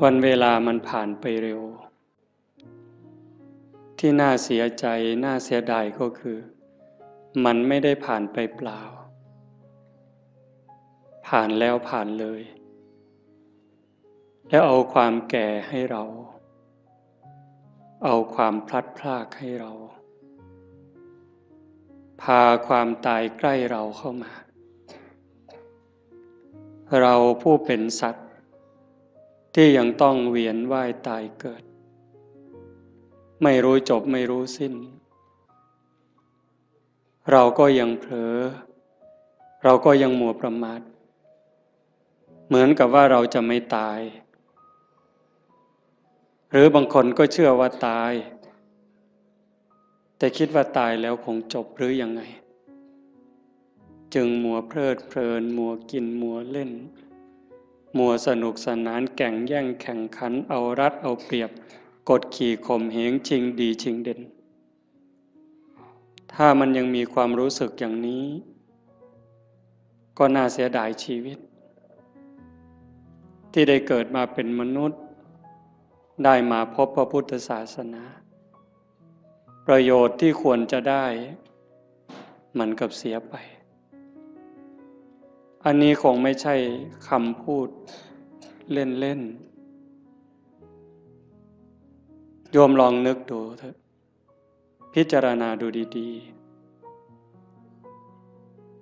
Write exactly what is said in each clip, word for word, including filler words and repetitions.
วันเวลามันผ่านไปเร็ว ที่น่าเสียใจ น่าเสียดายก็คือ มันไม่ได้ผ่านไปเปล่า ผ่านแล้วผ่านเลย แล้วเอาความแก่ให้เรา เอาความพลัดพรากให้เรา พาความตายใกล้เราเข้ามา เราผู้เป็นสัตว์ ที่ยังต้องเวียนว่ายตายเกิด ไม่รู้จบไม่รู้สิ้น เราก็ยังเผลอ เราก็ยังมัวประมาท เหมือนกับว่าเราจะไม่ตาย หรือบางคนก็เชื่อว่าตาย แต่คิดว่าตายแล้วคงจบหรือยังไง จึงมัวเพลิดเพลิน มัวกิน มัวเล่น มัวสนุกสนาน แก่งแย่งแข่งขัน เอารัดเอาเปรียบ กดขี่ข่มเหง ชิงดีชิงเด่น ถ้ามันยังมีความรู้สึกอย่างนี้ ก็น่าเสียดายชีวิต ที่ได้เกิดมาเป็นมนุษย์ ได้มาพบพระพุทธศาสนา ประโยชน์ที่ควรจะได้ มันกลับเสียไป อันนี้คงไม่ใช่คำพูดเล่นๆ โยมลองนึกดูเถอะ พิจารณาดูดีๆ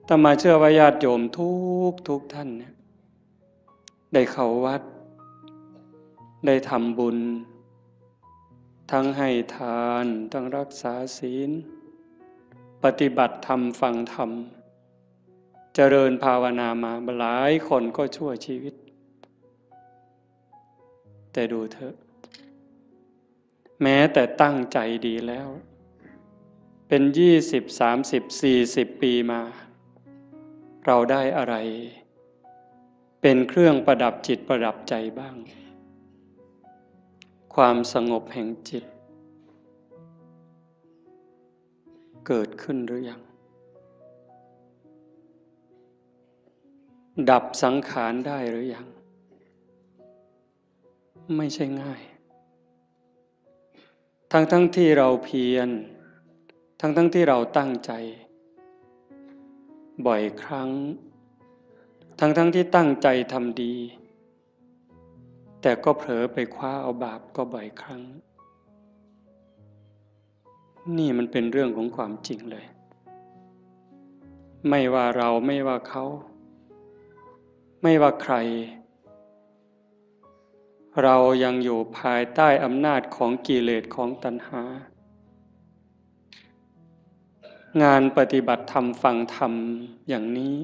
อาตมาเชื่อว่าญาติโยมทุกทุกท่านเนี่ย ได้เข้าวัด ได้ทำบุญ ทั้งให้ทาน ทั้งรักษาศีล ปฏิบัติธรรม ฟังธรรม เจริญภาวนามาหลายคนก็ชั่วชีวิต แต่ดูเถอะ แม้แต่ตั้งใจดีแล้ว เป็นยี่สิบ สามสิบ สี่สิบ ปีมา เราได้อะไร เป็นเครื่องประดับจิตประดับใจบ้าง ความสงบแห่งจิต เกิดขึ้นหรือยัง ดับสังขารได้หรือยัง ไม่ใช่ง่าย ทั้งๆ ที่เราเพียร ทั้งๆ ที่เราตั้งใจ บ่อยครั้ง ทั้งๆ ที่ตั้งใจทำดี แต่ก็เผลอไปคว้าเอาบาปก็บ่อยครั้ง นี่มันเป็นเรื่องของความจริงเลย ไม่ว่าเรา ไม่ว่าเขา ไม่ว่าใคร เรายังอยู่ภายใต้อำนาจของกิเลสของตัณหา งานปฏิบัติธรรมฟังธรรมอย่างนี้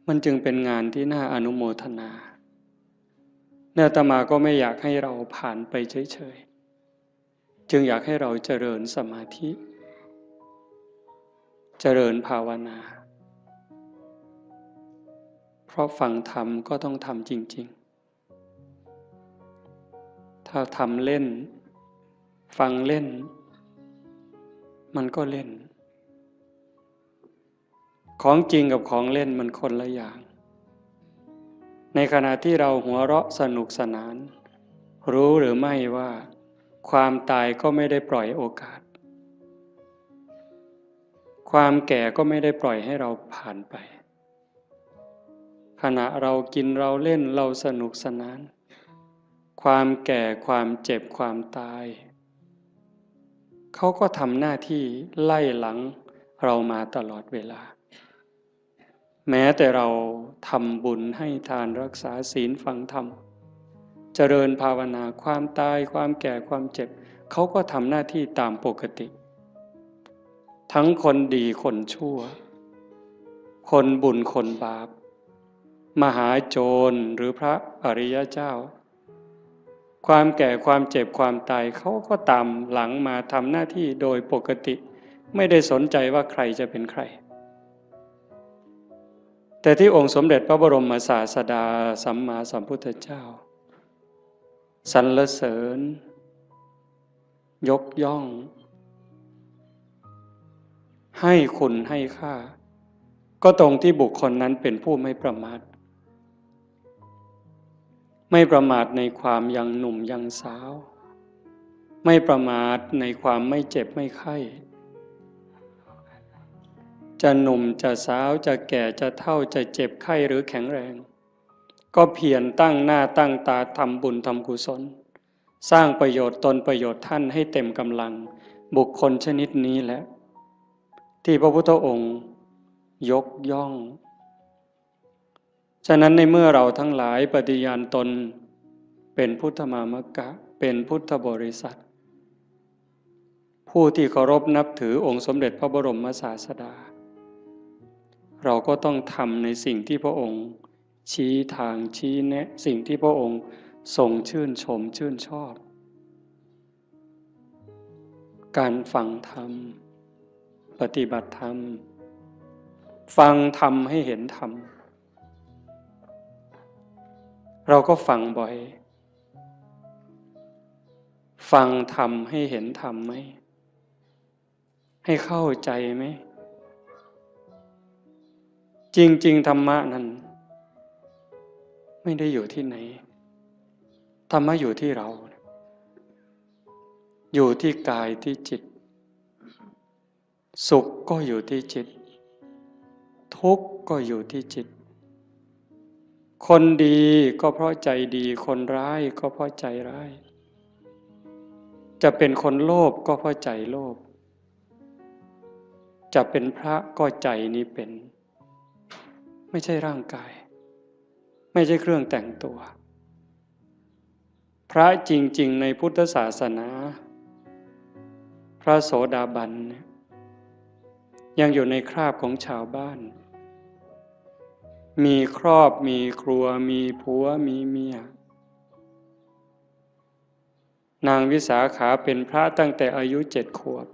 มันจึงเป็นงานที่น่าอนุโมทนา อาตมาก็ไม่อยากให้เราผ่านไปเฉยๆ จึงอยากให้เราเจริญสมาธิ เจริญภาวนา เพราะฟังธรรมก็ต้องทำจริงๆ ถ้าทำเล่น ฟังเล่น มันก็เล่น ของจริงกับของเล่นมันคนละอย่าง ในขณะที่เราหัวเราะสนุกสนาน รู้หรือไม่ว่าความตายก็ไม่ได้ปล่อยโอกาส ความแก่ก็ไม่ได้ปล่อยให้เราผ่านไป ขณะเรากินเราเล่นเราสนุกสนาน ความแก่ความเจ็บความตาย เขาก็ทำหน้าที่ไล่หลังเรามาตลอดเวลา แม้แต่เราทำบุญให้ทานรักษาศีลฟังธรรม เจริญภาวนา ความตายความแก่ความเจ็บ เขาก็ทำหน้าที่ตามปกติ ทั้งคนดีคนชั่ว คนบุญคนบาป มหาโจรหรือพระอริยเจ้า ความแก่ความเจ็บความตายเขาก็ตามหลังมาทำหน้าที่โดยปกติ ไม่ได้สนใจว่าใครจะเป็นใคร แต่ที่องค์สมเด็จพระบรมศาสดาสัมมาสัมพุทธเจ้า สรรเสริญ ยกย่อง ให้คุณให้ค่า ก็ตรงที่บุคคลนั้นเป็นผู้ไม่ประมาท ไม่ประมาทในความยังหนุ่มยังสาว ไม่ประมาทในความไม่เจ็บไม่ไข้ จะหนุ่มจะสาว จะแก่จะเฒ่า จะเจ็บไข้หรือแข็งแรง ก็เพียรตั้งหน้าตั้งตาทำบุญทำกุศล สร้างประโยชน์ตนประโยชน์ท่านให้เต็มกำลัง บุคคลชนิดนี้แหละ ที่พระพุทธองค์ยกย่อง ฉะนั้นในเมื่อเราทั้งหลายปฏิญาณตนเป็นพุทธมามกะ เป็นพุทธบริษัท ผู้ที่เคารพนับถือองค์สมเด็จพระบรมศาสดา เราก็ต้องทำในสิ่งที่พระองค์ชี้ทางชี้แนะ สิ่งที่พระองค์ทรงชื่นชมชื่นชอบ การฟังธรรม ปฏิบัติธรรม ฟังธรรมให้เห็นธรรม เราก็ฟังบ่อย ฟังธรรมให้เห็นธรรมไหม ให้เข้าใจไหม จริงๆ ธรรมะนั้น ไม่ได้อยู่ที่ไหน ธรรมะอยู่ที่เรา อยู่ที่กายที่จิต สุขก็อยู่ที่จิต ทุกข์ก็อยู่ที่จิต คนดีก็เพราะใจดี คนร้ายก็เพราะใจร้าย จะเป็นคนโลภก็เพราะใจโลภ จะเป็นพระก็ใจนี้เป็น ไม่ใช่ร่างกาย ไม่ใช่เครื่องแต่งตัว พระจริงๆ ในพุทธศาสนา พระโสดาบันเนี่ย ยังอยู่ในคราบของชาวบ้าน มีครอบ มีครัว มีผัว มีเมีย นางวิสาขาเป็นพระตั้งแต่อายุเจ็ดขวบ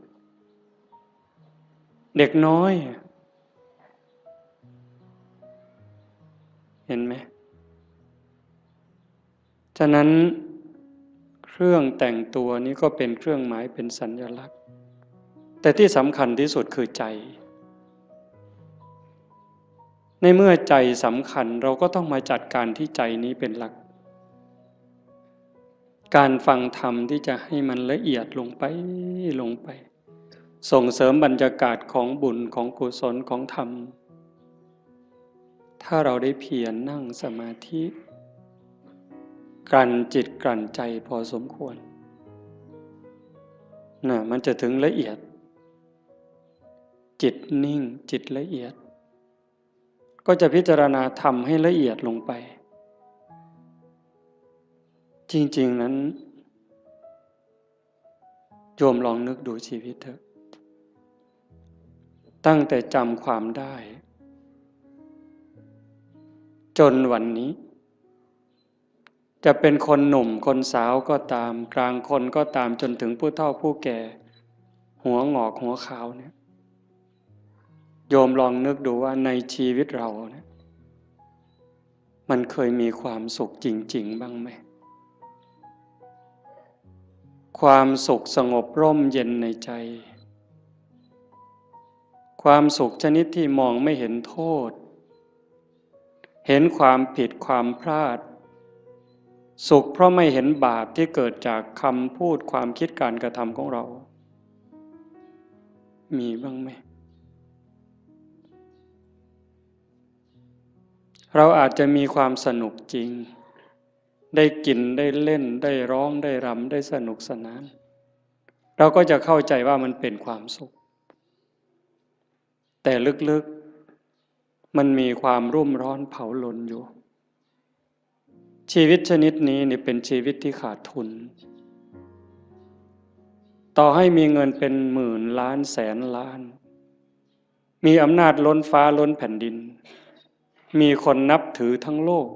เด็กน้อย เห็นไหม ฉะนั้นเครื่องแต่งตัวนี้ก็เป็นเครื่องหมาย เป็นสัญลักษณ์ แต่ที่สำคัญที่สุดคือใจ ในเมื่อใจสำคัญ เราก็ต้องมาจัดการที่ใจนี้เป็นหลัก การฟังธรรมที่จะให้มันละเอียดลงไป ลงไป ส่งเสริมบรรยากาศของบุญ ของกุศล ของธรรม ถ้าเราได้เพียรนั่งสมาธิ กลั่นจิตกลั่นใจพอสมควร น่ะ มันจะถึงละเอียด จิตนิ่ง จิตละเอียด ก็จะพิจารณาธรรมให้ละเอียดลงไป จริงๆ นั้น โยมลองนึกดูชีวิตเถอะ ตั้งแต่จำความได้ จนวันนี้ จะเป็นคนหนุ่มคนสาวก็ตาม กลางคนก็ตาม จนถึงผู้เฒ่าผู้แก่ หัวหงอกหัวขาวเนี่ย โยมลองนึกดูว่าในชีวิตเราเนี่ย มันเคยมีความสุขจริงๆ บ้างไหม ความสุขสงบร่มเย็นในใจ ความสุขชนิดที่มองไม่เห็นโทษ เห็นความผิดความพลาด สุขเพราะไม่เห็นบาปที่เกิดจากคำพูด ความคิด การกระทำของเรา มีบ้างไหม เราอาจจะมีความสนุกจริง ได้กิน ได้เล่น ได้ร้อง ได้รำ ได้สนุกสนาน เราก็จะเข้าใจว่ามันเป็นความสุข แต่ลึกๆ มันมีความรุ่มร้อนเผาลนอยู่ ชีวิตชนิดนี้นี่เป็นชีวิตที่ขาดทุน ต่อให้มีเงินเป็นหมื่นล้านแสนล้าน มีอำนาจล้นฟ้าล้นแผ่นดิน มีคนนับถือทั้งโลก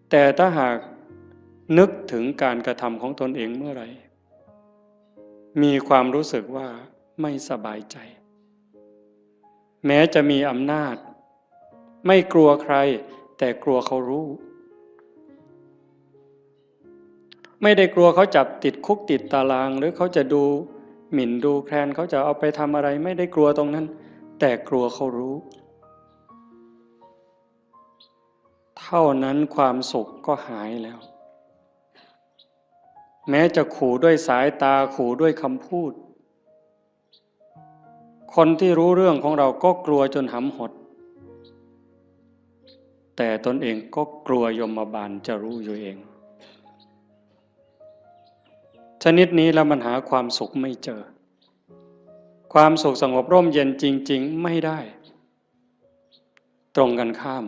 แต่ถ้าหากนึกถึงการกระทำของตนเองเมื่อไหร่ มีความรู้สึกว่าไม่สบายใจ แม้จะมีอำนาจ ไม่กลัวใคร แต่กลัวเขารู้ ไม่ได้กลัวเขาจับติดคุกติดตาราง หรือเขาจะดูหมิ่นดูแคลน เขาจะเอาไปทำอะไร ไม่ได้กลัวตรงนั้น แต่กลัวเขารู้ เท่านั้นความสุขก็หายแล้ว แม้จะขู่ด้วยสายตา ขู่ด้วยคำพูด คนที่รู้เรื่องของเราก็กลัวจนหำหด แต่ตนเองก็กลัวยมบาลจะรู้อยู่เอง ชนิดนี้แล้วมันหาความสุขไม่เจอ ความสุขสงบร่มเย็นจริงๆ ไม่ได้ ตรงกันข้าม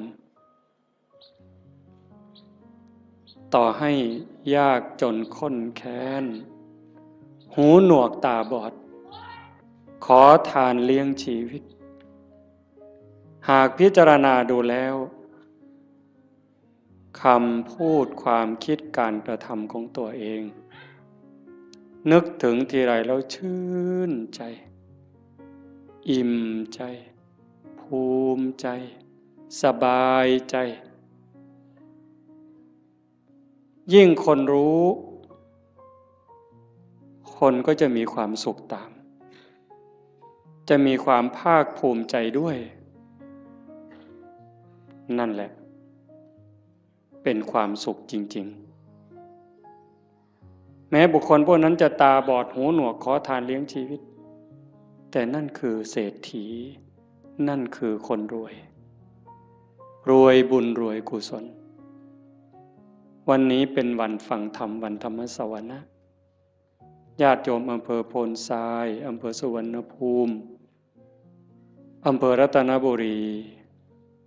ต่อให้ยากจนข้นแค้น หูหนวกตาบอด ขอทานเลี้ยงชีวิต หากพิจารณาดูแล้ว คำพูดความคิดการกระทำของตัวเอง นึกถึงทีไรแล้วชื่นใจ อิ่มใจ ภูมิใจ สบายใจ ยิ่งคนรู้ คนก็จะมีความสุขตาม จะมีความภาคภูมิใจด้วย นั่นแหละ เป็นความสุขจริงๆ แม้บุคคลพวกนั้นจะตาบอดหูหนวกขอทานเลี้ยงชีวิต แต่นั่นคือเศรษฐี นั่นคือคนรวย รวยบุญรวยกุศล วันนี้เป็นวันฟังธรรม วันธรรมสวนะ ญาติโยมอำเภอโพนทราย อำเภอสุวรรณภูมิ อำเภอรัตนบุรี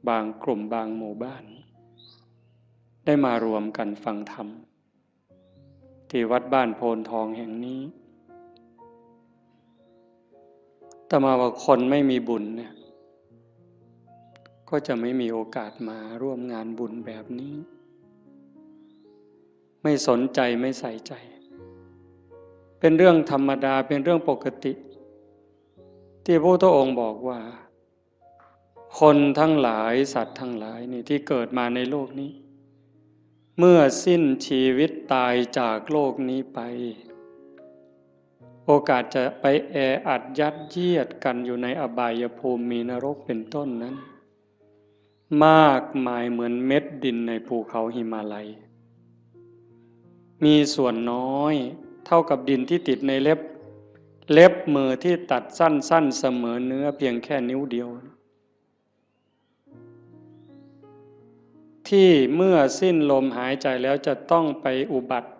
บางกลุ่มบางหมู่บ้าน ได้มารวมกันฟังธรรม ที่วัดบ้านโพนทองแห่งนี้ อาตมาว่าคนไม่มีบุญเนี่ย ก็จะไม่มีโอกาสมาร่วมงานบุญแบบนี้ ไม่สนใจไม่ใส่ใจ เป็นเรื่องธรรมดา เป็นเรื่องปกติ ที่พระพุทธองค์บอกว่า คนทั้งหลาย สัตว์ทั้งหลายนี่ที่เกิดมาในโลกนี้ เมื่อสิ้นชีวิตตายจากโลกนี้ไป โอกาสจะไปแออัดยัดเยียดกันอยู่ในอบายภูมิ มีนรกเป็นต้นนั้น มากมายเหมือนเม็ดดินในภูเขาหิมาลัย มีส่วนน้อยเท่ากับดินที่ติดในเล็บ เล็บมือที่ตัดสั้นๆ เสมอเนื้อเพียงแค่นิ้วเดียว ที่เมื่อสิ้นลมหายใจแล้วจะต้องไปอุบัติ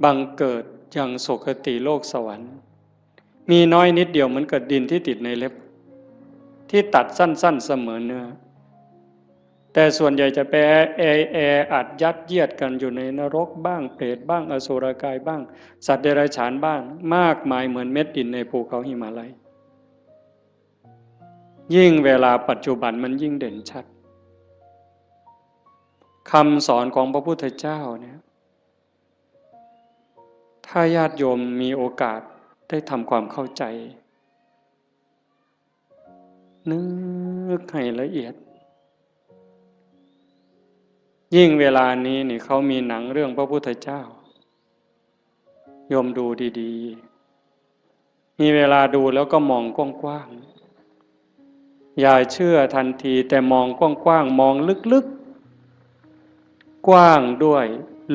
บังเกิดยังสุคติโลกสวรรค์ มีน้อยนิดเดียวเหมือนกับดินที่ติดในเล็บ ที่ตัดสั้นๆ เสมอเนื้อ แต่ส่วนใหญ่จะไปแอ แออัดยัดเยียดกันอยู่ในนรกบ้าง เปรตบ้าง อสุรกายบ้าง สัตว์เดรัจฉานบ้าง มากมายเหมือนเม็ดดินในภูเขาหิมาลัย ยิ่งเวลาปัจจุบันมันยิ่งเด่นชัด คำสอนของพระพุทธเจ้าเนี่ย ถ้าญาติโยมมีโอกาสได้ทำความเข้าใจ นึกให้ละเอียด ยิ่งเวลานี้นี่เขามีหนังเรื่องพระพุทธเจ้า โยมดูดีๆ มีเวลาดูแล้วก็มองกว้างๆ อย่าเชื่อทันที แต่มองกว้างๆ มองลึกๆ กว้างด้วย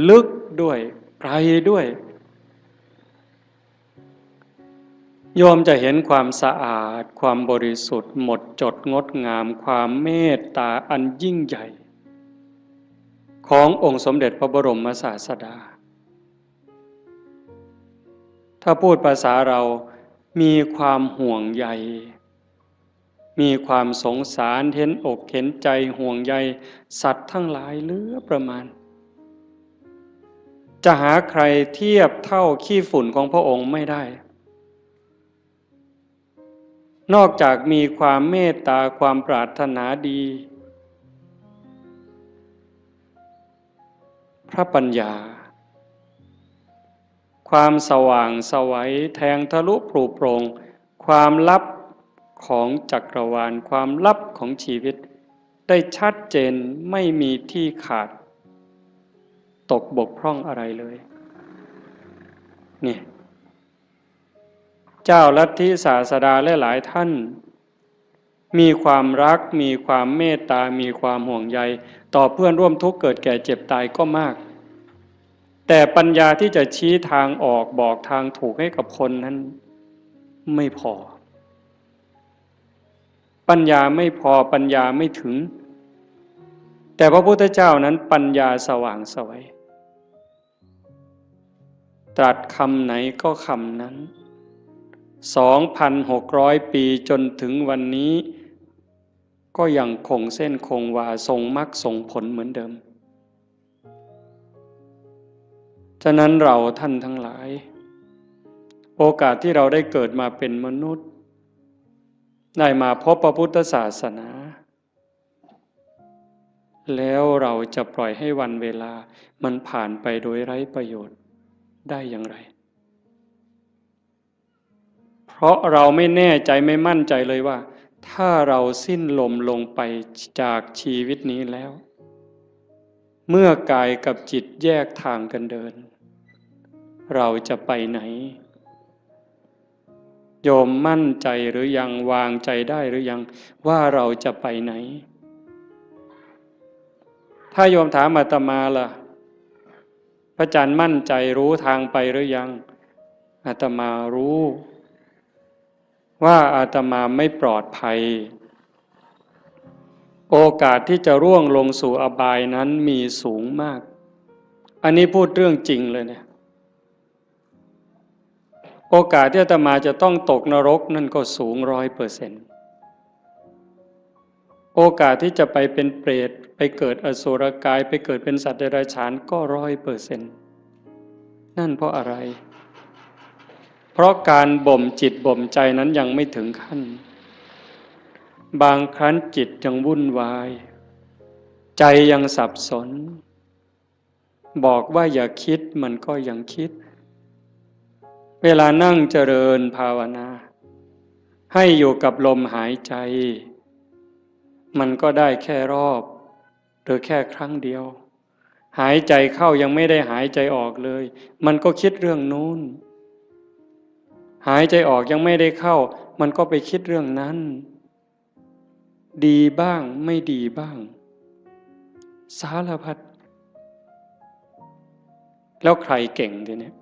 ลึกด้วย ไกลด้วย โยมจะเห็นความสะอาด ความบริสุทธิ์ หมดจดงดงาม ความเมตตาอันยิ่งใหญ่ ขององค์สมเด็จพระบรมศาสดา ถ้าพูดภาษาเรา มีความห่วงใย มีความสงสาร เห็นอกเห็นใจ ห่วงใยสัตว์ทั้งหลายเหลือประมาณ จะหาใครเทียบเท่าขี้ฝุ่นของพระองค์ไม่ได้ นอกจากมีความเมตตา ความปรารถนาดี พระปัญญา ความสว่างไสว แทงทะลุปรุโปร่ง ความลับของจักรวาล ความลับของชีวิต ได้ชัดเจน ไม่มีที่ขาด ตกบกพร่องอะไรเลย นี่ เจ้าลัทธิศาสดาหลายๆ ท่าน มีความรัก มีความเมตตา มีความห่วงใย ต่อเพื่อนร่วมทุกข์เกิดแก่เจ็บตายก็มาก แต่ปัญญาที่จะชี้ทางออกบอกทางถูกให้กับคนนั้นไม่พอ ปัญญาไม่พอ ปัญญาไม่ถึง แต่พระพุทธเจ้านั้นปัญญาสว่างไสว ตรัสคำไหนก็คำนั้น สองพันหกร้อย ปีจนถึงวันนี้ ก็ยังคงเส้นคงวาทรงมรรคทรงผลเหมือนเดิม ฉะนั้นเราท่านทั้งหลาย โอกาสที่เราได้เกิดมาเป็นมนุษย์ ได้มาพบพระพุทธศาสนา แล้วเราจะปล่อยให้วันเวลามันผ่านไปโดยไร้ประโยชน์ได้อย่างไร เพราะเราไม่แน่ใจไม่มั่นใจเลยว่า ถ้าเราสิ้นลมลงไปจากชีวิตนี้แล้ว เมื่อกายกับจิตแยกทางกันเดิน เราจะไปไหน โยมมั่นใจหรือยัง วางใจได้หรือยัง ว่าเราจะไปไหน ถ้าโยมถามอาตมาล่ะ พระอาจารย์มั่นใจรู้ทางไปหรือยัง อาตมารู้ ว่าอาตมาไม่ปลอดภัย โอกาสที่จะร่วงลงสู่อบายนั้นมีสูงมาก อันนี้พูดเรื่องจริงเลยเนี่ย โอกาสที่อาตมาจะต้องตกนรกนั่นก็สูงร้อยเปอร์เซ็นต์ โอกาสที่จะไปเป็นเปรต ไปเกิดอสุรกาย ไปเกิดเป็นสัตว์เดรัจฉานก็ร้อยเปอร์เซ็นต์ นั่นเพราะอะไร เพราะการบ่มจิตบ่มใจนั้นยังไม่ถึงขั้น บางครั้งจิตยังวุ่นวาย ใจยังสับสน บอกว่าอย่าคิดมันก็ยังคิด เวลานั่งเจริญภาวนา ให้อยู่กับลมหายใจ มันก็ได้แค่รอบ หรือแค่ครั้งเดียว หายใจเข้ายังไม่ได้หายใจออกเลย มันก็คิดเรื่องนู้น หายใจออกยังไม่ได้เข้า มันก็ไปคิดเรื่องนั้น ดีบ้างไม่ดีบ้าง สารพัด แล้วใครเก่งทีเนี้ย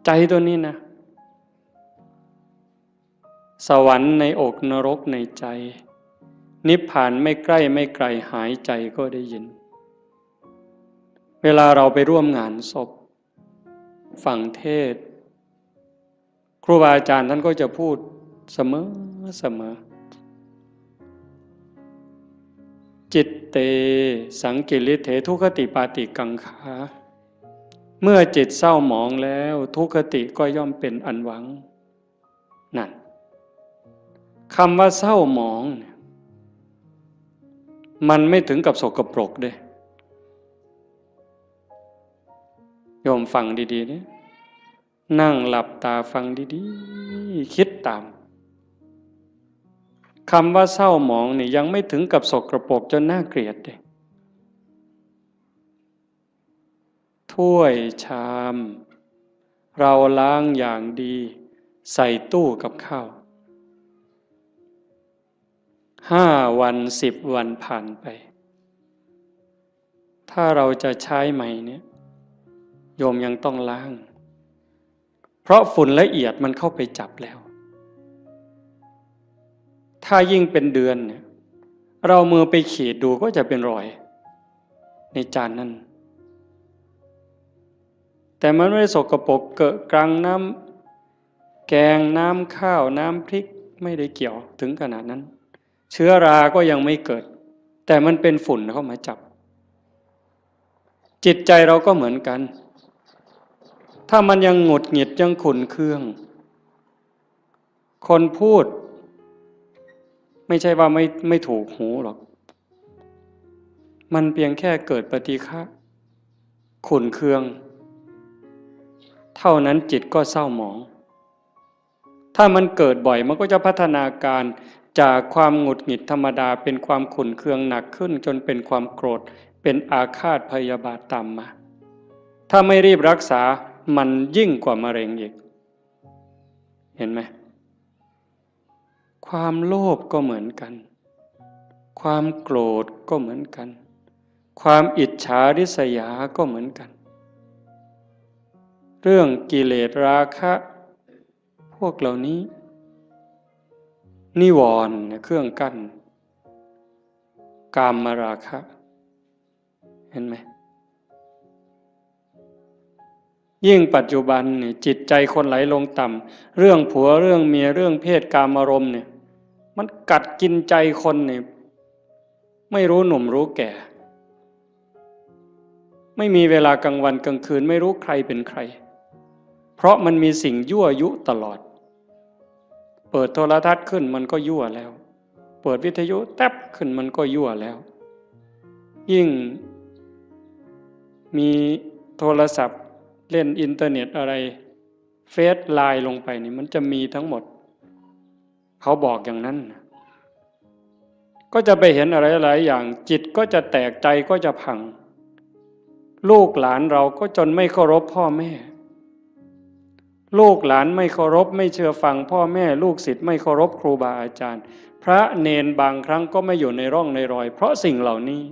ใจตัวนี้นะ สวรรค์ในอกนรกในใจ นิพพานไม่ใกล้ไม่ไกลหายใจก็ได้ยิน เวลาเราไปร่วมงานศพ ฟังเทศน์ ครูบาอาจารย์ท่านก็จะพูดเสมอเสมอ จิตเต สังกิริเถ ทุคติปาติกังขา เมื่อจิตเศร้าหมองแล้ว ทุคติก็ย่อมเป็นอันหวัง นั่น คำว่าเศร้าหมองเนี่ย มันไม่ถึงกับสกปรกเด้ โยมฟังดีๆเนี่ย นั่งหลับตาฟังดีๆ คิดตาม คำว่าเศร้าหมองนี่ยังไม่ถึงกับสกปรกจนน่าเกลียดเลย ถ้วยชาม เราล้างอย่างดี ใส่ตู้กับข้าว ห้าวัน สิบวันผ่านไป ถ้าเราจะใช้ใหม่เนี่ย โยมยังต้องล้าง เพราะฝุ่นละเอียดมันเข้าไปจับแล้ว ถ้ายิ่งเป็นเดือนเนี่ย เรามือไปขีดดูก็จะเป็นรอย ในจานนั้น แต่มันไม่ได้สกปรกเกอะกรัง น้ำแกง น้ำข้าว น้ำพริก ไม่ได้เกี่ยวถึงขนาดนั้น เชื้อราก็ยังไม่เกิด แต่มันเป็นฝุ่นเข้ามาจับ จิตใจเราก็เหมือนกัน ถ้ามันยังหงุดหงิดยังขุ่นเคือง คนพูด ไม่ใช่ว่าไม่ไม่ถูกหูหรอก มันเพียงแค่เกิดปฏิฆะ ขุ่นเคือง เท่านั้นจิตก็เศร้าหมอง ถ้ามันเกิดบ่อยมันก็จะพัฒนาการจากความหงุดหงิดธรรมดาเป็นความขุ่นเคืองหนักขึ้นจนเป็นความโกรธ เป็นอาฆาตพยาบาทตามมา ถ้าไม่รีบรักษามันยิ่งกว่ามะเร็งอีก เห็นไหม ความโลภก็เหมือนกัน ความโกรธก็เหมือนกัน ความอิจฉาริษยาก็เหมือนกัน เรื่องกิเลสราคะ พวกเหล่านี้ นิวรณ์เนี่ยเครื่องกั้น กามราคะ เห็นไหม ยิ่งปัจจุบันเนี่ยจิตใจคนไหลลงต่ำ เรื่องผัวเรื่องเมียเรื่องเพศกามารมณ์เนี่ย มันกัดกินใจคนเนี่ย ไม่รู้หนุ่มรู้แก่ ไม่มีเวลากลางวันกลางคืน ไม่รู้ใครเป็นใคร เพราะมันมีสิ่งยั่วยุตลอด เปิดโทรทัศน์ขึ้นมันก็ยั่วแล้ว เปิดวิทยุแต๊บขึ้นมันก็ยั่วแล้ว ยิ่งมีโทรศัพท์เล่นอินเทอร์เน็ตอะไร เฟซไลน์ลงไปนี่มันจะมีทั้งหมด เขาบอกอย่างนั้นนะ ก็จะไปเห็นอะไรหลายอย่าง จิตก็จะแตก ใจก็จะพัง ลูกหลานเราก็จนไม่เคารพพ่อแม่ ลูกหลานไม่เคารพไม่เชื่อฟังพ่อแม่ ลูกศิษย์ไม่เคารพครูบาอาจารย์ พระเณรบางครั้งก็ไม่อยู่ในร่องในรอย เพราะสิ่งเหล่านี้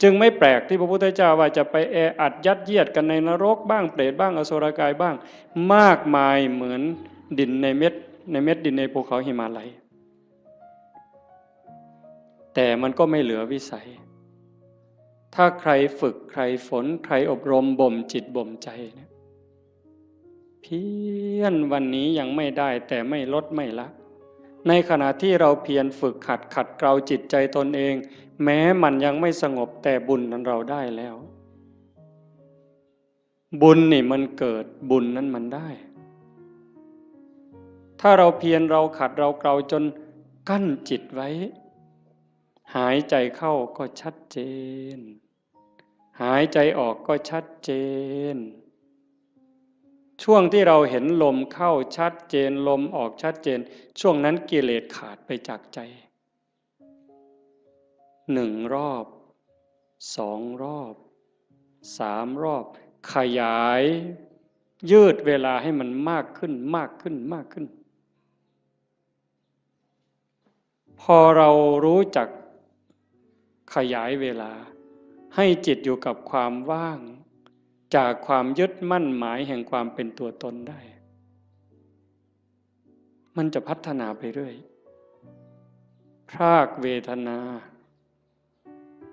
จึงไม่แปลกที่พระพุทธเจ้าว่าจะไปแออัดยัดเยียดกันในนรกบ้าง เปรตบ้าง อสุรกายบ้าง มากมายเหมือนดินในเม็ด ในเม็ดดินในภูเขาหิมาลัย แต่มันก็ไม่เหลือวิสัย ถ้าใครฝึก ใครฝน ใครอบรมบ่มจิตบ่มใจเนี่ย เพียรวันนี้ยังไม่ได้ แต่ไม่ลดไม่ละ ในขณะที่เราเพียรฝึกหัดขัดเกลาจิตใจตนเอง แม้มันยังไม่สงบ แต่บุญนั้นเราได้แล้ว บุญนี่มันเกิด บุญนั้นมันได้ ถ้าเราเพียร เราขัด เราเกลาจนกั้นจิตไว้ หายใจเข้าก็ชัดเจน หายใจออกก็ชัดเจน ช่วงที่เราเห็นลมเข้าชัดเจน ลมออกชัดเจน ช่วงนั้นกิเลสขาดไปจากใจ หนึ่งรอบ สองรอบ สามรอบ ขยาย ยืดเวลาให้มันมากขึ้น มากขึ้น มากขึ้น พอเรารู้จักขยายเวลา ให้จิตอยู่กับความว่าง จากความยึดมั่นหมายแห่งความเป็นตัวตนได้ มันจะพัฒนาไปเรื่อย พรากเวทนา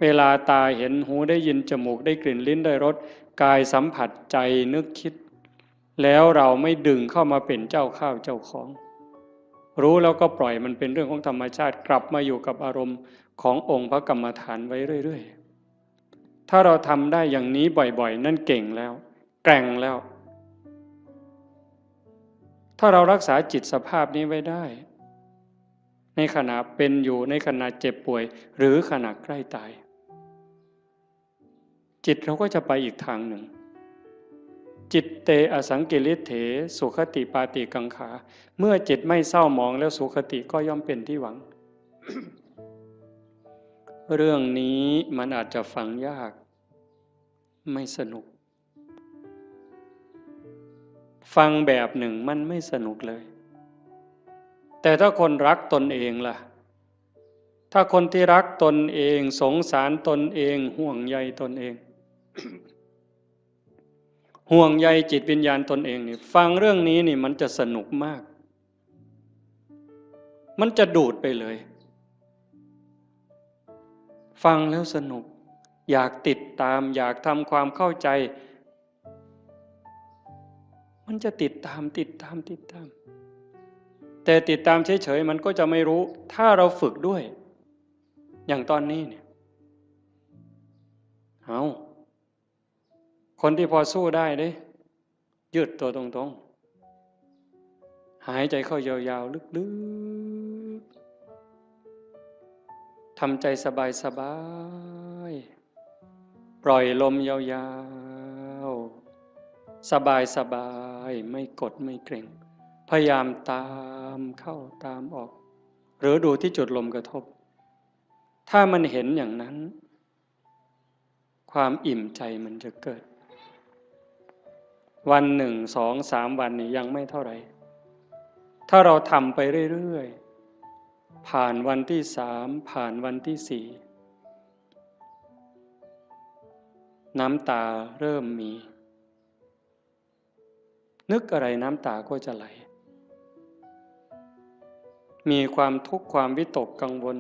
เวลาตาเห็น หูได้ยิน จมูกได้กลิ่น ลิ้นได้รส กายสัมผัส ใจนึกคิด แล้วเราไม่ดึงเข้ามาเป็นเจ้าข้าวเจ้าของ รู้แล้วก็ปล่อยมันเป็นเรื่องของธรรมชาติ กลับมาอยู่กับอารมณ์ขององค์พระกรรมฐานไว้เรื่อยๆ ถ้าเราทำได้อย่างนี้บ่อยๆ นั่นเก่งแล้ว แกร่งแล้ว ถ้าเรารักษาจิตสภาพนี้ไว้ได้ ในขณะเป็นอยู่ ในขณะเจ็บป่วย หรือขณะใกล้ตาย จิตเราก็จะไปอีกทางหนึ่ง จิตเตอสังกิริเถ สุขติปาติกังขา เมื่อจิตไม่เศร้าหมองแล้ว สุขติก็ย่อมเป็นที่หวัง เรื่องนี้มันอาจจะฟังยาก ไม่สนุก ฟังแบบหนึ่งมันไม่สนุกเลย แต่ถ้าคนรักตนเองล่ะ ถ้าคนที่รักตนเอง สงสารตนเอง ห่วงใยตนเอง ห่วงใยจิตวิญญาณตนเองนี่ ฟังเรื่องนี้นี่มันจะสนุกมาก มันจะดูดไปเลย ฟังแล้วสนุก อยากติดตาม อยากทำความเข้าใจ มันจะติดตาม ติดตาม ติดตาม แต่ติดตามเฉยๆ มันก็จะไม่รู้ ถ้าเราฝึกด้วย อย่างตอนนี้เนี่ย เอา คนที่พอสู้ได้เด้ ยืดตัวตรงๆ หายใจเข้ายาวๆ ลึกๆ ทำใจสบายๆ ปล่อยลมยาวๆ สบายๆ ไม่กดไม่เกร็ง พยายามตามเข้าตามออก หรือดูที่จุดลมกระทบ ถ้ามันเห็นอย่างนั้น ความอิ่มใจมันจะเกิด วันหนึ่ง สอง สาม วันนี่ยังไม่เท่าไหร่ ถ้าเราทำไปเรื่อยๆ ผ่านวันที่สาม ผ่านวันที่สี่ น้ำตาเริ่มมี นึกอะไรน้ำตาก็จะไหล มีความทุกข์ความวิตกกังวล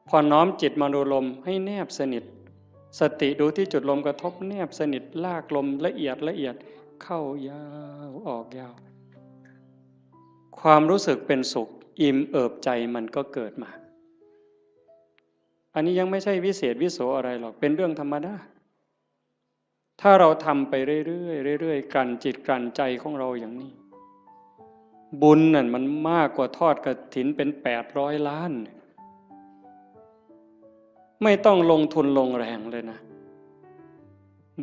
พอน้อมจิตมาดูลมให้แนบสนิท สติดูที่จุดลมกระทบแนบสนิท ลากลมละเอียดละเอียด เข้ายาวออกยาว ความรู้สึกเป็นสุขอิ่มเอิบใจมันก็เกิดมา อันนี้ยังไม่ใช่วิเศษวิโสอะไรหรอก เป็นเรื่องธรรมดา ถ้าเราทำไปเรื่อยๆ เรื่อยๆ กลั่นจิตกลั่นใจของเราอย่างนี้ บุญนั่นมันมากกว่าทอดกฐินเป็นแปดร้อยล้าน ไม่ต้องลงทุนลงแรงเลยนะ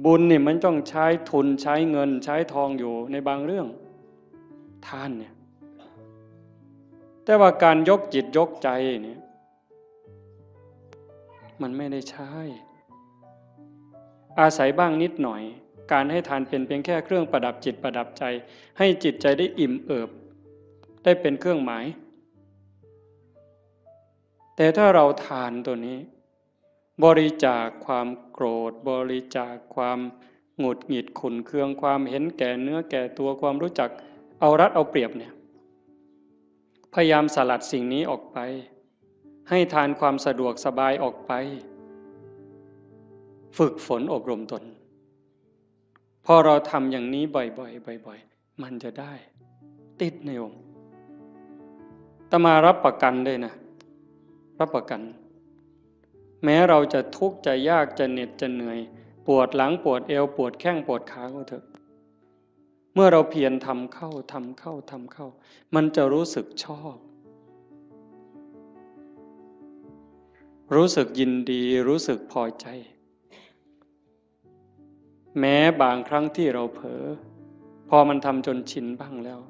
บุญนี่มันต้องใช้ทุนใช้เงินใช้ทองอยู่ในบางเรื่อง ทานเนี่ย แต่ว่าการยกจิตยกใจเนี่ย มันไม่ได้ใช้ อาศัยบ้างนิดหน่อย การให้ทานเป็นเพียงแค่เครื่องประดับจิตประดับใจ ให้จิตใจได้อิ่มเอิบ ได้เป็นเครื่องหมาย แต่ถ้าเราทานตัวนี้ บริจาคความโกรธ บริจาคความหงุดหงิดขุ่นเคือง ความเห็นแก่เนื้อแก่ตัว ความรู้จักเอารัดเอาเปรียบเนี่ย พยายามสลัดสิ่งนี้ออกไป ให้ทานความสะดวกสบายออกไป ฝึกฝนอบรมตน พอเราทำอย่างนี้บ่อยๆ บ่อยๆ มันจะได้ ติดในองค์ อาตมารับประกันเลยนะ รับประกัน แม้เราจะทุกข์จะยากจะเหน็ดจะเหนื่อย ปวดหลังปวดเอวปวดแข้งปวดขาก็เถอะ เมื่อเราเพียรทำเข้าทำเข้าทำเข้า มันจะรู้สึกชอบ รู้สึกยินดี รู้สึกพอใจ แม้บางครั้งที่เราเผลอ พอมันทำจนชินบ้างแล้ว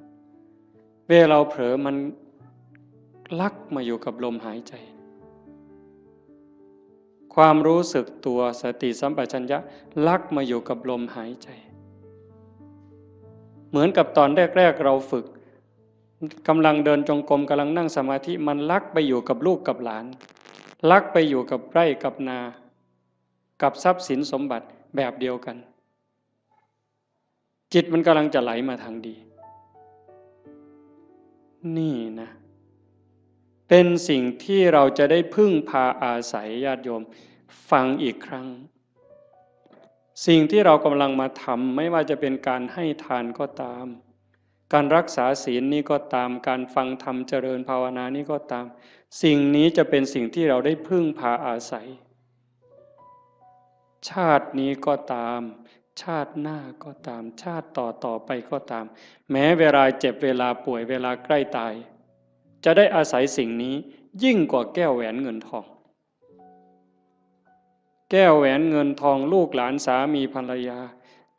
เวลาเราเผลอมันลักมาอยู่กับลมหายใจ ความรู้สึกตัวสติสัมปชัญญะลักมาอยู่กับลมหายใจ เหมือนกับตอนแรกๆ เราฝึก กำลังเดินจงกรม กำลังนั่งสมาธิ มันลักไปอยู่กับลูกกับหลาน ลักไปอยู่กับไร่กับนา กับทรัพย์สินสมบัติแบบเดียวกัน จิตมันกำลังจะไหลมาทางดี นี่นะ เป็นสิ่งที่เราจะได้พึ่งพาอาศัย ญาติโยม ฟังอีกครั้ง สิ่งที่เรากำลังมาทำ ไม่ว่าจะเป็นการให้ทานก็ตาม การรักษาศีลนี้ก็ตาม การฟังธรรมเจริญภาวนานี้ก็ตาม สิ่งนี้จะเป็นสิ่งที่เราได้พึ่งพาอาศัย ชาตินี้ก็ตาม ชาติหน้าก็ตาม ชาติต่อต่อไปก็ตาม แม้เวลาเจ็บ เวลาป่วย เวลาใกล้ตาย จะได้อาศัยสิ่งนี้ยิ่งกว่าแก้วแหวนเงินทอง แก้วแหวนเงินทอง ลูกหลานสามีภรรยา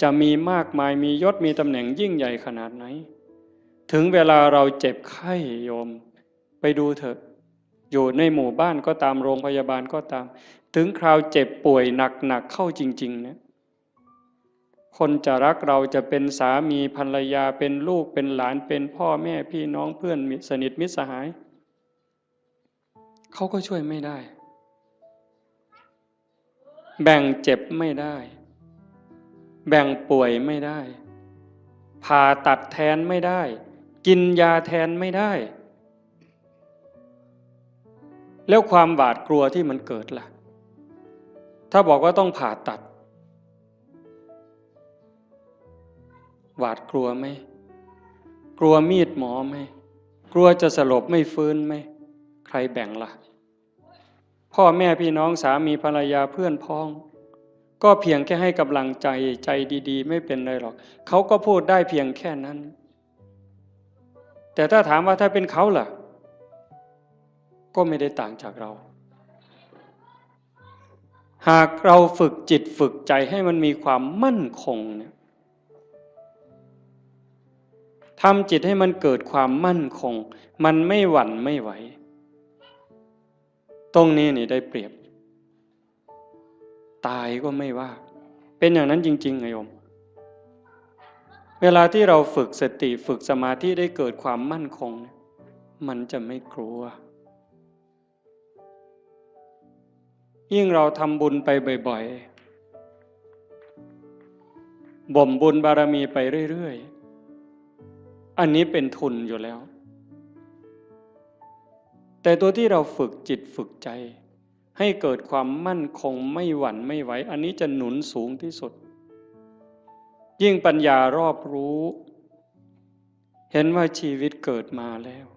จะมีมากมาย มียศมีตำแหน่งยิ่งใหญ่ขนาดไหน ถึงเวลาเราเจ็บไข้ โยม ไปดูเถอะ อยู่ในหมู่บ้านก็ตาม โรงพยาบาลก็ตาม ถึงคราวเจ็บป่วยหนักๆ เข้าจริงๆ เนี่ย คนจะรักเรา จะเป็นสามีภรรยา เป็นลูกเป็นหลาน เป็นพ่อแม่พี่น้อง เพื่อนมิตรสนิทมิตรสหาย เขาก็ช่วยไม่ได้ แบ่งเจ็บไม่ได้ แบ่งป่วยไม่ได้ ผ่าตัดแทนไม่ได้ กินยาแทนไม่ได้ แล้วความหวาดกลัวที่มันเกิดล่ะ ถ้าบอกว่าต้องผ่าตัด หวาดกลัวไหม กลัวมีดหมอไหม กลัวจะสลบไม่ฟื้นไหม ใครแบ่งล่ะ พ่อแม่พี่น้อง สามีภรรยา เพื่อนพ้อง ก็เพียงแค่ให้กำลังใจ ใจดีๆ ไม่เป็นไรหรอก เขาก็พูดได้เพียงแค่นั้น แต่ถ้าถามว่าถ้าเป็นเขาล่ะ ก็ไม่ได้ต่างจากเรา หากเราฝึกจิตฝึกใจให้มันมีความมั่นคงเนี่ย ทำจิตให้มันเกิดความมั่นคง มันไม่หวั่นไม่ไหว ตรงนี้นี่ได้เปรียบ ตายก็ไม่ว่า เป็นอย่างนั้นจริงๆ ไงโยม เวลาที่เราฝึกสติฝึกสมาธิได้เกิดความมั่นคงเนี่ย มันจะไม่กลัว ยิ่งเราทำบุญไปบ่อยๆ บ่มบุญบารมีไปเรื่อยๆ อันนี้เป็นทุนอยู่แล้ว แต่ตัวที่เราฝึกจิตฝึกใจ ให้เกิดความมั่นคงไม่หวั่นไม่ไหว อันนี้จะหนุนสูงที่สุด ยิ่งปัญญารอบรู้ เห็นว่าชีวิตเกิดมาแล้ว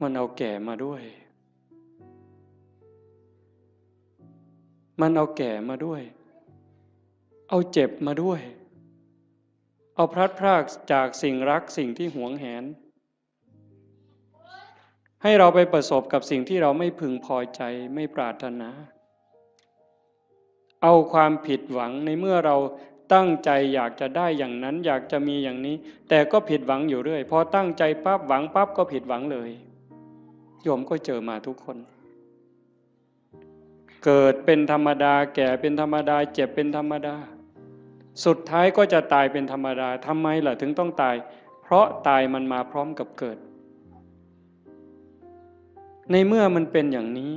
มันเอาแก่มาด้วย มันเอาแก่มาด้วย เอาเจ็บมาด้วย เอาพลัดพรากจากสิ่งรักสิ่งที่หวงแหน ให้เราไปประสบกับสิ่งที่เราไม่พึงพอใจไม่ปรารถนา เอาความผิดหวังในเมื่อเราตั้งใจอยากจะได้อย่างนั้น อยากจะมีอย่างนี้ แต่ก็ผิดหวังอยู่เรื่อย พอตั้งใจปั๊บหวังปั๊บก็ผิดหวังเลย โยมก็เจอมาทุกคน เกิดเป็นธรรมดา แก่เป็นธรรมดา เจ็บเป็นธรรมดา สุดท้ายก็จะตายเป็นธรรมดา ทำไมล่ะถึงต้องตาย เพราะตายมันมาพร้อมกับเกิด ในเมื่อมันเป็นอย่างนี้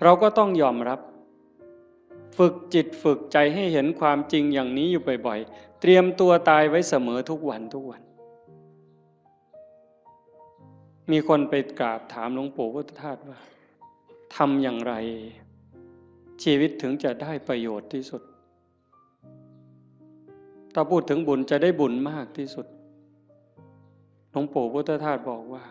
เราก็ต้องยอมรับ ฝึกจิตฝึกใจให้เห็นความจริงอย่างนี้อยู่บ่อยๆ เตรียมตัวตายไว้เสมอทุกวันทุกวัน มีคนไปกราบถามหลวงปู่พุทธทาสว่า ทำอย่างไร ชีวิตถึงจะได้ประโยชน์ที่สุด ถ้าพูดถึงบุญจะได้บุญมากที่สุด หลวงปู่พุทธทาสบอกว่า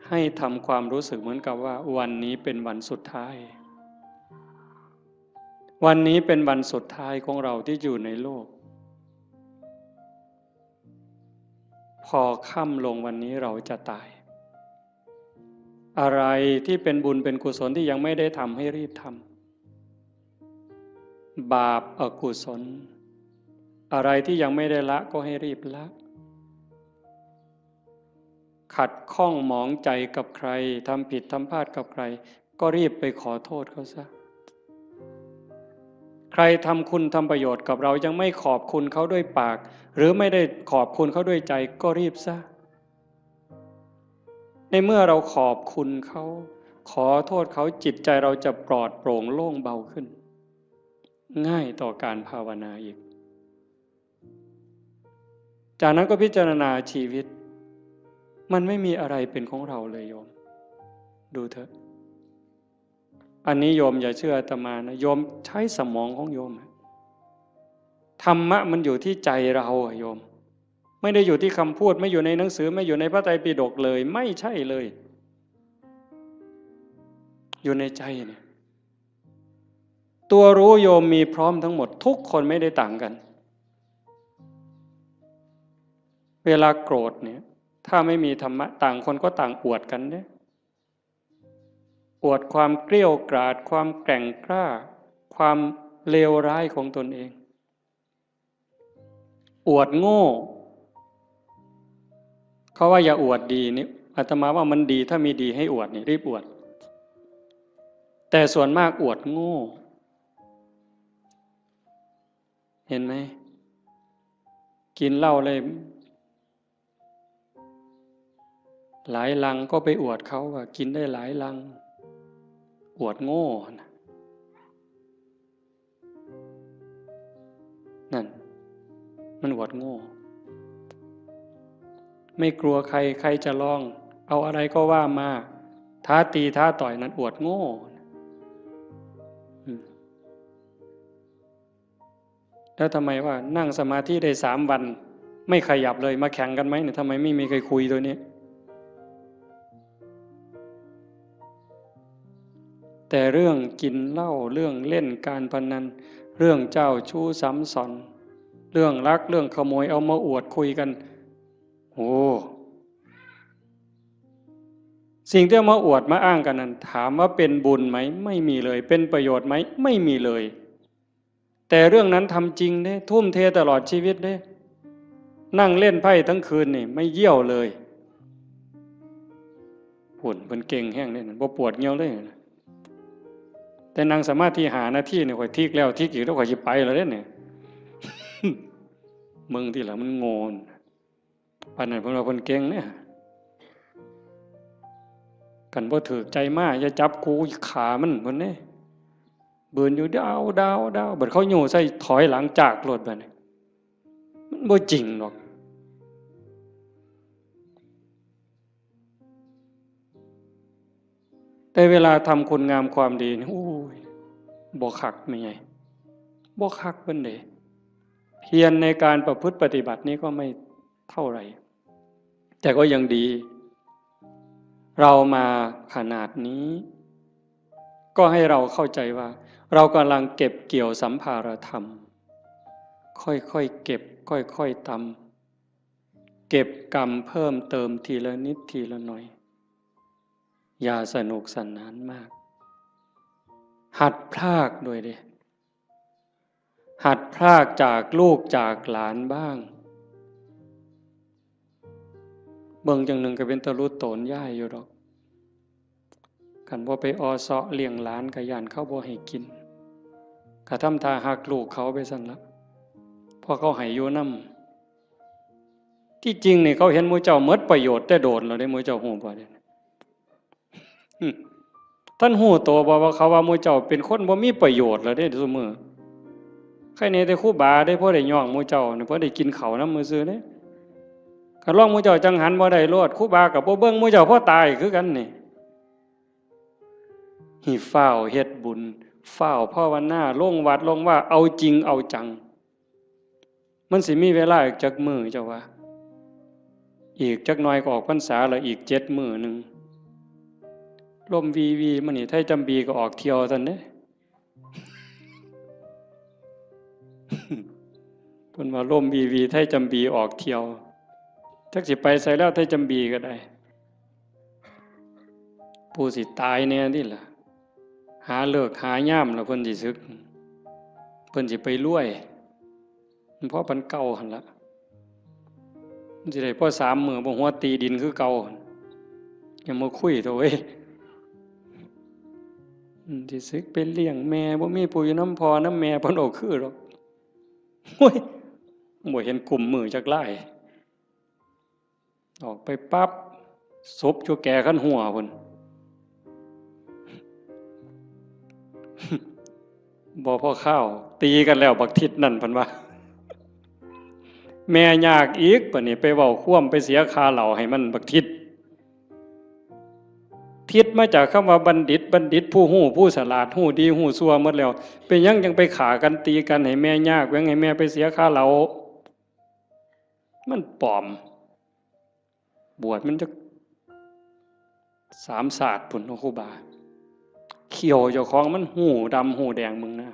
ให้ทำความรู้สึกเหมือนกับว่าวันนี้เป็นวันสุดท้าย วันนี้เป็นวันสุดท้ายของเราที่อยู่ในโลก พอค่ำลงวันนี้เราจะตาย อะไรที่เป็นบุญเป็นกุศลที่ยังไม่ได้ทำให้รีบทำ บาปอกุศล อะไรที่ยังไม่ได้ละก็ให้รีบละ ขัดข้องหมองใจกับใคร ทำผิดทำพลาดกับใคร ก็รีบไปขอโทษเขาซะ ใครทำคุณทำประโยชน์กับเรายังไม่ขอบคุณเขาด้วยปาก หรือไม่ได้ขอบคุณเขาด้วยใจ ก็รีบซะ ในเมื่อเราขอบคุณเขา ขอโทษเขา จิตใจเราจะปลอดโปร่งโล่งเบาขึ้น ง่ายต่อการภาวนาอีก จากนั้นก็พิจารณาชีวิต มันไม่มีอะไรเป็นของเราเลยโยม ดูเถอะ อันนี้โยมอย่าเชื่ออาตมานะ โยมใช้สมองของโยมอะ ธรรมะมันอยู่ที่ใจเราอะโยม ไม่ได้อยู่ที่คำพูด ไม่อยู่ในหนังสือ ไม่อยู่ในพระไตรปิฎกเลย ไม่ใช่เลย อยู่ในใจเนี่ย ตัวรู้โยมมีพร้อมทั้งหมด ทุกคนไม่ได้ต่างกัน เวลาโกรธเนี่ย ถ้าไม่มีธรรมะ ต่างคนก็ต่างอวดกันเนี่ย อวดความเกรี้ยวกราด ความแกร่งกล้า ความเลวร้ายของตนเอง อวดโง่ เขาว่าอย่าอวดดีนี่ อาตมาว่ามันดี ถ้ามีดีให้อวดนี่ รีบอวด แต่ส่วนมากอวดโง่ เห็นไหม กินเหล้าเลย หลายลังก็ไปอวดเขาว่ากินได้หลายลัง อวดโง่นะ นั่น มันอวดโง่ ไม่กลัวใคร ใครจะลอง เอาอะไรก็ว่ามา ท้าตีท้าต่อย นั่นอวดโง่ อืม แล้วทำไมว่านั่งสมาธิได้สามวัน ไม่ขยับเลย มาแข่งกันไหมเนี่ย ทำไมไม่มีใครคุยตัวนี้ แต่เรื่องกินเหล้า เรื่องเล่นการพนัน เรื่องเจ้าชู้ซ้ำซ้อน เรื่องลัก เรื่องขโมย เอามาอวดคุยกัน โอ้ สิ่งที่เอามาอวดมาอ้างกันนั้น ถามว่าเป็นบุญไหม ไม่มีเลย เป็นประโยชน์ไหม ไม่มีเลย แต่เรื่องนั้นทำจริงเด้ ทุ่มเทตลอดชีวิตเด้ นั่งเล่นไพ่ทั้งคืนนี่ ไม่เยี่ยวเลย ผุ่นเพิ่นเก่งแฮงเด้ บ่ปวดเยี่ยวเลย แต่นั่งสมาธิห้านาทีนี่ ข้อยทิกแล้วทิกอีก แล้วข้อยสิไปแล้วเด้เนี่ย มึงที่หลังมันโง่น ปานนั้นเพิ่นว่าเพิ่นเก่งเด้ คันบ่ถูกใจมา อย่าจับกู ฆ่ามัน เพิ่นเด้ บืนอยู่ดาวดาวดาว บัดเขาโยใส่ ถอยหลังจากโลดบัดนี้ มันบ่จริงดอก แต่เวลาทำคุณงามความดีนี่ โอ้ย บ่คักแม่ใหญ่ บ่คักปานใด เพียรในการประพฤติปฏิบัตินี้ก็ไม่เท่าไหร่ แต่ก็ยังดี เรามาขนาดนี้ ก็ให้เราเข้าใจว่า เรากำลังเก็บเกี่ยวสัมภารธรรม ค่อยๆเก็บ ค่อยๆตำ เก็บกำเพิ่มเติมทีละนิดทีละหน่อย อย่าสนุกสนานมาก หัดพรากด้วยเด้ หัดพรากจากลูกจากหลานบ้าง เบิ่งจั่งหนึ่งก็เป็นตาหลุดโตนยายอยู่ดอก คันบ่ไปออเซาะเลี้ยงหลานก็ย้านเขาบ่ให้กิน ก็ทำท่าฮักลูกเขาไปซั่นละ เพราะเขาให้อยู่นำ ที่จริงนี่เขาเห็นหมู่เจ้าหมดประโยชน์แต่โดนแล้วเด้ หมู่เจ้าฮู้บ่เด้ อืม ท่านฮู้ตัวบ่ว่าเขาว่าหมู่เจ้าเป็นคนบ่มีประโยชน์แล้วเด้ซุมื้อ ใครแหน่แต่ครูบาเด้ พอได้ย่องหมู่เจ้านี่ พอได้กินข้าวนำมื้อซื่อเด้ คันลองหมู่เจ้าจั่งหันบ่ได้โลด ครูบาก็บ่เบิ่งหมู่เจ้าพอตายคือกันนี่ ให้ฟ้าวเฮ็ดบุญ ฟ้าวภาวนา ลงวัดลงวา เอาจริงเอาจัง มันสิมีเวลาอีกจักมื้อเจ้าว่า อีกจักหน่อยก็ออกพรรษาแล้ว อีกเจ็ดมื้อหนึ่ง ลมวีวี มื้อนี้ไทยจำบีก็ออกเที่ยวซั่นเด้ เพิ่นว่าลมวีวี ไทยจำบีออกเที่ยว จักสิไปไสแล้ว ไทยจำบีก็ได้ ผู้สิตายแหน่นี่ล่ะ หาฤกษ์หายามแล้วเพิ่นสิสึก เพิ่นสิไปรวย มันพอปานเก่าหั่นละ มันสิได้พอสามมื้อ บ่หัวตีดินคือเก่าหั่น อย่ามาคุยเถาะเว้ย อืม สิสึกไปเลี้ยงแม่ บ่มีผู้อยู่นำพ่อนำแม่ เพิ่นบ่คือดอก โอ้ย บ่เห็นกุมมือจักลาย ออกไปปั๊บ ศพอยู่แก่คันหัวพุ้น บ่พอคาว ตีกันแล้วบักทิศนั่น เพิ่นว่า แม่ยากอีก บัดนี้ไปเว้าความ ไปเสียค่าเหล้าให้มันบักทิศ ทิศมาจากคำว่าบัณฑิต บัณฑิตผู้ฮู้ ผู้ฉลาด ฮู้ดีฮู้ชั่วหมดแล้ว เป็นหยังจั่งไปฆ่ากันตีกันให้แม่ยาก หยังให้แม่ไปเสียค่าเหล้า มันปลอม บวชมันจักสามชาติพุ้นเนาะครูบา เขี้ยวเจ้าของมันฮู้ดำฮู้แดงมึงนะ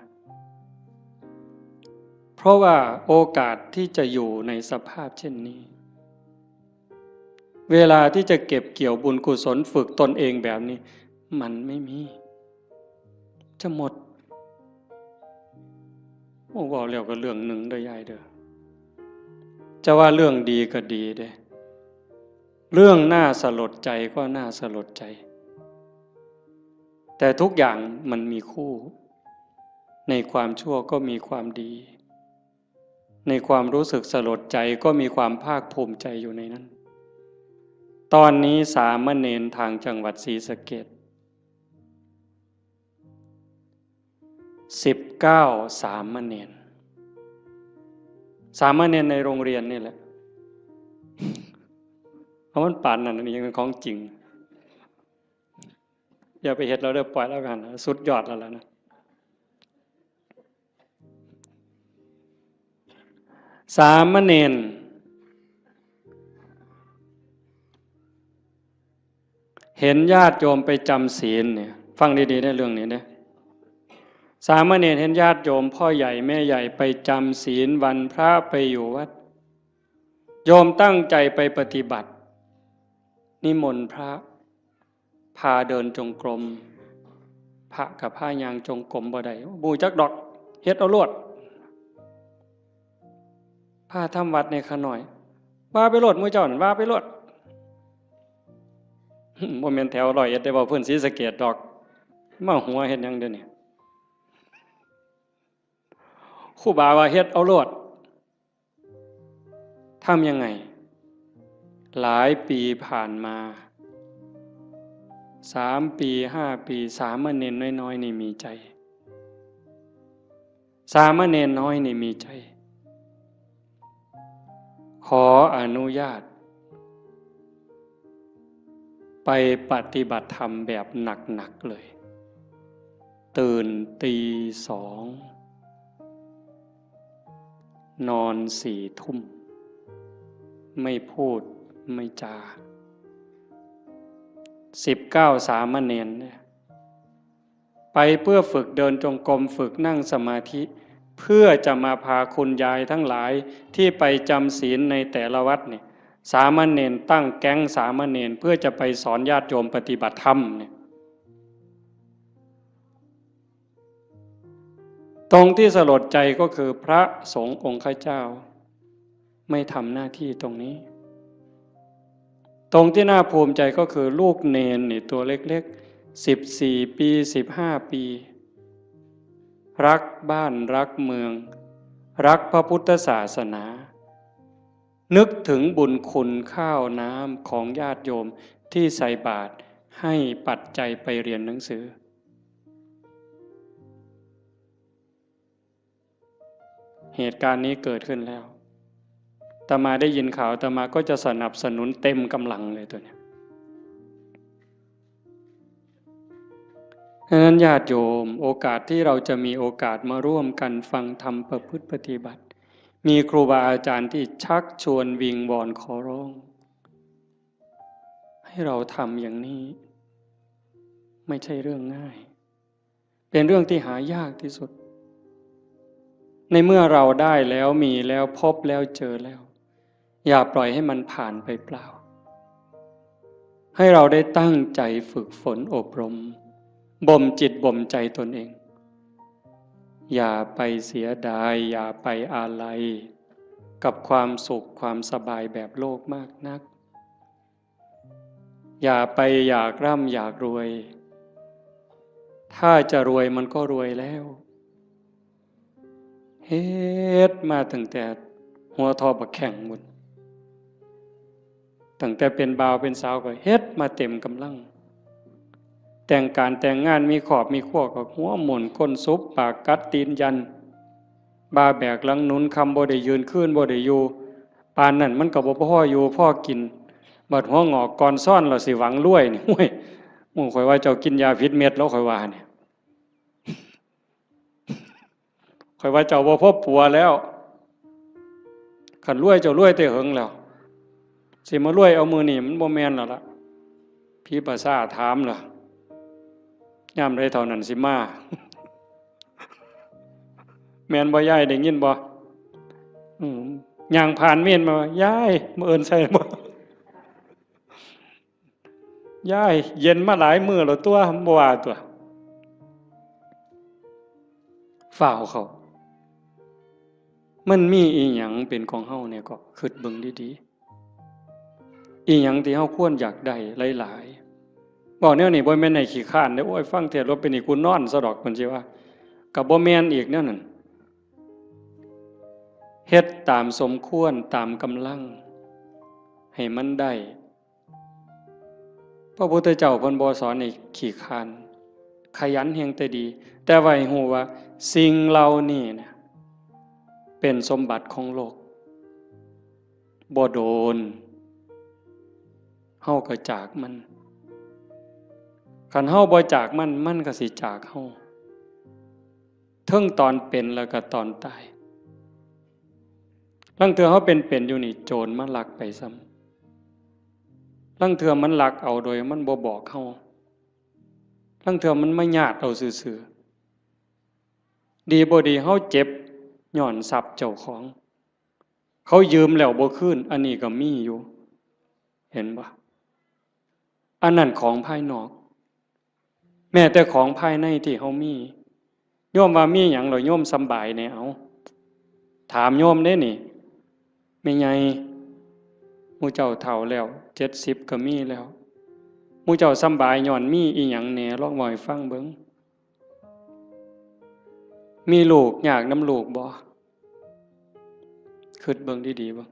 เพราะว่าโอกาสที่จะอยู่ในสภาพเช่นนี้ เวลาที่จะเก็บเกี่ยวบุญกุศลฝึกตนเองแบบนี้ มันไม่มี จะหมด โอ้ เว้าแล้วก็เรื่องหนึ่งเด้อยายเด้อ จะว่าเรื่องดีก็ดีเด้ เรื่องน่าสลดใจก็น่าสลดใจ แต่ทุกอย่างมันมีคู่ ในความชั่วก็มีความดี ในความรู้สึกสลดใจก็มีความภาคภูมิใจอยู่ในนั้น ตอนนี้สามเณรทางจังหวัดศรีสะเกษ สิบเก้า สามเณร สามเณรในโรงเรียนนี่แหละ เพราะมันปานนั้น อันนี้ยังเป็นของจริง อย่าไปเฮ็ดแล้วเด้อ ปล่อยแล้วกัน สุดยอดแล้วล่ะนะ สามเณร เห็นญาติโยมไปจำศีลเนี่ย ฟังดีๆ ในเรื่องนี้เด้อ สามเณรเห็นญาติโยมพ่อใหญ่แม่ใหญ่ไปจำศีลวันพระไปอยู่วัด โยมตั้งใจไปปฏิบัติ นิมนต์พระ พาเดินจงกรม พระกับพาย่างจงกรมบ่ได้ บ่ฮู้จักดอก เฮ็ดเอาโลด พาทำวัดในข้าน้อย ว่าไปโลด หมู่เจ้านั่น ว่าไปโลด บ่แม่นแถวร้อยเอ็ดเด้ เว้าพื้นศรีสะเกษดอก มาหัวเฮ็ดหยังเดี๋ยวนี้ ครูบาว่าเฮ็ดเอาโลด ทำยังไง หลายปีผ่านมา สามปี ห้าปี สามเณรน้อยๆ นี่มีใจ สามเณรน้อยนี่มีใจ ขออนุญาต ไปปฏิบัติธรรมแบบหนักๆ เลย ตื่นตีสอง นอนสี่ทุ่ม ไม่พูดไม่จา สิบเก้าสามเณรเนี่ย ไปเพื่อฝึกเดินจงกรม ฝึกนั่งสมาธิ เพื่อจะมาพาคุณยายทั้งหลายที่ไปจำศีลในแต่ละวัดเนี่ย สามเณรตั้งแก๊งสามเณรเพื่อจะไปสอนญาติโยมปฏิบัติธรรมเนี่ย ตรงที่สลดใจก็คือพระสงฆ์องค์ข้าเจ้า ไม่ทำหน้าที่ตรงนี้ ตรงที่น่าภูมิใจก็คือลูกเณรนี่ตัวเล็กๆ สิบสี่ปี สิบห้าปี รักบ้านรักเมือง รักพระพุทธศาสนา นึกถึงบุญคุณข้าวน้ำของญาติโยมที่ใส่บาตรให้ปัจจัยไปเรียนหนังสือ เหตุการณ์นี้เกิดขึ้นแล้ว อาตมาได้ยินข่าว อาตมาก็จะสนับสนุนเต็มกำลังเลยตัวเนี้ย ฉะนั้นญาติโยม โอกาสที่เราจะมีโอกาสมาร่วมกันฟังธรรมประพฤติปฏิบัติ มีครูบาอาจารย์ที่ชักชวนวิงวอนขอร้อง ให้เราทำอย่างนี้ ไม่ใช่เรื่องง่าย เป็นเรื่องที่หายากที่สุด ในเมื่อเราได้แล้ว มีแล้ว พบแล้ว เจอแล้ว อย่าปล่อยให้มันผ่านไปเปล่า ให้เราได้ตั้งใจฝึกฝนอบรม บ่มจิตบ่มใจตนเอง อย่าไปเสียดาย อย่าไปอาลัย กับความสุขความสบายแบบโลกมากนัก อย่าไปอยากร่ำอยากรวย ถ้าจะรวยมันก็รวยแล้ว เฮ็ดมาตั้งแต่หัวทอบักแข้งบุ้น ตั้งแต่เป็นบ่าวเป็นสาวก็เฮ็ดมาเต็มกำลัง แต่งการแต่งงานมีครอบมีครัวก็หัวหมุนก้นสุบปากกัดตีนยัน บ่าแบกหลังหนุนคำบ่ได้ยืน คืนบ่ได้อยู่ ปานนั้นมันก็บ่พออยู่พอกิน บัดหัวงอกก่อนซ้อนแล้วสิหวังรวยนี่ โอ้ย หมู่ข้อยว่าเจ้ากินยาผิดเม็ดแล้ว ข้อยว่าเนี่ย ข้อยว่าเจ้าบ่พอปัวแล้ว คันรวยเจ้ารวยแต่เหิงแล้ว สิมารวยเอามื้อนี้มันบ่แม่นแล้วล่ะ ผีป่าช้าถามล่ะ ยามใดเฒ่านั้นสิมา แม่นบ่ยาย ได้ยินบ่ อืม ย่างผ่านเมนมาว่า ยาย มื้ออื่นใส่บ่ ยาย เย็นมาหลายมื้อแล้วตั๊ว บ่ว่าตั๊ว ฟ้าวเข้า มันมีอีหยังเป็นของเฮาเนี่ยก็คิดเบิ่งดีๆ อีหยังที่เฮาควรอยากได้หลายๆ เว้าแนวนี้บ่แม่นให้ขี้คร้านเด้อ โอ้ย ฟังเทศน์แล้วเป็นนี่กูนอนซะดอก เพิ่นสิว่า ก็บ่แม่นอีกแนวนั้น เฮ็ดตามสมควร ตามกำลัง ให้มันได้ พระพุทธเจ้าเพิ่นบ่สอนให้ขี้คร้าน ขยันแฮ่งแต่ดี แต่ว่าให้ฮู้ว่าสิ่งเหล่านี้นะ เป็นสมบัติของโลก บ่โดน เฮาก็จากมัน คันเฮาบ่จากมัน มันก็สิจากเฮา เทิงตอนเป็นแล้วก็ตอนตาย ลางเทื่อเฮาเป็นๆ อยู่นี่ โจรมาลักไปซ้ำ ลางเทื่อมันลักเอาโดยมันบ่บอกเฮา ลางเทื่อมันมาญาติเอาซื่อๆ ดีบ่ดีเฮาเจ็บย้อนทรัพย์เจ้าของ เขายืมแล้วบ่คืน อันนี้ก็มีอยู่ เห็นบ่ อันนั้นของภายนอก แม้แต่ของภายในที่เฮามี โยมว่ามีหยังเหรอ โยมสำบายแหน่ เอา ถามโยมเด้นี่ แม่ใหญ่ หมู่เจ้าเฒ่าแล้ว เจ็ดสิบก็มีแล้ว หมู่เจ้าสำบายย้อนมีอีหยังแหน่ ลองเว้าให้ฟังเบิ่ง มีลูกยากนำลูกบ่ คิดเบิ่งดีๆ เบิ่ง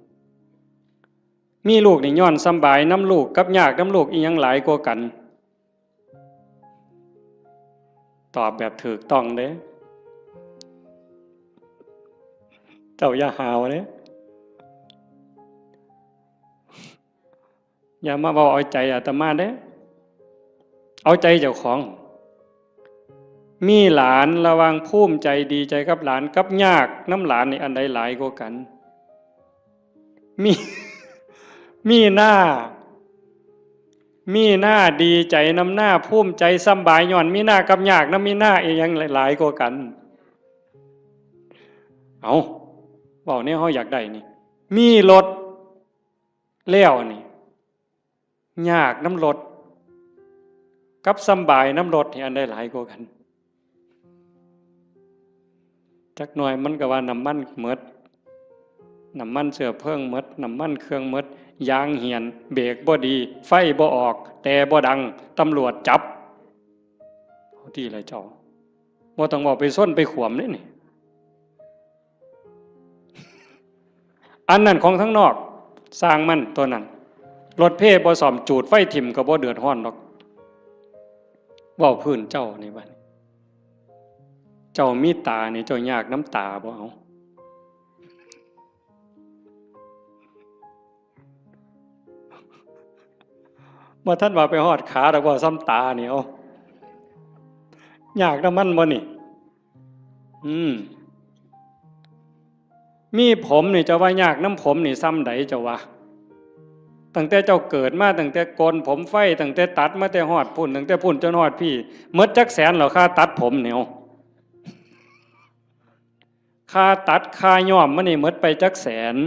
มีลูกนี่ย้อนสำบายนำลูกกับยากนำลูก อีหยังหลายกว่ากัน ตอบแบบถูกต้องเด้ เจ้าอย่าหาวเด้ อย่ามาเว้าเอาใจอาตมาเด้ เอาใจเจ้าของ มีหลาน ระหว่างภูมิใจดีใจกับหลานกับยากนำหลานนี่อันใดหลายกว่ากัน มี มีหน้า มีหน้าดีใจนำหน้า ภูมิใจสำบายย้อนมีหน้ากับยากนำมีหน้า อีหยังหลายกว่ากัน เอา เว้าแนวเฮาอยากได้นี่ มีรถแล้วนี่ ยากนำรถ กับสำบายนำรถนี่อันใดหลายกว่ากัน จักหน่อยมันก็ว่าน้ำมันหมด น้ำมันเชื้อเพลิงหมด น้ำมันเครื่องหมด ยางเหี่ยน เบรกบ่ดี ไฟบ่ออก แต่บ่ดัง ตำรวจจับ เอาติล่ะเจ้า บ่ต้องเว้าไปชนไปขวมเด้นี่ อันนั้นของทางนอก ซ่างมันตัวนั้น รถเพบ่ซ่อม จูดไฟถิ่มก็บ่เดือดร้อนดอก เว้าพื้นเจ้านี่บัดนี้ เจ้ามีตานี่ เจ้ายากนำตาบ่ เอา บ่ทันว่าไปฮอดขาดอก เว้าส่ำตานี่ เอา ยากนำมันบ่นี่ อืม มีผมนี่ เจ้าว่ายากนำผมนี่ส่ำใดเจ้าว่า ตั้งแต่เจ้าเกิดมา ตั้งแต่โกนผมไฟ ตั้งแต่ตัดมาแต่ฮอดพุ้น ตั้งแต่พุ้นจนฮอดพี้ หมดจักแสนแล้ว ค่าตัดผมนี่ เอา ค่าตัดค่าย้อมมันนี่หมดไปจักแสน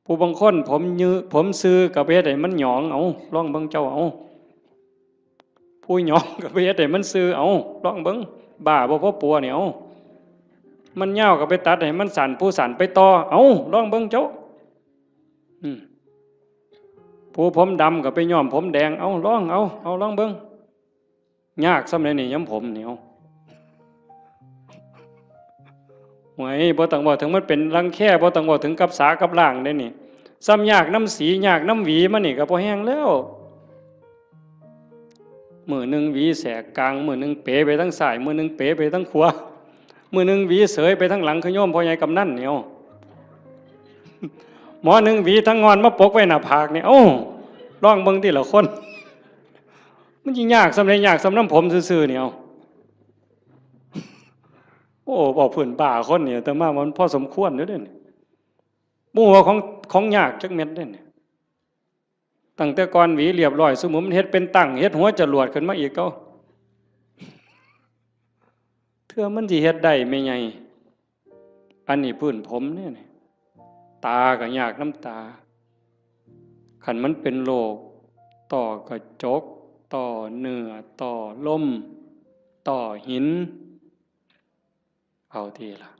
ผู้บางคนผมยือ ผมซื่อก็ไปเฮ็ดให้มันหยอง เอา ลองเบิ่งเจ้า เอา ผู้หยองก็ไปเฮ็ดให้มันซื่อ เอา ลองเบิ่ง บ้าบ่พอปัวนี่ เอา มันยาวก็ไปตัดให้มันสั้น ผู้สั้นไปต่อ เอา ลองเบิ่งเจ้า อืม ผู้ผมดำก็ไปย้อมผมแดง เอา ลอง เอา เอา ลองเบิ่ง ยากส่ำใดนี่ ย้อมผมนี่ เอา โอ้ย บ่ต้องเว้าถึงมันเป็นรังแค บ่ต้องเว้าถึงกับสากับล้างเด้นี่ ส่ำยากนำสี ยากนำหวีมันนี่ก็พอแฮงแล้ว มื้อหนึ่งหวีแสกกลาง มื้อหนึ่งเป๋ไปทางซ้าย มื้อหนึ่งเป๋ไปทางขวา มื้อหนึ่งหวีเสยไปทางหลัง คือโยมพ่อใหญ่กำนันนี่ เอา หมอหนึ่งหวีทางงอนมาปกไว้หน้าผากนี่ เอ้า ลองเบิ่งติล่ะคน มันสิยากส่ำใด ยากส่ำนำผมซื่อๆนี่ เอา โอ้ เว้าพื้นบ้าคนนี่ อาตมาว่ามันพอสมควรอยู่เด้นี่ บ่ฮู้ว่าของ ของยากจักเม็ดเด้นี่ ตั้งแต่ก่อนหวีเรียบร้อย ซุมื้อมันเฮ็ดเป็นตั้ง เฮ็ดหัวจรวดขึ้นมาอีก เอ้า เทื่อมันสิเฮ็ดได้แม่ใหญ่ อันนี้พื้นผมเด้นี่ ตาก็ยากนำตา คันมันเป็นโรค ต้อกระจก ต้อเนื้อ ต้อลม ต้อหิน เอาติล่ะ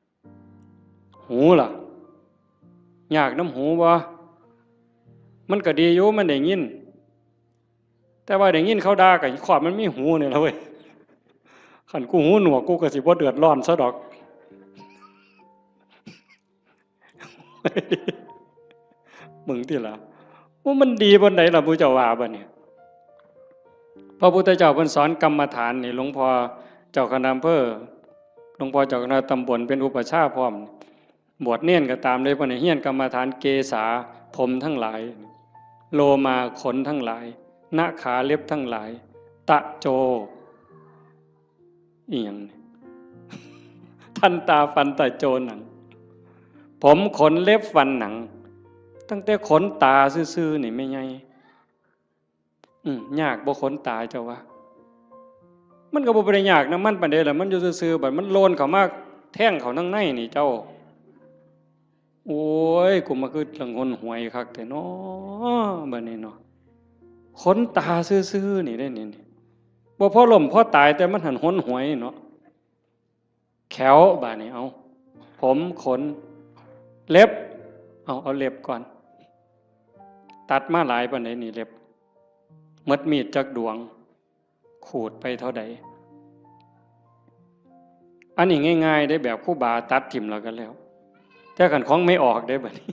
หูล่ะ ยากนำหูบ่ มันก็ดีอยู่ มันได้ยิน แต่ว่าได้ยินเขาด่าก็ครอบมันมีหูนี่ล่ะเว้ย คันกูหูหนวก กูก็สิบ่เดือดร้อนซะดอก มึงติล่ะ ว่ามันดีปานใดล่ะ ผู้เจ้าว่าบัดนี้ พระพุทธเจ้าเพิ่นสอนกรรมฐานนี่ หลวงพ่อเจ้าคณะอำเภอ หลวงพ่อเจ้าคณะตำบลเป็นอุปัชฌาย์พร้อม บวชเณรก็ตามเลย เพิ่นให้เฮียนกรรมฐาน เกสา ผมทั้งหลาย โลมา ขนทั้งหลาย นะขา เล็บทั้งหลาย ตะโจ อีหยังนี่ ทันตา ฟันตะโจ หนัง ผม ขน เล็บ ฟัน หนัง ตั้งแต่ขนตาซื่อๆนี่แม่ใหญ่ อืม ยากบ่ขนตาเจ้าว่า มันก็บ่ได้ยากนำมันปานใดล่ะ มันอยู่ซื่อๆ บัดมันโลนเข้ามาแทงเข้าทางในนี่เจ้า โอ้ย กูมาคือเรื่องหนหวยคักแท้น้อ บัดนี้เนาะ ขนตาซื่อๆนี่เด้นี่ นี่ บ่พอล้มพอตาย แต่มันหั้นหนหวยเนาะ แข้ว บาดนี้ เอา ผม ขน เล็บ เอา เอาเล็บก่อน ตัดมาหลายปานใดนี่เล็บ หมดมีดจักดวง ขูดไปเท่าใด อันนี้ง่ายๆเด้ แบบครูบาตัดถิ่มแล้วก็แล้ว แต่คันของไม่ออกเด้ บัดนี้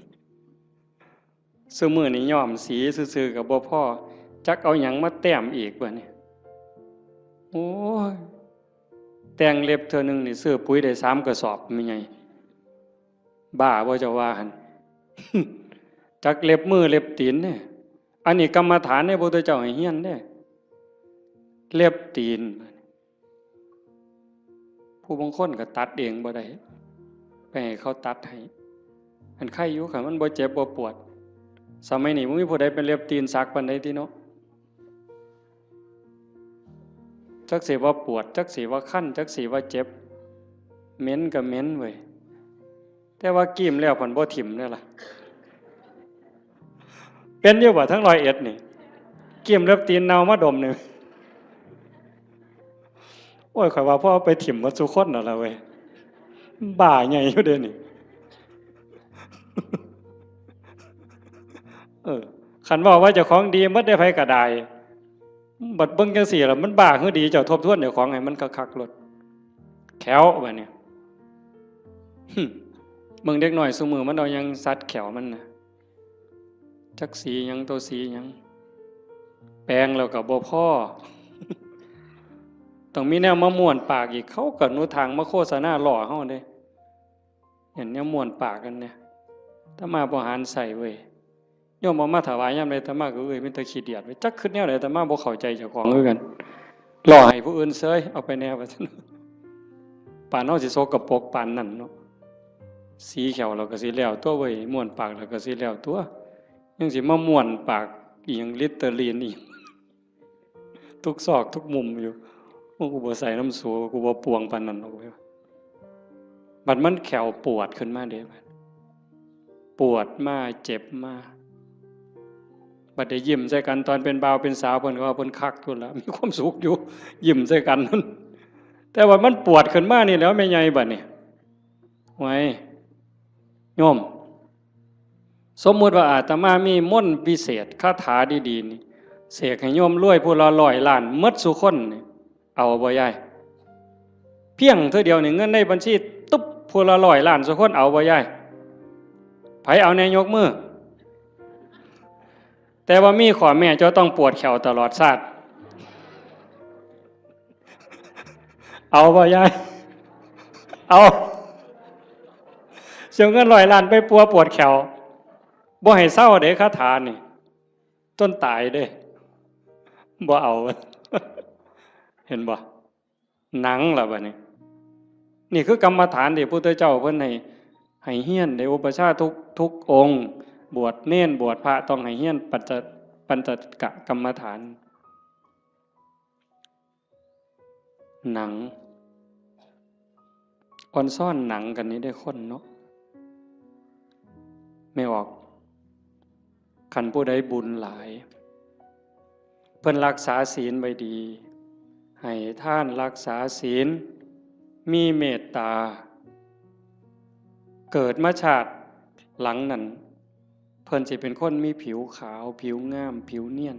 ซุมื้อนี้ย้อมสีซื่อๆก็บ่พอ จักเอาหยังมาแต้มอีกบัดนี้ โอ้ย แต่งเล็บเทื่อหนึ่งนี่ซื้อปุ๋ยได้สามกระสอบ แม่ใหญ่ บ้าบ่เจ้าว่าหั่น จักเล็บมือเล็บตีนเด้ อันนี้กรรมฐานเด้ พระพุทธเจ้าให้เฮียนเด้ เล็บตีน ผู้บางคนก็ตัดเองบ่ได้ ไปให้เขาตัดให้ อันไคอยู่ คันมันบ่เจ็บบ่ปวด สมัยนี้บ่มีผู้ใดเป็นเล็บตีนสักปานใดติเนาะ จักสิว่าปวด จักสิว่าคัน จักสิว่าเจ็บ เหม็นก็เหม็นเว้ย แต่ว่ากรีมแล้วพันบ่ถิ่มเด้ล่ะ เป็นอยู่บ่ ทั้งร้อยเอ็ดนี่ กรีมเล็บตีนเน่ามาดมนี่ โอ้ย ข้อยว่าพอเอาไปถิ่มหมดซุคนแล้วล่ะเว้ย บ้าใหญ่อยู่เด้นี่ เออ คันเว้าว่าเจ้าของดีหมดเด้ ไผก็ได้ บัดเบิ่งจั่งซี้ล่ะ มันบ้าคือดี เจ้าทบทวนเจ้าของให้มันคักๆโลด แข้วบัดนี้ หึ เบิ่งเด็กน้อยซุมื้อมันเอาหยังสัดแข้วมันน่ะ จักสีหยัง ตัวสีหยัง แปรงแล้วก็บ่พอ ต้องมีแนวมาม้วนปากอีก เขาก็หนุทางมาโฆษณาล้อเฮาเด้ เห็นแนวม้วนปากกันเนี่ย อาตมาบ่หันใส่เว้ย โยมเอามาถวายยามใด อาตมาก็เอ้ย มีแต่ขี้เดียดเว้ย จักคิดแนวใด อาตมาบ่เข้าใจเจ้าของคือกัน ล้อให้ผู้อื่นเซย เอาไปแน่ว่าซั่น ปานเฮาสิสกปรกปานนั้นเนาะ สีแข้วเราก็สิแล้วตัวเว้ย ม้วนปากเราก็สิแล้วตัว ยังสิมาม้วนปากอีหยัง ลิตเตอรีนอีหยัง ทุกซอกทุกมุมอยู่ โอ้ กูบ่ใส่น้ำสู กูบ่ปวงปานนั้นหรอกเว้ย บัดมันแข้วปวดขึ้นมาเด้ บัดปวดมาเจ็บมา บัดได้ยิ้มใส่กันตอนเป็นบ่าวเป็นสาว เพิ่นก็ว่าเพิ่นคักอยู่ล่ะ มีความสุขอยู่ ยิ้มใส่กันนั่น แต่ว่ามันปวดขึ้นมานี่แหล้วแม่ใหญ่บัดนี้ ไว้ โยม สมมุติว่าอาตมามีมนต์วิเศษ คาถาดีๆนี่ เสกให้โยมรวยผู้ละร้อยล้านหมดซุคนนี่ เอาบ่ยาย เพียงเทื่อเดียวนี่ เงินในบัญชีตุ๊บ ผู้ละร้อยล้านซุคน เอาบ่ยาย ไผเอาแน่ยกมือ แต่ว่ามีข้อแม้ เจ้าต้องปวดแข้วตลอดชาติ เอาบ่ยาย เอา เสียเงินร้อยล้านไปปัวปวดแข้ว บ่ให้เซาเด้ คาถานี่ จนตายเด้ บ่เอา เห็นบ่ หนังล่ะบัดนี้ นี่คือกรรมฐานที่พระพุทธเจ้าเพิ่นให้ ให้เฮียน ได้อุปัชฌาย์ทุก ทุกองค์ บวชเณร บวชพระ ต้องให้เฮียนปัญจ ปัญจกกรรมฐาน หนัง อ่อนซ้อนหนังกันนี่ได้คนเนาะ แม่ออก คันผู้ใดบุญหลาย เพิ่นรักษาศีลไว้ดี ให้ทานรักษาศีล มีเมตตา เกิดมาชาติหลังนั้น เพิ่นสิเป็นคนมีผิวขาว ผิวงาม ผิวเนียน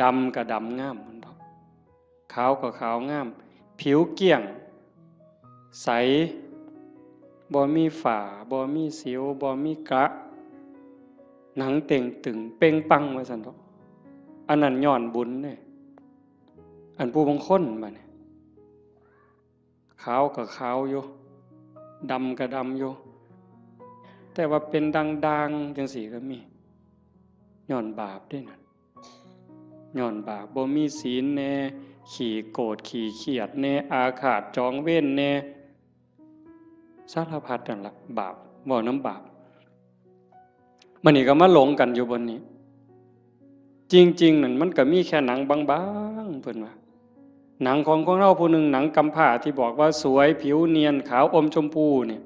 ดำก็ดำงามมันดอก ขาวก็ขาวงาม ผิวเกลี้ยง ใส บ่มีฝ้า บ่มีสิว บ่มีกระ หนังเต่งตึงเป่งปังว่าซั่นดอก อันนั้นย้อนบุญเด้ อันผู้บางคนบัดนี้ ขาวก็ขาวอยู่ ดำก็ดำอยู่ แต่ว่าเป็นด่างๆจั่งซี้ก็มี ย้อนบาปเด้นั่น ย้อนบาป บ่มีศีลแน่ ขี้โกรธ ขี้เคียดแน่ อาฆาตจองเวรแน่ สารพัดนั่นล่ะ บาป เว้านำบาป มื้อนี้ก็มาหลงกันอยู่บนนี้ จริงๆนั่นมันก็มีแค่หนังบางๆ เพิ่นว่า หนังของคนเฮาผู้หนึ่ง หนังกำพร้าที่บอกว่าสวย ผิวเนียน ขาวอมชมพูนี่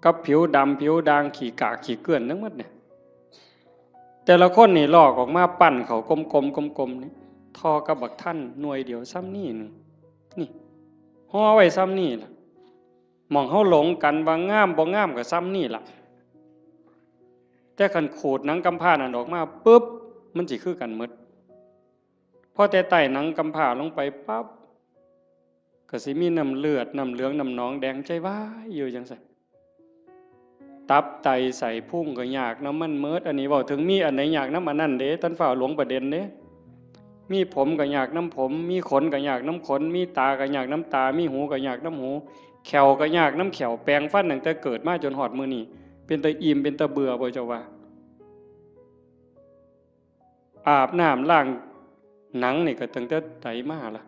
กับผิวดำ ผิวด่าง ขี้กาก ขี้เกื้อนทั้งหมดเนี่ย แต่ละคนนี่ลอกออกมาปั้นเข้ากลมๆ กลมๆ นี่ ท่อกับบักทันหน่วยเดียวส่ำนี้หนึ่ง นี่ ห่อไว้ส่ำนี้ล่ะ หม่องเฮาหลงกันว่างามบ่งามก็ส่ำนี้ล่ะ แต่คันขูดหนังกำพร้านั่นออกมาปุ๊บ มันสิคือกันหมด พอแต่ใต้หนังกำพร้าลงไปปั๊บ ก็สิมีน้ำเลือด น้ำเหลือง น้ำหนองแดงใจวายอยู่จั่งซั้น ตับไตไส้พุงก็ยากนำมันเมิด อันนี้เว้าถึงมีอันใดยากนำอันนั้นเด้ ท่านฟ้าวหลงประเด็นเด้ มีผมก็ยากนำผม มีขนก็ยากนำขน มีตาก็ยากนำตา มีหูก็ยากนำหู แข้วก็ยากนำแข้ว แปรงฟันตั้งแต่เกิดมาจนฮอดมื้อนี้ เป็นตาอิ่มเป็นตาเบื่อบ่เจ้าว่า อาบน้ำล้างหนังนี่ก็ตั้งแต่ใดมาล่ะ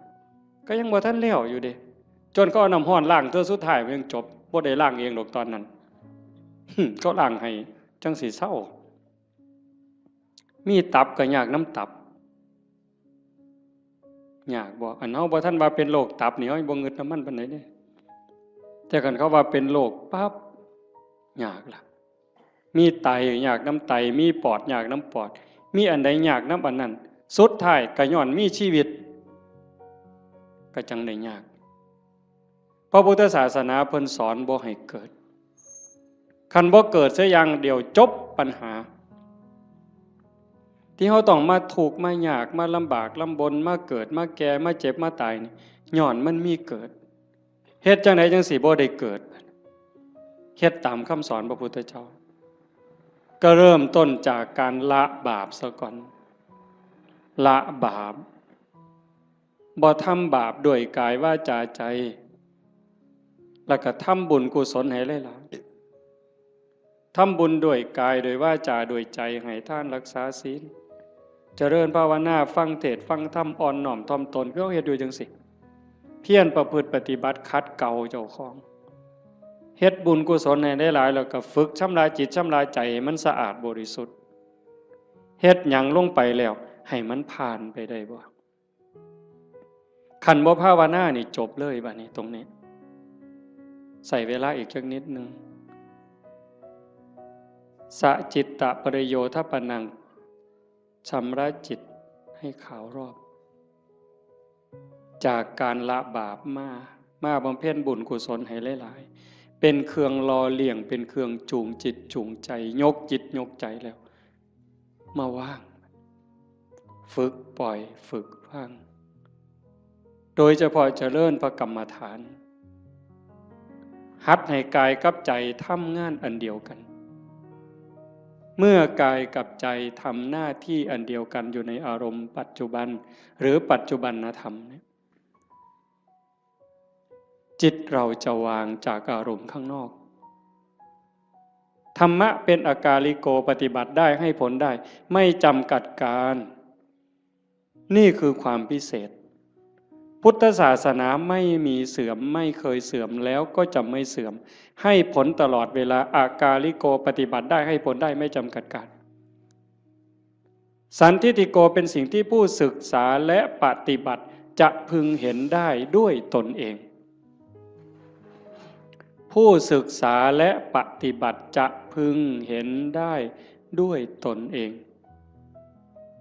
ก็ยังบ่ทันแล้วอยู่เด้ จนเขาเอาน้ำร้อนล้างเทื่อสุดท้ายมันยังจบ บ่ได้ล้างเองดอกตอนนั้น เขาล้างให้จั่งสิเซา มีตับก็ยากนำตับ ยากบ่ อันเฮาบ่ทันว่าเป็นโรคตับนี่ เฮาบ่งึดนำมันปานใดเด้ แต่คันเขาว่าเป็นโรคปั๊บ ยากล่ะ มีไตยากนำไต มีปอดยากนำปอด มีอันใดยากนำอันนั้น สุดท้ายก็ย้อนมีชีวิต ก็จั่งได้ยาก พระพุทธศาสนาเพิ่นสอนบ่ให้เกิด คันบ่เกิดเสียอย่างเดียวจบปัญหา ที่เฮาต้องมาทุกข์มายาก มาลำบากลำบน มาเกิด มาแก่ มาเจ็บ มาตายนี่ ย้อนมันมีเกิด เฮ็ดจั่งใดจั่งสิบ่ได้เกิด เฮ็ดตามคำสอนพระพุทธเจ้า ก็เริ่มต้นจากการละบาปซะก่อน ละบาป บ่ทำบาปด้วยกายวาจาใจ แล้วก็ทำบุญกุศลให้หลายๆ ทำบุญด้วยกาย ด้วยวาจา ด้วยใจ ให้ทาน รักษาศีล เจริญภาวนา ฟังเทศน์ ฟังธรรม อ่อนน้อมถ่อมตน คือเฮาเฮ็ดอยู่จั่งซี้ เพียรประพฤติปฏิบัติขัดเกลาเจ้าของ เฮ็ดบุญกุศลให้หลายๆ แล้วก็ฝึกชำระจิตชำระใจให้มันสะอาดบริสุทธิ์ เฮ็ดหยังลงไปแล้วให้มันผ่านไปได้บ่ คันบ่ภาวนานี่จบเลยบัดนี้ตรงนี้ ใช้เวลาอีกจักนิดหนึ่ง สะจิตตะปริโยทปนัง ชำระจิตให้ขาวรอบ จากการละบาปมา มาบำเพ็ญบุญกุศลให้หลายๆ เป็นเครื่องหล่อเลี้ยง เป็นเครื่องจูงจิตจูงใจ ยกจิตยกใจแล้ว มาวาง ฝึกปล่อย ฝึกวาง โดยเฉพาะเจริญพระกรรมฐาน หัดให้กายกับใจทำงานอันเดียวกัน เมื่อกายกับใจทำหน้าที่อันเดียวกันอยู่ในอารมณ์ปัจจุบัน หรือปัจจุบันธรรมเนี่ย จิตเราจะวางจากอารมณ์ข้างนอก ธรรมะเป็นอากาลิโก ปฏิบัติได้ ให้ผลได้ ไม่จำกัดการ นี่คือความพิเศษ พุทธศาสนาไม่มีเสื่อม ไม่เคยเสื่อม แล้วก็จะไม่เสื่อม ให้ผลตลอดเวลา อากาลิโก ปฏิบัติได้ ให้ผลได้ ไม่จำกัดการ สันทิฏฐิโก เป็นสิ่งที่ผู้ศึกษาและปฏิบัติจะพึงเห็นได้ด้วยตนเอง ผู้ศึกษาและปฏิบัติจะพึงเห็นได้ด้วยตนเอง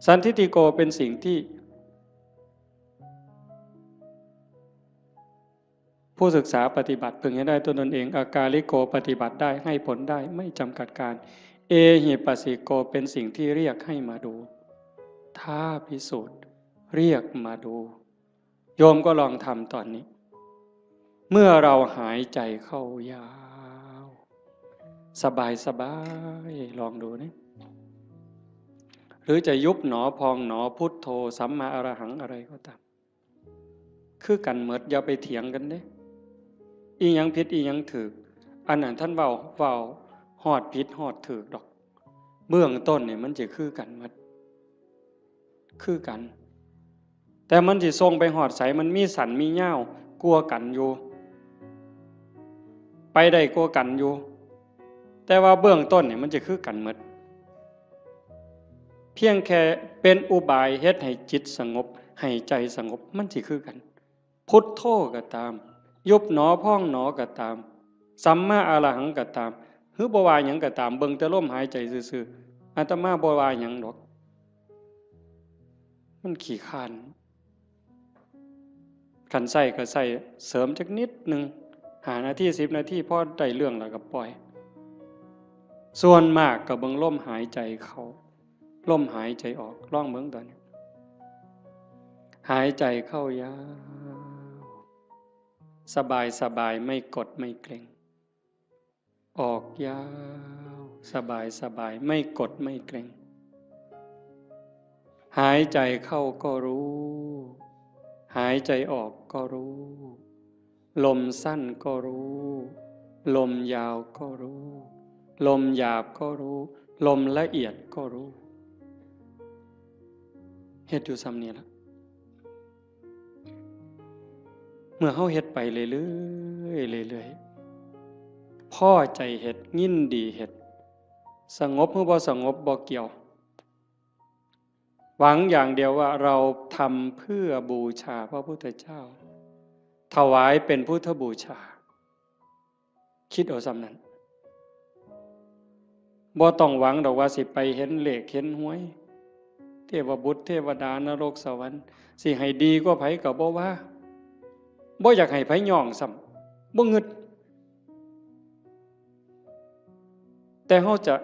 สันทิฏฐิโก เป็นสิ่งที่ ผู้ศึกษาปฏิบัติพึงเห็นได้ด้วยตนเอง อากาลิโก ปฏิบัติได้ ให้ผลได้ ไม่จำกัดการ เอหิปัสสิโก เป็นสิ่งที่เรียกให้มาดู ท้าพิสูจน์ เรียกมาดู โยมก็ลองทำตอนนี้ เมื่อเราหายใจเข้ายาว สบายสบาย ลองดูนะ หรือจะยุบหนอพองหนอ พุทโธ สัมมาอรหัง อะไรก็ตาม คือกันหมด อย่าไปเถียงกันเด้ อีหยังผิดอีหยังถูก อันนั้นท่านเว้า เว้าฮอดผิดฮอดถูกดอก เบื้องต้นนี่มันสิคือกันหมด คือกัน แต่มันสิส่งไปฮอดไส มันมีสั้นมียาวกว่ากันอยู่ ไปได้กว่ากันอยู่ แต่ว่าเบื้องต้นนี่มันสิคือกันหมด เพียงแค่เป็นอุบายเฮ็ดให้จิตสงบ ให้ใจสงบ มันสิคือกัน พุทโธก็ตาม ยุบหนอพองหนอก็ตาม สัมมาอรหังก็ตาม หรือบ่ว่าหยังก็ตาม เบิ่งแต่ลมหายใจซื่อๆ อาตมาบ่ว่าหยังดอก มันขี้คร้าน คันใช้ก็ใช้เสริมจักนิดหนึ่ง ห้านาที สิบนาที พอได้เรื่องแล้วก็ปล่อย ส่วนมากก็เบิ่งลมหายใจเข้า ลมหายใจออก ลองเบิ่งตอนนี้ หายใจเข้ายาว สบายสบาย ไม่กดไม่เกร็ง ออกยาว สบายสบาย ไม่กดไม่เกร็ง หายใจเข้าก็รู้ หายใจออกก็รู้ ลมสั้นก็รู้ ลมยาวก็รู้ ลมหยาบก็รู้ ลมละเอียดก็รู้ เฮ็ดอยู่ส่ำนี้ล่ะ เมื่อเฮาเฮ็ดไปเรื่อยๆ เรื่อยๆ พอใจเฮ็ด ยินดีเฮ็ด สงบหรือบ่สงบบ่เกี่ยว หวังอย่างเดียวว่าเราทำเพื่อบูชาพระพุทธเจ้า ถวายเป็นพุทธบูชา คิดเอาส่ำนั้น บ่ต้องหวังดอกว่าสิไปเห็นเลขเห็นหวย เทวบุตรเทวดานรกสวรรค์ สิให้ดีกว่าไผก็บ่ว่า บ่อยากให้ไผย้องซ้ำ บ่งึด แต่เฮาจะ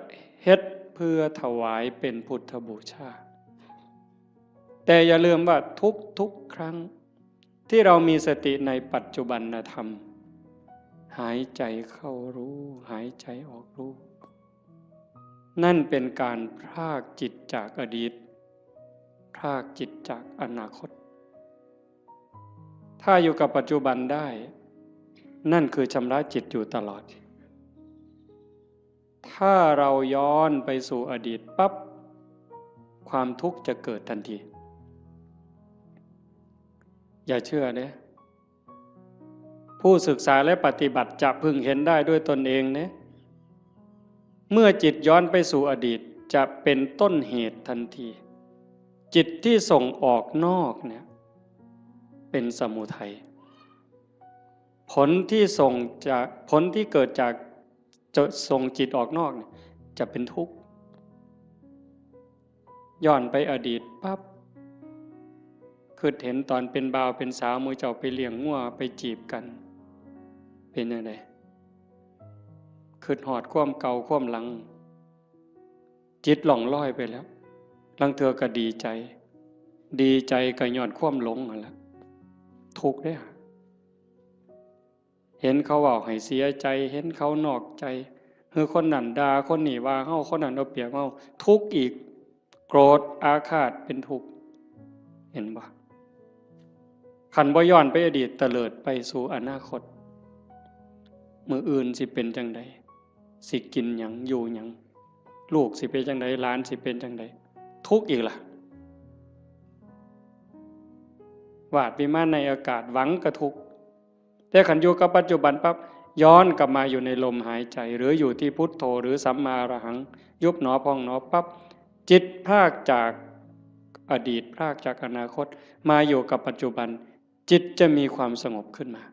เฮ็ดเพื่อถวายเป็นพุทธบูชา แต่อย่าลืมว่าทุกๆ ครั้งที่เรามีสติในปัจจุบันธรรม หายใจเข้ารู้ หายใจออกรู้ นั่นเป็นการพรากจิตจากอดีต พรากจิตจากอนาคต ถ้าอยู่กับปัจจุบันได้ นั่นคือชำระจิตอยู่ตลอด ถ้าเราย้อนไปสู่อดีตปั๊บ ความทุกข์จะเกิดทันที อย่าเชื่อเด้ ผู้ศึกษาและปฏิบัติจะพึงเห็นได้ด้วยตนเองเด้ เมื่อจิตย้อนไปสู่อดีต จะเป็นต้นเหตุทันที จิตที่ส่งออกนอกเนี่ย เป็นสมุทัย ผลที่ส่งจาก ผลที่เกิดจากจะส่งจิตออกนอกเนี่ย จะเป็นทุกข์ ย้อนไปอดีตปั๊บ คิดเห็นตอนเป็นบ่าวเป็นสาว หมู่เจ้าไปเลี้ยงงัวไปจีบกัน เป็นจั่งใด คิดฮอดความเก่าความหลัง จิตล่องลอยไปแล้ว ลางเทื่อก็ดีใจ ดีใจก็ย้อนความหลงนั่นแหละ ทุกข์เด้ เห็นเขาเว้าให้เสียใจ เห็นเขานอกใจ หรือคนนั้นด่า คนนี้ว่าเฮา คนนั้นเอาเปรียบเฮา ทุกข์อีก โกรธอาฆาตเป็นทุกข์ เห็นบ่ คันบ่ย้อนไปอดีต เตลิดไปสู่อนาคต มื้ออื่นสิเป็นจั่งใด สิกินหยัง อยู่หยัง ลูกสิเป็นจั่งใด หลานสิเป็นจั่งใด ทุกข์อีกล่ะ วาดวิมานในอากาศ หวังก็ทุกข์ แต่คันอยู่กับปัจจุบันปั๊บ ย้อนกลับมาอยู่ในลมหายใจ หรืออยู่ที่พุทโธ หรือสัมมาอรหัง ยุบหนอพองหนอปั๊บ จิตพรากจากอดีต พรากจากอนาคต มาอยู่กับปัจจุบัน จิตจะมีความสงบขึ้นมา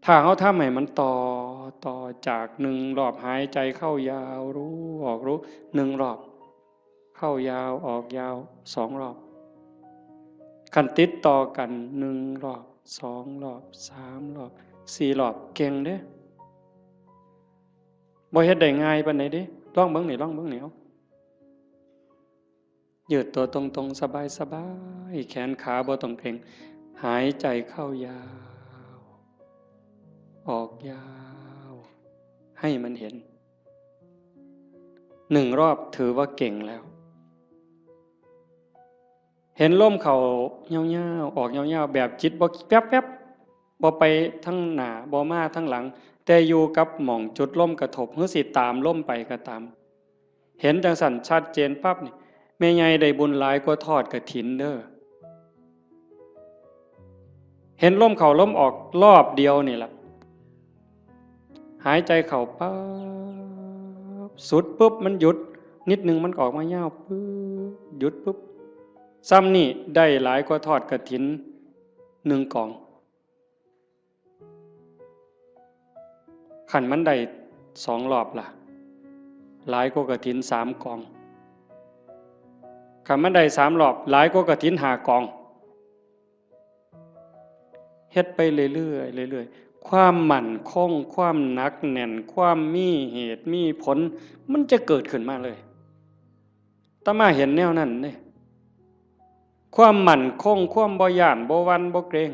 ถ้าเฮาทำให้มันต่อ ต่อจากหนึ่งรอบหายใจเข้ายาวรู้ ออกรู้ หนึ่งรอบ เข้ายาว ออกยาว สองรอบ คันติดต่อกัน หนึ่งรอบ สองรอบ สามรอบ สี่รอบ เก่งเด้ บ่เฮ็ดได้ง่ายปานใดเด้ ลองเบิ่งนี่ ลองเบิ่งนี่ เอา ยืดตัวตรงๆ สบายๆ แขนขาบ่ต้องเกร็ง หายใจเข้ายาว ออกยาว ให้มันเห็น หนึ่งรอบถือว่าเก่งแล้ว เห็นลมเข้ายาวๆ ออกยาวๆ แบบจิตบ่แป๊บๆ บ่ไปทางหน้า บ่มาทางหลัง แต่อยู่กับหม่องจุดลมกระทบ หรือสิตามลมไปก็ตาม เห็นจั่งซั้นชัดเจนปั๊บนี่ แม่ใหญ่ได้บุญหลายกว่าทอดกฐินเด้อ เห็นลมเข้าลมออกรอบเดียวนี่ล่ะ หายใจเข้าปั๊บ สุดปุ๊บ มันหยุด นิดนึงมันก็ออกมายาวปุ๊บ หยุดปุ๊บ ซ่ำนี่ได้หลายกว่าทอดกฐินหนึ่งกอง คันมันได้สองรอบล่ะ หลายกว่ากฐินสามกอง คันมันได้สามรอบ หลายกว่ากฐินห้ากอง เฮ็ดไปเรื่อยๆ เรื่อยๆ ความมั่นคง ความหนักแน่น ความมีเหตุมีผล มันจะเกิดขึ้นมาเลย อาตมาเห็นแนวนั้นเด้ ความมั่นคง ความบ่ย้าน บ่หวั่น บ่เกรง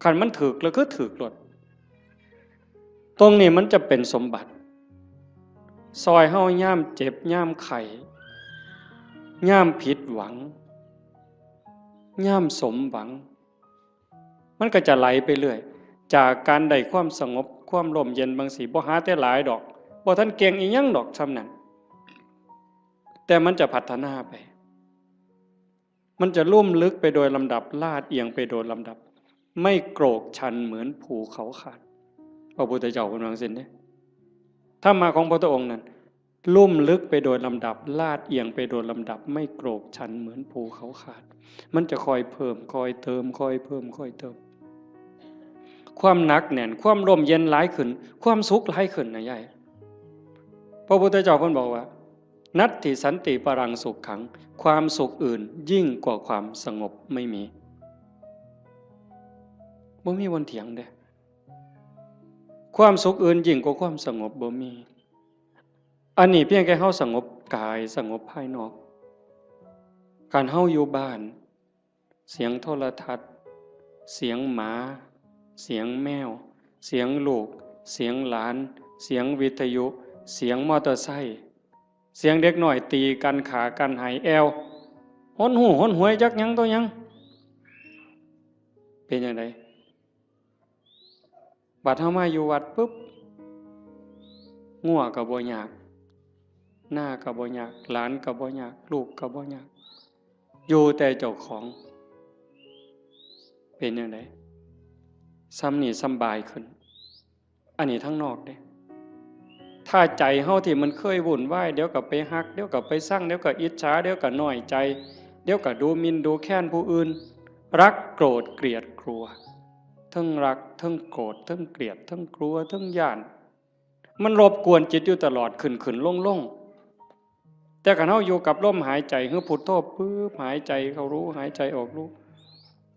คันมันถืกแล้วคือถืกโลด ตรงนี้มันจะเป็นสมบัติ ซอยเฮายามเจ็บ ยามไข้ ยามผิดหวัง ยามสมหวัง มันก็จะไหลไปเรื่อย จากการได้ความสงบ ความร่มเย็นบางสิ บ่หาแต่หลายดอก บ่ทันเก่งอีหยังดอกส่ำนั้น แต่มันจะพัฒนาไป มันจะลุ่มลึกไปโดยลำดับ ลาดเอียงไปโดยลำดับ ไม่โกรกชันเหมือนภูเขาขาด พระพุทธเจ้าเพิ่นว่าจั่งซี้เด้ ธรรมะของพระพุทธองค์นั้น ลุ่มลึกไปโดยลำดับ ลาดเอียงไปโดยลำดับ ไม่โกรกชันเหมือนภูเขาขาด มันจะค่อยเพิ่ม ค่อยเติม ค่อยเพิ่ม ค่อยเติม ความหนักแน่น ความร่มเย็นหลายขึ้น ความสุขหลายขึ้นนะยาย พระพุทธเจ้าเพิ่นบอกว่า นัตถิสันติปรังสุขขัง ความสุขอื่นยิ่งกว่าความสงบไม่มี บ่มีวันเถียงเด้ ความสุขอื่นยิ่งกว่าความสงบบ่มี อันนี้เพียงแค่เฮาสงบกาย สงบภายนอก การเฮาอยู่บ้าน เสียงโทรทัศน์ เสียงหมา เสียงแมว เสียงลูก เสียงหลาน เสียงวิทยุ เสียงมอเตอร์ไซค์ เสียงเด็กน้อยตีกัน ฆ่ากัน ไห้แอ่ว หนหู้หนหวยจักหยังต่อหยัง เป็นจั่งใด บัดเฮามาอยู่วัดปุ๊บ งัวก็บ่ยาก นาก็บ่ยาก หลานก็บ่ยาก ลูกก็บ่ยาก อยู่แต่เจ้าของ เป็นจั่งใด ส่ำนี้สำบายขึ้น อันนี้ทางนอกเด้ ถ้าใจเฮาที่มันเคยวุ่นวาย เดี๋ยวก็ไปฮัก เดี๋ยวก็ไปซัง เดี๋ยวก็อิจฉา เดี๋ยวก็น้อยใจ เดี๋ยวก็ดูหมิ่นดูแคลนผู้อื่น รักโกรธเกลียดกลัว เทิงรัก เทิงโกรธ เทิงเกลียด เทิงกลัว เทิงย้าน มันรบกวนจิตอยู่ตลอด ขึ้นขึ้นลงลง แต่คันเฮาอยู่กับลมหายใจ คือพุทโธ ปึ๊บ หายใจเข้ารู้ หายใจออกรู้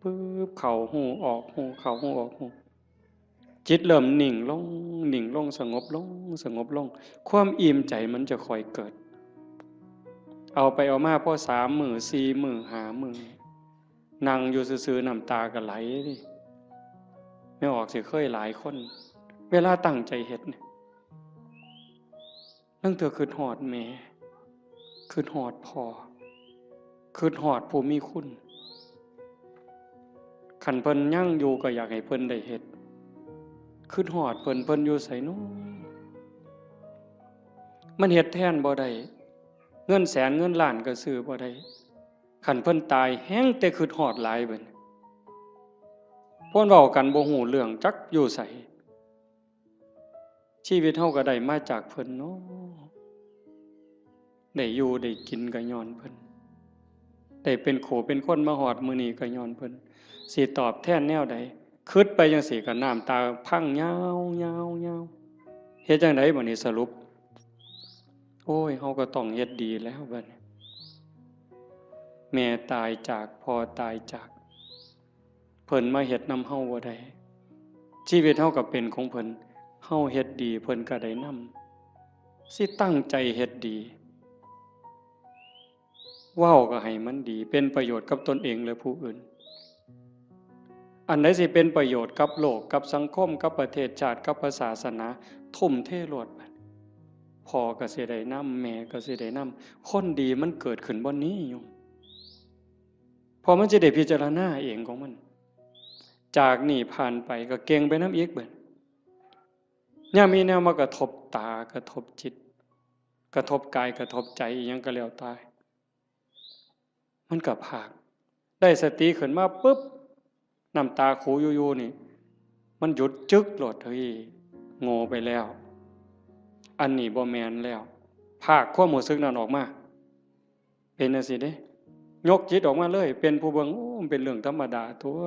ปึ๊บ เข้าฮู้ ออกฮู้ เข้าฮู้ ออกฮู้ จิตเริ่มนิ่งลง นิ่งลง สงบลง สงบลง ความอิ่มใจมันจะค่อยเกิด เอาไปเอามาพอสามมื้อ สี่มื้อ ห้ามื้อ นั่งอยู่ซื่อๆ น้ำตาก็ไหลเด้ แม่ออกสิเคยหลายคน เวลาตั้งใจเฮ็ดเนี่ย ลางเทื่อคิดฮอดแม่ คิดฮอดพ่อ คิดฮอดผู้มีคุณ คันเพิ่นยังอยู่ก็อยากให้เพิ่นได้เฮ็ด คิดฮอดเพิ่น เพิ่นอยู่ไสน้อ มันเฮ็ดแทนบ่ได้ เงินแสนเงินล้านก็ซื้อบ่ได้ คันเพิ่นตายแฮ่งแต่คิดฮอดหลายบัดนี้ คนเว้ากันบ่ฮู้เรื่อง จักอยู่ไส ชีวิตเฮาก็ได้มาจากเพิ่นเนาะ ได้อยู่ได้กินก็ย้อนเพิ่น ได้เป็นคู่เป็นคนมาฮอดมื้อนี้ก็ย้อนเพิ่น สิตอบแทนแนวใด คิดไปจั่งซี้ก็น้ำตาพังยาวๆๆ เฮ็ดจั่งใดบัดนี้สรุป โอ้ย เฮาก็ต้องเฮ็ดดีแล้วบัดนี้ แม่ตายจาก พ่อตายจาก เพิ่นมาเฮ็ดนำเฮาบ่ได้ ชีวิตเฮาก็เป็นของเพิ่น เฮาเฮ็ดดีเพิ่นก็ได้นำ สิตั้งใจเฮ็ดดี เว้าก็ให้มันดี เป็นประโยชน์กับตนเองและผู้อื่น อันใดสิเป็นประโยชน์กับโลก กับสังคม กับประเทศชาติ กับพระศาสนา ทุ่มเทโลด พ่อก็สิได้นำ แม่ก็สิได้นำ คนดีมันเกิดขึ้นบ่อนนี้โยม เพราะมันสิได้พิจารณาเองของมัน จากนี้ผ่านไปก็เก่งไปนำอีกบัด ยามมีแนวมากระทบตา กระทบจิต กระทบกาย กระทบใจ อีหยังก็แล้วแต่ มันก็พาก ได้สติขึ้นมาปุ๊บ น้ำตาคูอยู่ๆ นี่ มันหยุดจึ๊กโลด เฮ้ย โง่ไปแล้ว อันนี้บ่แม่นแล้ว พากความรู้สึกนั้นออกมา เป็นจั่งซี้เด้ ยกจิตออกมาเลย เป็นผู้เบิ่ง โอ้ มันเป็นเรื่องธรรมดาตั๊ว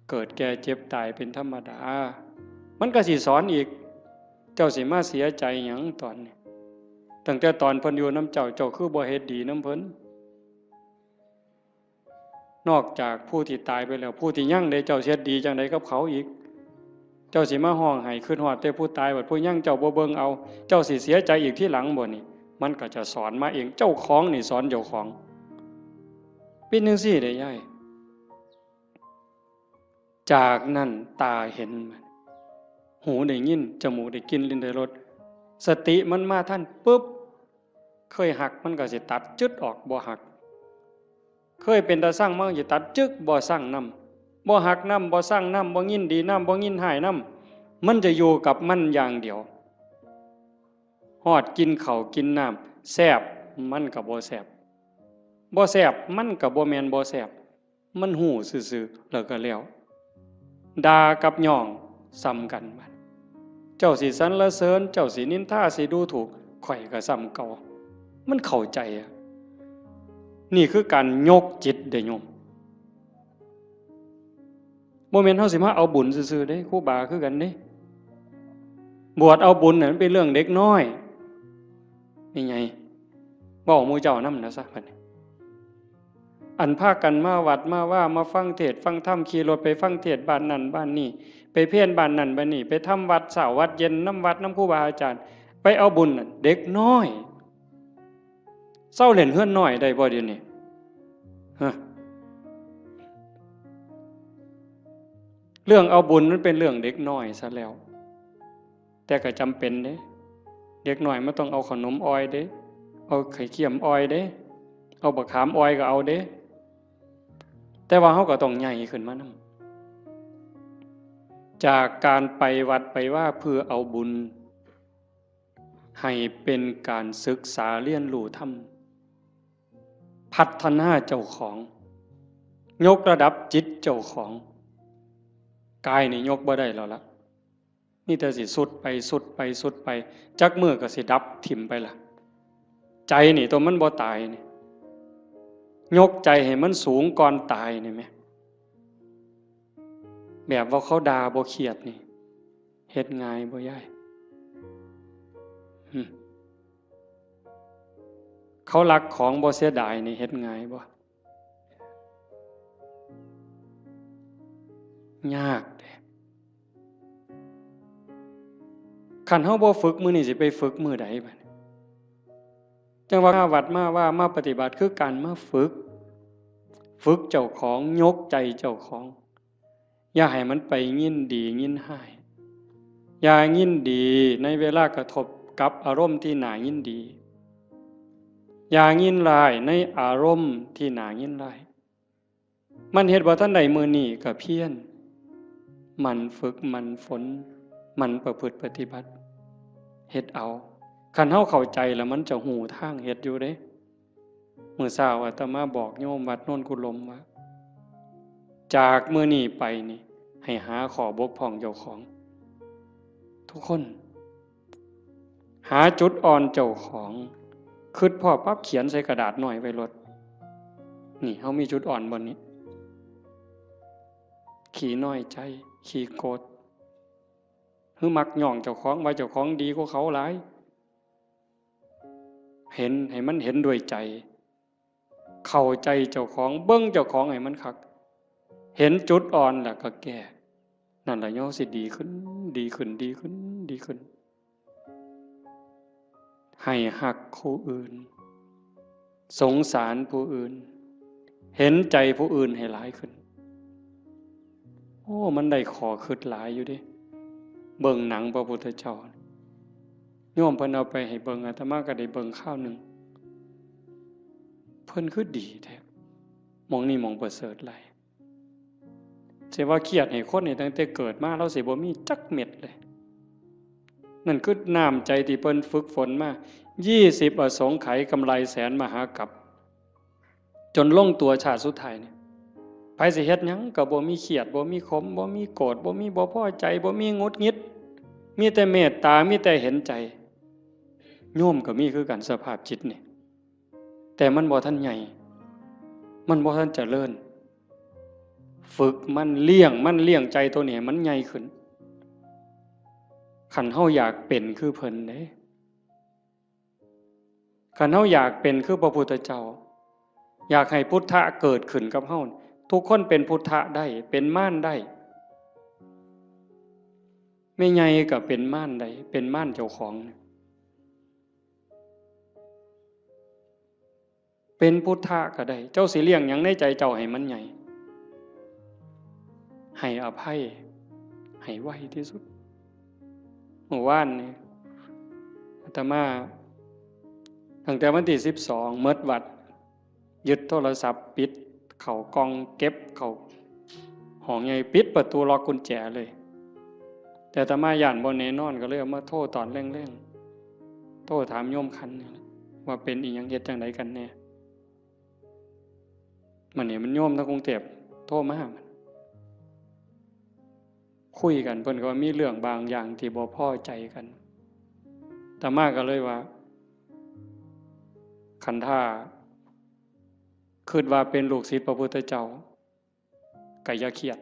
เกิดแก่เจ็บตายเป็นธรรมดา มันก็สิสอนอีก เจ้าสิมาเสียใจหยังตอนนี้ ตั้งแต่ตอนเพิ่นอยู่นำเจ้า เจ้าคือบ่เฮ็ดดีนำเพิ่น นอกจากผู้ที่ตายไปแล้ว ผู้ที่ยังเด้ เจ้าสิเฮ็ดดีจั่งใดกับเขาอีก เจ้าสิมาฮ้องไห้คิดฮอดแต่ผู้ตาย บัดผู้ยังเจ้าบ่เบิ่งเอา เจ้าสิเสียใจอีกทีหลังบ่นี่ มันก็จะสอนมาเอง เจ้าของนี่สอนเจ้าของ เป็นจั่งซี้เด้ยาย จากนั้นตาเห็น หูได้ยิน จมูกได้กลิ่น ลิ้นได้รส สติมันมาทันปุ๊บ เคยฮักมันก็สิตัดจึ๊ดออก บ่ฮัก เคยเป็นตาซังมันก็สิตัดจึ๊ก บ่ซังนำ บ่ฮักนำ บ่ซังนำ บ่ยินดีนำ บ่ยินฮ้ายนำ มันจะอยู่กับมันอย่างเดียว ฮอดกินข้าวกินน้ำ แซ่บ มันก็บ่แซ่บ บ่แซ่บ มันก็บ่แม่นบ่แซ่บ มันฮู้ซื่อๆ แล้วก็แล้ว ด่ากับย่องส่ำกันบัด เจ้าสิสรรเสริญ เจ้าสินินทา สิดูถูก ข้อยก็ส่ำเก่า มันเข้าใจอะ นี่คือการยกจิตเด้โยม บ่แม่นเฮาสิมาเอาบุญซื่อๆ เด้ ครูบาคือกันเด้ บวชเอาบุญน่ะมันเป็นเรื่องเด็กน้อย นี่ไง เว้าหมู่เจ้านำนะซะบัดนี้ อันพากันมาวัดมาวา มาฟังเทศน์ฟังธรรม ขี่รถไปฟังเทศน์บ้านนั่นบ้านนี่ ไปเพลบ้านนั่นบ้านนี่ ไปทำวัดเช้าวัดเย็นนำวัดนำครูบาอาจารย์ ไปเอาบุญน่ะ เด็กน้อย เซาเล่นเฮือนน้อยได้บ่เดี๋ยวนี้ ฮะ เรื่องเอาบุญมันเป็นเรื่องเด็กน้อยซะแล้ว แต่ก็จำเป็นเด้ เด็กน้อยมันต้องเอาขนมอ่อยเด้ เอาไข่เค็มอ่อยเด้ เอาบักขามอ่อยก็เอาเด้ แต่ว่าเฮาก็ต้องใหญ่ขึ้นมานำ จากการไปวัดไปวาเพื่อเอาบุญ ให้เป็นการศึกษาเรียนรู้ธรรม พัฒนาเจ้าของ ยกระดับจิตเจ้าของ กายนี่ยกบ่ได้แล้วละ มีแต่สิทรุดไป ทรุดไป ทรุดไป จักมื้อก็สิดับถิ่มไปละ ใจนี่ตัวมันบ่ตายนี่ ยกใจให้มันสูงก่อนตายนี่แหม แบบว่าเขาด่าบ่เครียดนี่ เฮ็ดง่ายบ่ยาย หึ เขาลักของบ่เสียดายนี่ เฮ็ดง่ายบ่ ยากเด้ คันเฮาบ่ฝึกมื้อนี้สิไปฝึกมื้อใดบัดนี้ จั่งว่ามาวัดมาวา มาปฏิบัติคือการมาฝึก ฝึกเจ้าของ ยกใจเจ้าของ อย่าให้มันไปยินดียินฮ้าย อย่ายินดีในเวลากระทบกับอารมณ์ที่น่ายินดี อย่ายินร้ายในอารมณ์ที่น่ายินร้าย มันเฮ็ดบ่ทันได้มื้อนี้ก็เพียร หมั่นฝึก หมั่นฝน หมั่นประพฤติปฏิบัติ เฮ็ดเอา คันเฮาเข้าใจแล้วมันจะฮู้ทางเฮ็ดอยู่เด้ มื้อเช้าอาตมาบอกโยมวัดโนนกุลมว่า จากมื้อนี้ไปนี่ ให้หาข้อบกพร่องเจ้าของ ทุกคน หาจุดอ่อนเจ้าของ คิดพ้อปั๊บเขียนใส่กระดาษน้อยไว้โลด นี่ เฮามีจุดอ่อนบ่นี่ ขี้น้อยใจ ขี้โกรธ หรือมักย่องเจ้าของว่าเจ้าของดีกว่าเขาหลาย เห็น ให้มันเห็นด้วยใจ เข้าใจเจ้าของ เบิ่งเจ้าของให้มันคัก เห็นจุดอ่อนแล้วก็แก้ นั่นล่ะ เฮาสิดีขึ้น ดีขึ้น ดีขึ้น ดีขึ้น ให้ฮักผู้อื่น สงสารผู้อื่น เห็นใจผู้อื่นให้หลายขึ้น โอ้ มันได้ข้อคิดหลายอยู่เด้ เบิ่งหนังพระพุทธเจ้า โยมเพิ่นเอาไปให้เบิ่ง อาตมาก็ได้เบิ่งคราวหนึ่ง เพิ่นคือดีแท้ หม่องนี้หม่องประเสริฐหลาย สิว่าเครียดให้คนนี่ตั้งแต่เกิดมา ลาวสิบ่มีจักเม็ดเลย นั่นคือน้ำใจที่เพิ่นฝึกฝนมา ยี่สิบอสงไขยกำไรแสนมหากัป จนลงตัวชาติสุดท้ายนี่ ไผสิเฮ็ดหยังก็บ่มีเครียด บ่มีขม บ่มีโกรธ บ่มีบ่พอใจ บ่มีหงุดหงิด มีแต่เมตตา มีแต่เห็นใจ โยมก็มีคือกันสภาพจิตนี่ แต่มันบ่ทันใหญ่ มันบ่ทันเจริญ ฝึกมัน เลี้ยงมัน เลี้ยงใจตัวนี้ให้มันใหญ่ขึ้น คันเฮาอยากเป็นคือเพิ่นเด้ คันเฮาอยากเป็นคือพระพุทธเจ้า อยากให้พุทธะเกิดขึ้นกับเฮา ทุกคนเป็นพุทธะได้ เป็นมารได้ แม่ใหญ่ก็เป็นมารได้ เป็นมารเจ้าของ เป็นพุทธะก็ได้ เจ้าสิเลี้ยงหยังในใจเจ้าให้มันใหญ่ ให้อภัย ให้ไวที่สุด เมื่อวานนี่ อาตมา ตั้งแต่วันที่สิบสอง เมิดวัด ยึดโทรศัพท์ ปิดเข้ากล่อง เก็บเข้าห้องใหญ่ ปิดประตูล็อกกุญแจเลย แต่อาตมาย้านบ่แน่นอน ก็เลยเอามาโทรตอนแลงๆ โทรถามโยมคันนี่แหละ ว่าเป็นอีหยัง เฮ็ดจั่งใดกันแน่ มื้อนี้มันโยมทางกรุงเทพฯโทรมาหา คุยกัน เพิ่นก็ว่ามีเรื่องบางอย่างที่บ่พอใจกัน อาตมาก็เลยว่า คันถ้าคิดว่าเป็นลูกศิษย์พระพุทธเจ้า ก็อย่าเครียด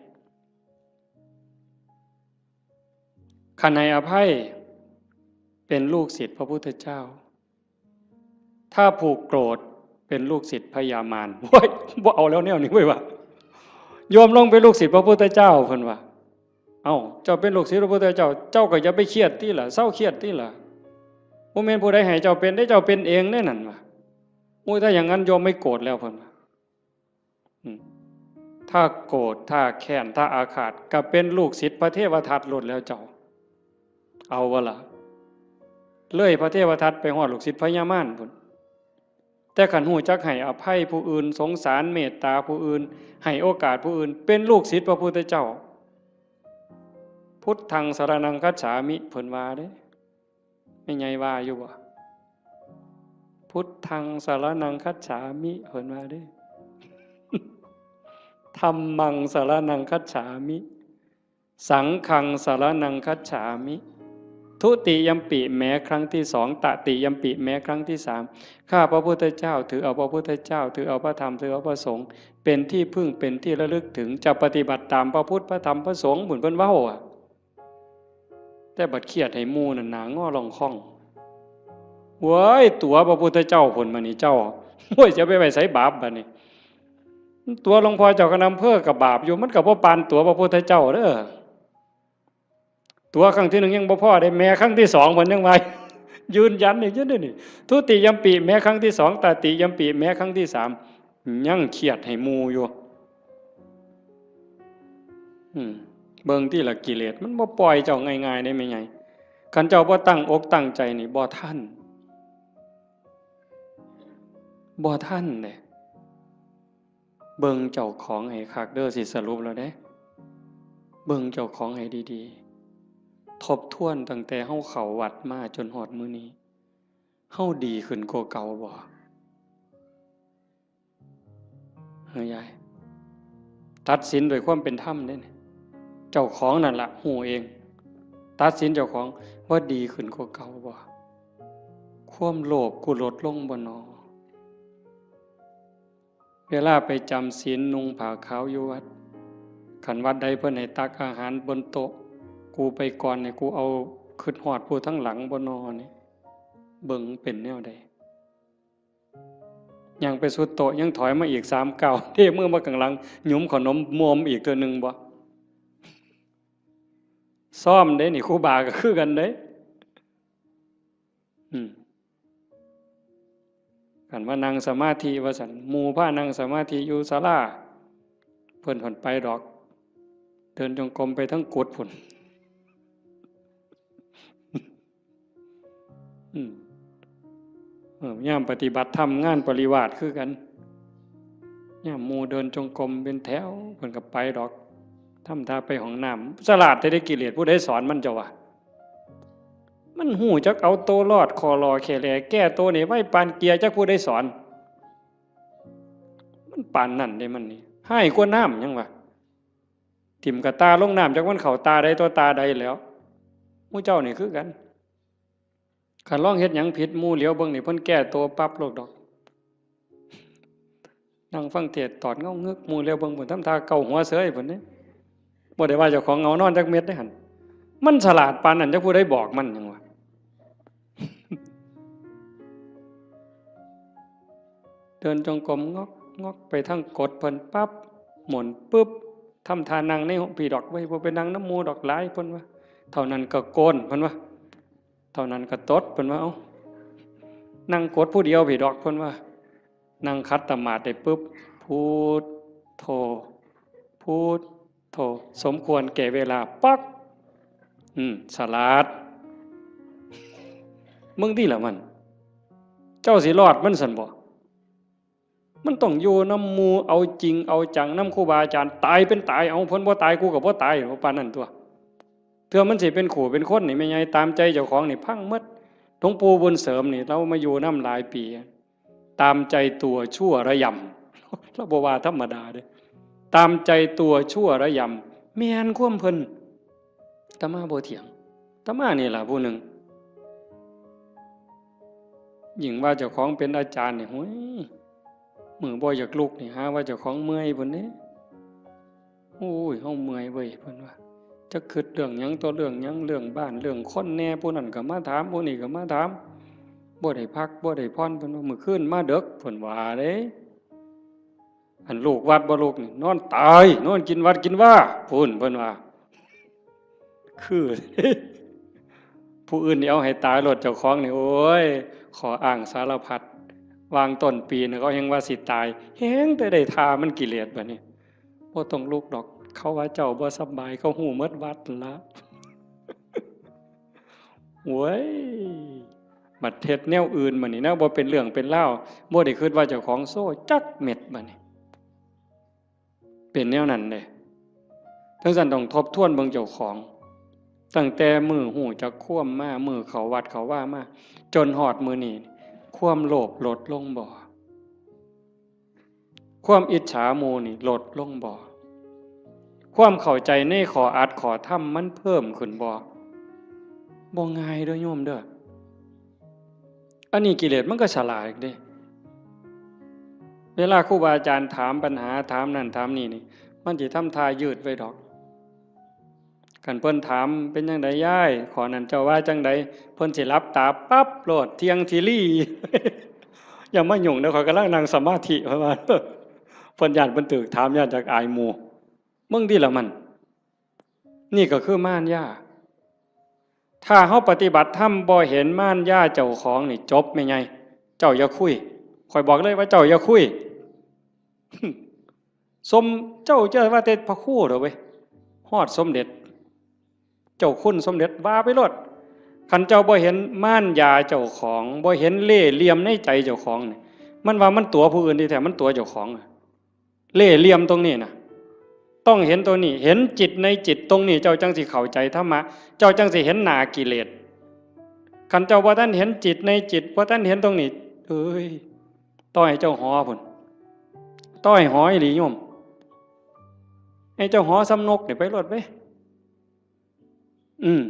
คันให้อภัยเป็นลูกศิษย์พระพุทธเจ้า ถ้าผูกโกรธเป็นลูกศิษย์พญามาร โอ้ย บ่เอาแล้วแนวนี้เว้ยว่ะ โยมลงเป็นลูกศิษย์พระพุทธเจ้า เพิ่นว่า เอ้า เจ้าเป็นลูกศิษย์พระพุทธเจ้า เจ้าก็อย่าไปเครียดติล่ะ เซาเครียดติล่ะ บ่แม่นผู้ใดให้เจ้าเป็นเด้ เจ้าเป็นเองเด้นั่นว่ะ โอ้ย ถ้าอย่างนั้นโยมไม่โกรธแล้ว เพิ่นว่า อืม ถ้าโกรธ ถ้าแค้น ถ้าอาฆาต ก็เป็นลูกศิษย์พระเทวทัตโลดแล้วเจ้า เอาบ่ล่ะ เลยพระเทวทัตไปฮอดลูกศิษย์พญามารพุ้น แต่คันฮู้จักให้อภัยผู้อื่น สงสารเมตตาผู้อื่น ให้โอกาสผู้อื่น เป็นลูกศิษย์พระพุทธเจ้า พุทธังสรณังคัจฉามิ เพิ่นว่าเด้ แม่ใหญ่ว่าอยู่บ่ พุทธังสรณังคัจฉามิ เพิ่นว่าเด้ ธัมมังสรณังคัจฉามิ สังฆังสรณังคัจฉามิ ทุติยัมปิ แม้ครั้งที่สอง ตติยัมปิ แม้ครั้งที่สาม ข้าพระพุทธเจ้าถือเอาพระพุทธเจ้า ถือเอาพระธรรม ถือเอาพระสงฆ์ เป็นที่พึ่ง เป็นที่ระลึกถึง จะปฏิบัติตามพระพุทธ พระธรรม พระสงฆ์ พุ้นเพิ่นเว้าอะ แต่บัดเครียดให้หมู่นั่นหน้างอล่องค่อง เว้ย ตั๋วพระพุทธเจ้าพุ้นบัดนี้เจ้า โอ้ย จะไปไว้ไสบาปบัดนี้ ตั๋วหลวงพ่อเจ้าคณะอำเภอก็บาปอยู่ มันก็บ่ปานตั๋วพระพุทธเจ้าเด้อ ตั๋วครั้งที่หนึ่งยังบ่พอเด้ แม้ครั้งที่สองเพิ่นยังว่า ยืนยันอีกอยู่เด้นี่ ทุติยัมปิ แม้ครั้งที่สอง ตติยัมปิ แม้ครั้งที่สาม ยังเครียดให้หมู่อยู่ อืม เบิ่งติล่ะ กิเลสมันบ่ปล่อยเจ้าง่ายๆเด้ แม่ใหญ่ คันเจ้าบ่ตั้งอกตั้งใจนี่ บ่ทัน บ่ทันเด้ เบิ่งเจ้าของให้คักเด้อ สิสรุปแล้วเด้ เบิ่งเจ้าของให้ดีๆ ทบทวนตั้งแต่เฮาเข้าวัดมาจนฮอดมื้อนี้ เฮาดีขึ้นกว่าเก่าบ่ เฮ้ยยาย ตัดสินด้วยความเป็นธรรมเด้นี่ เจ้าของนั่นล่ะฮู้เอง ตัดสินเจ้าของว่าดีขึ้นกว่าเก่าบ่ ความโลภกูลดลงบ่นอ เวลาไปจำศีลนุ่งผ้าขาวอยู่วัด คันวัดใดเพิ่นให้ตักอาหารบนโต๊ะ กูไปก่อนนี่ กูเอา คิดฮอดผู้ทั้งหลังบ่นอนี่ เบิ่งเป็นแนวใด ย่างไปสุดโต๊ะยังถอยมาอีกสามก้าว เทมือมาข้างหลัง หยุมขนมมวมอีกเทื่อหนึ่งบ่ ซ้อมเด้นี่ ครูบาก็คือกันเด้ อืม คันว่านั่งสมาธิว่าซั่น หมู่พานั่งสมาธิอยู่ศาลา เพิ่นผ่อนไปดอก เดินจงกรมไปทั้งกุฏิพุ้น อืม เออ ยามปฏิบัติธรรมงานปริวาสคือกัน ยามหมู่เดินจงกรมเป็นแถว เพิ่นก็ไปดอก ทำท่าไปห้องน้ำ ฉลาดแท้เด้ กิเลสผู้ใดสอนมันเจ้าวะ มันฮู้จักเอาตัวรอด ข้อลอแค่แล แก้ตัวนี่ไวปานเกียร์ จักผู้ใดสอน มันปานนั่นเด้มันนี่ ฮ้ายกว่าน้ำหยังวะ ถิ่มกะต่าลงน้ำ จักมันเข้าตาใดต่อตาใดแล้ว หมู่เจ้านี่คือกัน คันลองเฮ็ดหยังผิด หมู่เหลียวเบิ่งนี่ เพิ่นแก้ตัวปั๊บโลดดอก นั่งฟังเทศน์ตอดเหงางึก หมู่เหลียวเบิ่งพุ้น ทำท่าเกาหัวเสยพุ้นเด้ บ่ได้ว่าเจ้าของเหงานอนจักเม็ดเด้หั่น มันฉลาดปานนั้น จักผู้ใดบอกมันหยังวะ เดินจงกรมงอกงอกไปทางกุฏิเพิ่นปั๊บ หมุนปึ๊บ ทำท่านั่งในห้องพีดอก เว้ย บ่ไปนั่งนำหมู่ดอก หลาย เพิ่นว่า เท่านั้นก็โกน เพิ่นว่า เท่านั้นก็ตด เพิ่นว่า เอ้า นั่งกุฏิผู้เดียวพีดอก เพิ่นว่า นั่งขัดสมาธิได้ปึ๊บ พุทโธ พุทโธ สมควรแก่เวลา ปั๊ก อืม สลาด เบิ่งติล่ะมัน เจ้าสิรอดมันซั่นบ่ มันต้องอยู่นำหมู่ เอาจริงเอาจังนำครูบาอาจารย์ ตายเป็นตาย เอา เพิ่นบ่ตาย กูก็บ่ตาย ว่าปานนั้นตั่ว เทื่อมันสิเป็นคู่เป็นคนนี่ แม่ใหญ่ ตามใจเจ้าของนี่พังหมด หลวงปู่บุญเสริมนี่ ลาวมาอยู่นำหลายปี ตามใจตัวชั่วระยำ ลาวบ่ว่าธรรมดาเด้ ตามใจตัวชั่วระยำ แม่นความเพิ่น อาตมาบ่เถียง อาตมานี่ล่ะผู้หนึ่ง ยิ่งว่าเจ้าของเป็นอาจารย์นี่ โอ้ย มื้อบ่อยากลุกนี่ หาว่าเจ้าของเมื่อยพุ้นเด้ โอ้ย เฮาเมื่อยเว้ย เพิ่นว่า จักคิดเรื่องหยังต่อเรื่องหยัง เรื่องบ้าน เรื่องคนแหน่ ผู้นั้นก็มาถาม ผู้นี้ก็มาถาม บ่ได้พัก บ่ได้ผ่อน เพิ่นว่า มื้อคืนมาดึก เพิ่นว่าเด้ อันลูกวัดบ่ลูกนี่ นอนตาย นอนกินวัดกินวา พุ้น เพิ่นว่า คือ ผู้อื่นนี่เอาให้ตายโลด เจ้าของนี่ โอ้ย ข้ออ้างสารพัด วางต้นปีนี่เขาแฮงว่าสิตาย แฮงแต่ได้ท่ามันกิเลสบัดนี้ บ่ต้องลุกดอก เขาว่าเจ้าบ่สำบาย เขาฮู้หมดวัดนั่นละ โอ้ย บัดเฮ็ดแนวอื่นบัดนี้ แนวบ่เป็นเรื่องเป็นราว บ่ได้คิดว่าเจ้าของโซ่จักเม็ดบัดนี้ เป็นแนวนั้นเด้ จั่งซั้นต้องทบทวนเบิ่งเจ้าของ ตั้งแต่มื้อฮู้จักความมา มื้อเข้าวัดเข้าวามา จนฮอดมื้อนี้ ความโลภลดลงบ่ ความอิจฉาหมู่นี่ลดลงบ่ ความเข้าใจในข้ออัดข้อธรรมมันเพิ่มขึ้นบ่ บ่ง่ายเด้อโยมเด้อ อันนี้กิเลสมันก็ฉลาดเด้ เวลาครูบาอาจารย์ถามปัญหา ถามนั่นถามนี่นี่ มันสิทำท่ายืดไว้ดอก คันเพิ่นถาม เป็นจั่งใดยาย ข้อนั้นเจ้าว่าจั่งใด เพิ่นสิหลับตาปั๊บโลด เที่ยงทีรี อย่ามายุ่งเด้อ ข้อยกำลังนั่งสมาธิ เพิ่นว่า เพิ่นย้านเพิ่นถูกถาม ย้านจักอายหมู่ เบิ่งติล่ะมัน นี่ก็คือมารยา ถ้าเฮาปฏิบัติธรรมบ่เห็นมารยาเจ้าของนี่จบแม่ใหญ่ เจ้าอย่าคุย ข้อยบอกเลยว่าเจ้าอย่าคุย สม เจ้าจะว่าแต่พระครูเด้อเว้ย ฮอดสมเด็จ เจ้าคุณสมเด็จว่าไปโลด คันเจ้าบ่เห็นมารยาเจ้าของ บ่เห็นเล่ห์เหลี่ยมในใจเจ้าของนี่ มันว่ามันตั๋วผู้อื่นที่แท้มันตั๋วเจ้าของอะ เล่ห์เหลี่ยมตรงนี้นะ ต้องเห็นตัวนี้ เห็นจิตในจิตตรงนี้ เจ้าจั่งสิเข้าใจธรรมะ เจ้าจั่งสิเห็นหน้ากิเลส คันเจ้าบ่ทันเห็นจิตในจิต บ่ทันเห็นตรงนี้ เอ้ย ต่อให้เจ้าหอพุ้น ต่อให้หออีหลีโยม ให้เจ้าหอส่ำนกนี่ไปโลดเว้ย อืม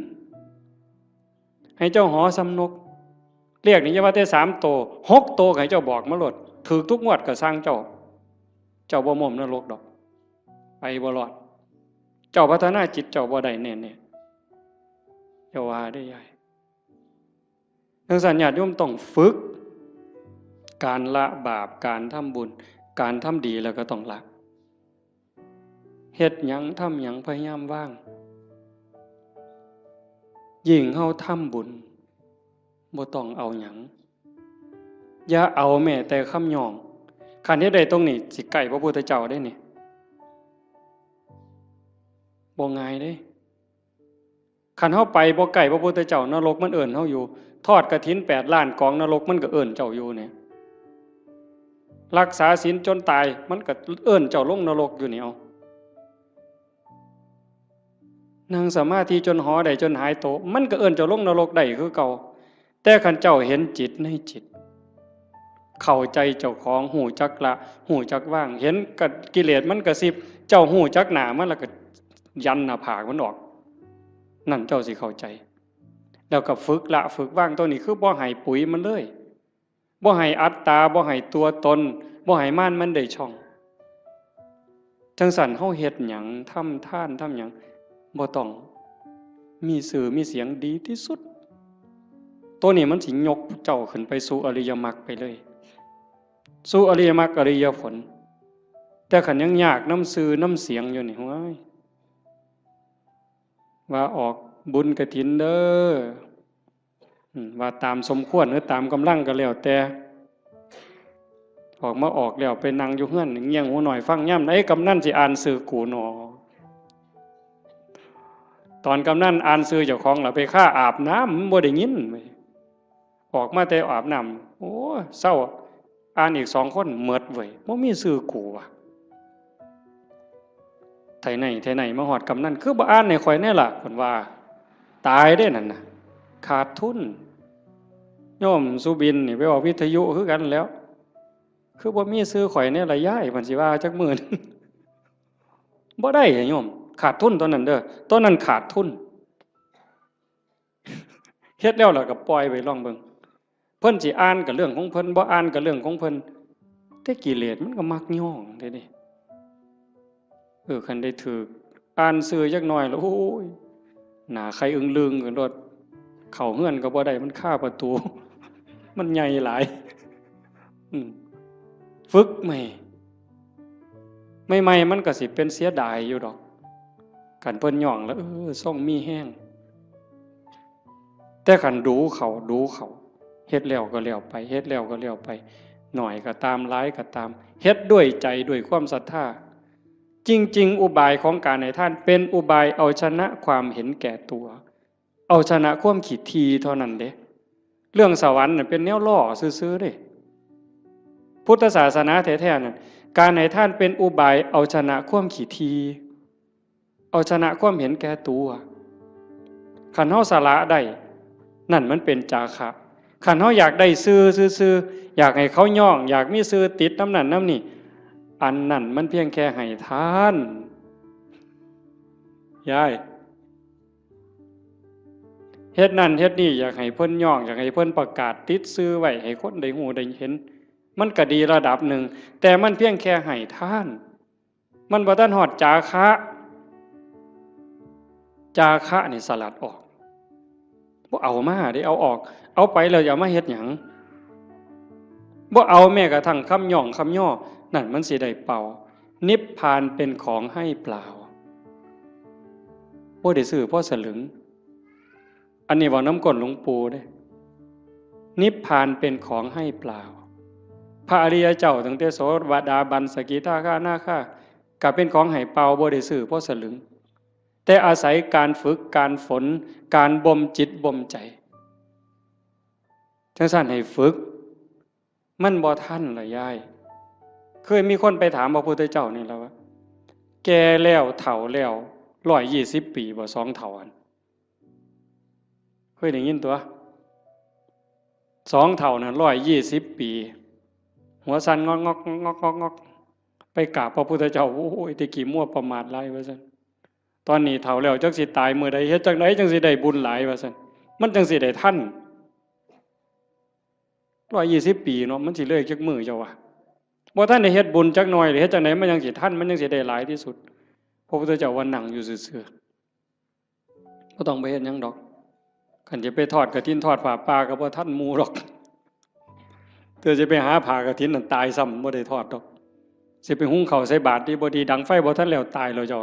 ให้เจ้าหอส่ำนก เลขนี่อย่าว่าแต่สามโต หกโตก็ให้เจ้าบอกมาโลด ถูกทุกงวดก็ซ่างเจ้า เจ้าบ่ม่มนรกดอก ไปบ่รอด เจ้าพัฒนาจิตเจ้าบ่ได้แน่ๆ อย่าว่าเด้อยาย จั่งซั้นญาติโยมต้องฝึก การละบาป การทำบุญ การทำดีแล้วก็ต้องละ เฮ็ดหยังทำหยังพยายามวาง ยิ่งเฮาทำบุญ บ่ต้องเอาหยัง อย่าเอาแม้แต่คำย่อง คันเฮ็ดได้ตรงนี้ สิใกล้พระพุทธเจ้าได้นี่ บ่ง่ายเด้ คันเฮาไปบ่ใกล้พระพุทธเจ้า นรกมันเอิ้นเฮาอยู่ ทอดกฐินแปดล้านกอง นรกมันก็เอิ้นเจ้าอยู่เนี่ย รักษาศีลจนตาย มันก็เอิ้นเจ้าลงนรกอยู่นี่ เอา นั่งสมาธิจนหอได้ จนหายโต มันก็เอิ้นเจ้าลงนรกได้คือเก่า แต่คันเจ้าเห็นจิตในจิต เข้าใจเจ้าของ ฮู้จักละ ฮู้จักวาง เห็นกะ กิเลสมันกระซิบ เจ้าฮู้จักหน้ามันแล้วก็ยันหน้าผากมันออก นั่นเจ้าสิเข้าใจ แล้วก็ฝึกละฝึกวาง ตัวนี้คือบ่ให้ปุ๋ยมันเลย บ่ให้อัตตา บ่ให้ตัวตน บ่ให้มารมันได้ช่อง จั่งซั้นเฮาเฮ็ดหยัง ทำทาน ทำหยัง บ่ต้องมีชื่อมีเสียง ดีที่สุด ตัวนี้มันสิยกเจ้าขึ้นไปสู่อริยมรรคไปเลย สู่อริยมรรคอริยผล แต่คันยังยากนำชื่อนำเสียงอยู่นี่ โอ้ย ว่าออกบุญกฐินเด้อ อืม ว่าตามสมควรหรือตามกำลังก็แล้วแต่ ออกมาออกแล้วไปนั่งอยู่เฮือน เงี่ยงหูหน่อยฟังยามใดกำนันสิอ่านชื่อกูหนอ ตอนกำนันอ่านชื่อเจ้าของล่ะ ไปคาอาบน้ำ มันบ่ได้ยินเว้ย ออกมาแต่อาบน้ำ โอ้ เซา อ่านอีกสองคน หมดเว้ย บ่มีชื่อกูว่ะ ไทไหน ไทไหน มาฮอดกำนัน คือบ่อ่านให้ข้อยแน่ล่ะ เพิ่นว่า ตายเด้นั่นน่ะ ขาดทุน โยมสุบินนี่ไปออกวิทยุคือกันแล้ว คือบ่มีชื่อข้อยแน่ล่ะยาย เพิ่นสิว่าจักมื้อหนึ่ง บ่ได้โยม ขาดทุนตอนนั้นเด้อ ตอนนั้นขาดทุน เฮ็ดแล้วล่ะก็ปล่อยไปลองเบิ่ง เพิ่นสิอ่านก็เรื่องของเพิ่น บ่อ่านก็เรื่องของเพิ่น แต่กิเลสมันก็มักย้องเด้นี่ เออ คันได้ถืกอ่านชื่อจักหน่อยแล้ว โอ้ย หน้าไข่อึ้งลึงกันโลด เข้าเฮือนก็บ่ได้ มันคาประตู มันใหญ่หลาย อืม ฝึกใหม่ ใหม่ๆ มันก็สิเป็นเสียดายอยู่ดอก คันเพิ่นย้องแล้ว เออ ทรงมีแฮง แต่คันดูเขา ดูเขา เฮ็ดแล้วก็แล้วไป เฮ็ดแล้วก็แล้วไป น้อยก็ตาม หลายก็ตาม เฮ็ดด้วยใจ ด้วยความศรัทธา จริงๆ อุบายของการให้ทานเป็นอุบายเอาชนะความเห็นแก่ตัว เอาชนะความขี้ถี่เท่านั้นเด้ เรื่องสวรรค์น่ะเป็นแนวล่อซื่อๆ เด้ พุทธศาสนาแท้ๆ นั่น การให้ทานเป็นอุบายเอาชนะความขี้ถี่ เอาชนะความเห็นแก่ตัว คันเฮาสละได้ นั่นมันเป็นจาคะ คันเฮาอยากได้ชื่อซื่อๆ อยากให้เขาย้อง อยากมีชื่อติดนำนั่นนำนี่ อันนั้นมันเพียงแค่ให้ทาน ยาย เฮ็ดนั่นเฮ็ดนี่ อยากให้เพิ่นย้อง อยากให้เพิ่นประกาศติดชื่อไว้ ให้คนได้ฮู้ได้เห็น มันก็ดีระดับหนึ่ง แต่มันเพียงแค่ให้ทาน มันบ่ทันฮอดจาคะ จาคะนี่สลัดออก บ่เอามาเด้ เอาออก เอาไปแล้วจะเอามาเฮ็ดหยัง บ่เอาแม้กระทั่งคำย้องคำย่อ นั่นมันสิได้เป่า นิพพานเป็นของให้เปล่า บ่ได้ซื้อพอสลึง อันนี้เว้านำก้นหลวงปู่เด้ นิพพานเป็นของให้เปล่า พระอริยเจ้าตั้งแต่โสดาบัน สกิทาคานาคา ก็เป็นของให้เปล่า บ่ได้ซื้อพอสลึง แต่อาศัยการฝึก การฝน การบ่มจิตบ่มใจ จั่งซั้นให้ฝึก มันบ่ทันล่ะยาย เคยมีคนไปถามพระพุทธเจ้านี่ล่ะว่า แก่แล้วเฒ่าแล้ว ร้อยยี่สิบ ปีบ่ สองเฒ่าหั่น เคยได้ยินตั่ว สองเฒ่าน่ะ ร้อยยี่สิบ ปี หัวสั่นงอกงอกงอกงอกงอก ไปกราบพระพุทธเจ้า โอ้ย แต่กี้มัวประมาทหลาย ว่าซั่น ตอนนี้เฒ่าแล้ว จักสิตายมื้อใด เฮ็ดจั่งใดจั่งสิได้บุญหลาย ว่าซั่น มันจั่งสิได้ทัน ร้อยยี่สิบ ปีเนาะ มันสิเลยจักมื้อเจ้าว่า บ่ทันได้เฮ็ดบุญจักหน่อยเลย เฮ็ดจั่งใดมันจั่งสิทัน มันจั่งสิได้หลายที่สุด พระพุทธเจ้าว่านั่งอยู่ซื่อๆ บ่ต้องไปเฮ็ดหยังดอก คันจะไปทอดกฐินทอดผ้าป่าก็บ่ทันหมู่ดอก เธอจะไปหาผ้ากฐินนั่นตายซ้ำ บ่ได้ทอดดอก สิไปหุงข้าวใส่บาตรดีบ่ดี ดังไฟบ่ทันแล้ว ตายแล้วเจ้า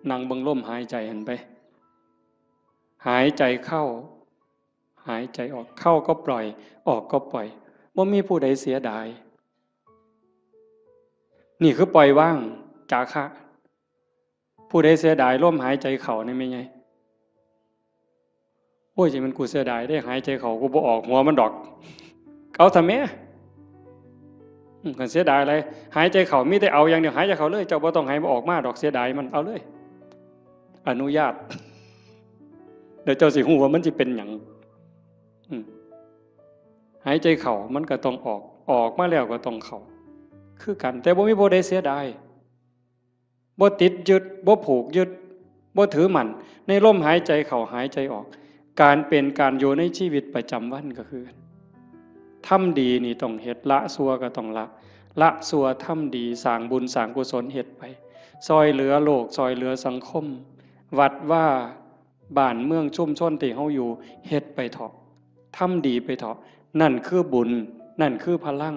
นั่งเบิ่งลมหายใจหั่นไป หายใจเข้า หายใจออก เข้าก็ปล่อย ออกก็ปล่อย บ่มีผู้ใดเสียดาย นี่คือปล่อยวาง จาคะ ผู้ใดเสียดายลมหายใจเข้านี่แม่นไง โอ้ย สิแม่นกูเสียดายเด้ หายใจเข้ากูบ่ออกหัวมันดอก เอาซะแหม อืม คันเสียดายหลาย หายใจเข้ามีแต่เอาอย่างเดียว หายใจเข้าเลย เจ้าบ่ต้องให้มันออกมาดอก เสียดายมัน เอาเลย อนุญาต เดี๋ยวเจ้าสิฮู้ว่ามันสิเป็นหยัง อืม หายใจเข้ามันก็ต้องออก ออกมาแล้วก็ต้องเข้า คือกัน แต่บ่มีผู้ใดเสียดาย บ่ติดยึด บ่ผูกยึด บ่ถือมั่น ในลมหายใจเข้าหายใจออก การเป็นการอยู่ในชีวิตประจำวันก็คือกัน ทำดีนี่ต้องเฮ็ด ละชั่วก็ต้องละ ละชั่วทำดี สร้างบุญสร้างกุศลเฮ็ดไป ซ่อยเหลือโลก ซ่อยเหลือสังคม วัดวา บ้านเมืองชุมชนที่เฮาอยู่ เฮ็ดไปเถาะ ทำดีไปเถาะ นั่นคือบุญ นั่นคือพลัง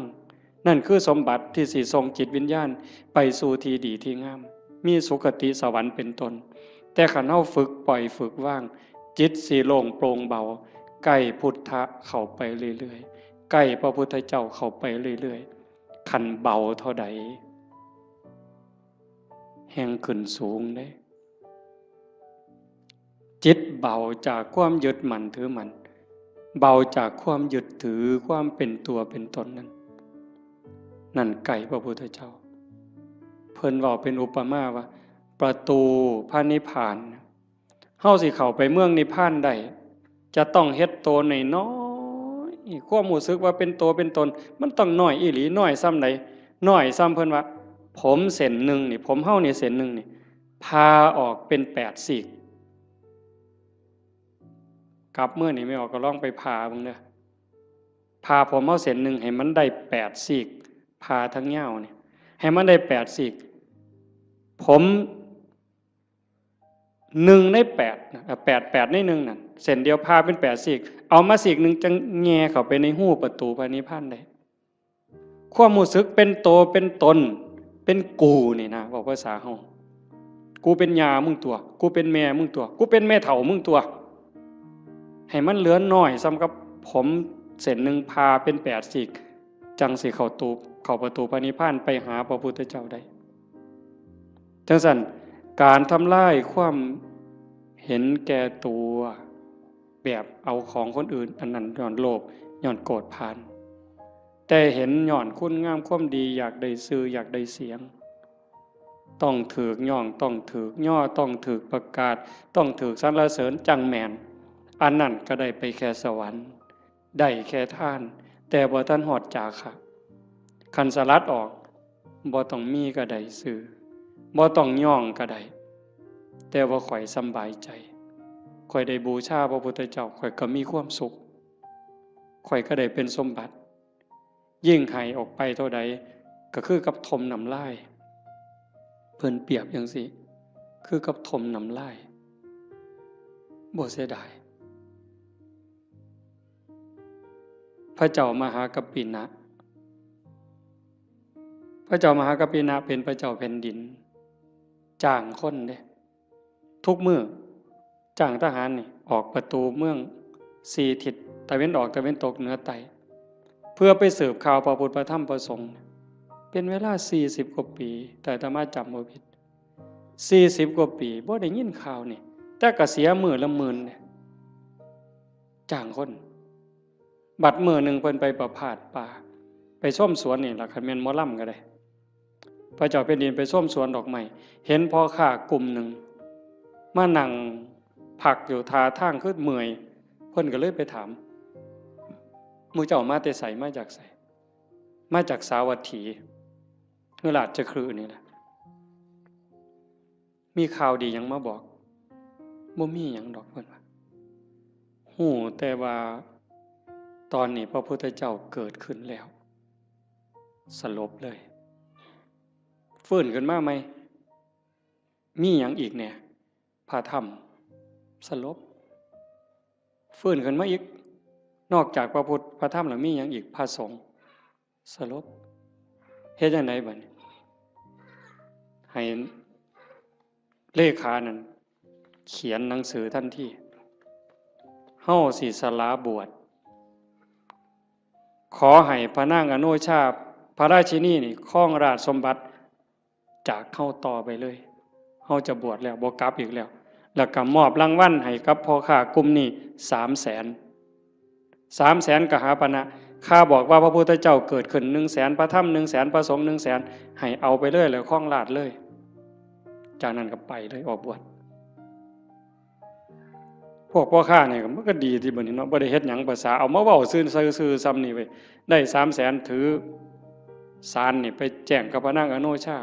นั่นคือสมบัติที่สิส่งจิตวิญญาณไปสู่ที่ดีที่งาม มีสุคติสวรรค์เป็นต้น แต่คันเฮาฝึกปล่อยฝึกวาง จิตสิโล่งโปร่งเบา ใกล้พุทธะเข้าไปเรื่อยๆ ใกล้พระพุทธเจ้าเข้าไปเรื่อยๆ คันเบาเท่าใด แฮ่งขึ้นสูงเด้ จิตเบาจากความยึดมั่นถือมั่น เบาจากความยึดถือความเป็นตัวเป็นตนนั้น นั่นใกล้พระพุทธเจ้า เพิ่นเว้าเป็นอุปมาว่า ประตูพระนิพพาน เฮาสิเข้าไปเมืองนิพพานได้ จะต้องเฮ็ดโตน้อยๆ ความรู้สึกว่าเป็นโตเป็นตน มันต้องน้อยอีหลี น้อยส่ำใด น้อยส่ำเพิ่นว่า ผมเส้นหนึ่งนี่ ผมเฮานี่เส้นหนึ่งนี่ ผ่าออกเป็นแปดซีก กลับมื้อนี่แม่ออกก็ลองไปผ่าเบิ่งเด้อ ผ่าผมเฮาเส้นหนึ่งให้มันได้แปดซีก ผ่าทั้งยาวนี่ ให้มันได้แปดซีก ผมหนึ่งในแปดนะ แปด แปดในหนึ่งนั่น เส้นเดียวผ่าเป็นแปดซีก เอามาซีกหนึ่งจั่งแหย่เข้าไปในฮูประตูพระนิพพานได้ ความรู้สึกเป็นโตเป็นตน เป็นกูนี่นะ เว้าภาษาเฮา กูเป็นย่ามึงตัว กูเป็นแม่มึงตัว กูเป็นแม่เฒ่ามึงตัว ให้มันเหลือน้อยส่ำกับผมเส้นหนึ่งผ่าเป็นแปดซีก จั่งสิเข้าตู เข้าประตูพระนิพพานไปหาพระพุทธเจ้าได้ จั่งซั้น การทำลายความเห็นแก่ตัว แบบเอาของคนอื่น อันนั้นย้อนโลภ ย้อนโกรธผาน แต่เห็นย้อนคุณงามความดี อยากได้ชื่อ อยากได้เสียง ต้องถูกย่อง ต้องถูกย่อ ต้องถูกประกาศ ต้องถูกสรรเสริญจั่งแม่น อันนั้นก็ได้ไปแค่สวรรค์ ได้แค่ทาน แต่บ่ทันฮอดจาคะ คันสลัดออก บ่ต้องมีก็ได้ชื่อ บ่ต้องย่องก็ได้ แต่ว่าข้อยสำบายใจ ข้อยได้บูชาพระพุทธเจ้า ข้อยก็มีความสุข ข้อยก็ได้เป็นสมบัติ ยิ่งให้ออกไปเท่าใด ก็คือกับถมน้ำลาย เพิ่นเปรียบจั่งซี้ คือกับถมน้ำลาย บ่เสียดาย พระเจ้ามหากัปปินะ พระเจ้ามหากัปปินะเป็นพระเจ้าแผ่นดิน จ้างคนเด้ ทุกมื้อ จ้างทหารนี่ออกประตูเมืองสี่ทิศ ตะเว็นออก ตะเว็นตก เหนือ ใต้ เพื่อไปสืบข่าวพระพุทธ พระธรรม พระสงฆ์ เป็นเวลาสี่สิบกว่าปี แต่อาตมาจำบ่ผิด สี่สิบกว่าปี บ่ได้ยินข่าวนี่ แต่ก็เสียมื้อละหมื่นเด้ จ้างคน บัดมื้อหนึ่งเพิ่นไปประพาสป่า ไปชมสวนนี่ล่ะ คันแม่นหมอลำก็ได้ พระเจ้าแผ่นดินไปชมสวนดอกไม้ เห็นพ่อค้ากลุ่มหนึ่ง มานั่งพักอยู่ท่าทางคือเมื่อย เพิ่นก็เลยไปถาม หมู่เจ้ามาแต่ไส มาจากไส มาจากสาวัตถีหรือราชคฤห์นี่แหละ มีข่าวดีหยังมาบอก บ่มีหยังดอก เพิ่นว่า ฮู้แต่ว่าตอนนี้พระพุทธเจ้าเกิดขึ้นแล้ว สลบเลย ฟื้นขึ้นมาใหม่ มีหยังอีกแหน่ พระธรรม สลบ ฟื้นขึ้นมาอีก นอกจากพระพุทธ พระธรรมแล้วมีหยังอีก พระสงฆ์ สลบ เฮ็ดจั่งใดบัดนี้ ให้เลขานั่นเขียนหนังสือทันที เฮาสิสละบวช ขอให้พระนางอโนชา พระราชินีนี่ครองราชสมบัติจากเฮาต่อไปเลย เฮาจะบวชแล้ว บ่กลับอีกแล้ว แล้วก็มอบรางวัลให้กับพ่อค้ากลุ่มนี้สามแสน สามแสนกหาปณะ ข้าบอกว่าพระพุทธเจ้าเกิดขึ้นหนึ่งแสน พระธรรมหนึ่งแสน พระสงฆ์หนึ่งแสน ให้เอาไปเลย แล้วครองราชย์เลย จากนั้นก็ไปเลย ออกบวช พวกพ่อค้านี่ก็ มันก็ดีที่บัดนี้เนาะ บ่ได้เฮ็ดหยัง ภาษาเอามาเว้าซื่อๆ ซื่อๆ ส่ำนี่เว้ย ได้สามแสน ถือสารนี่ไปแจ้งกับพระนางอโนชา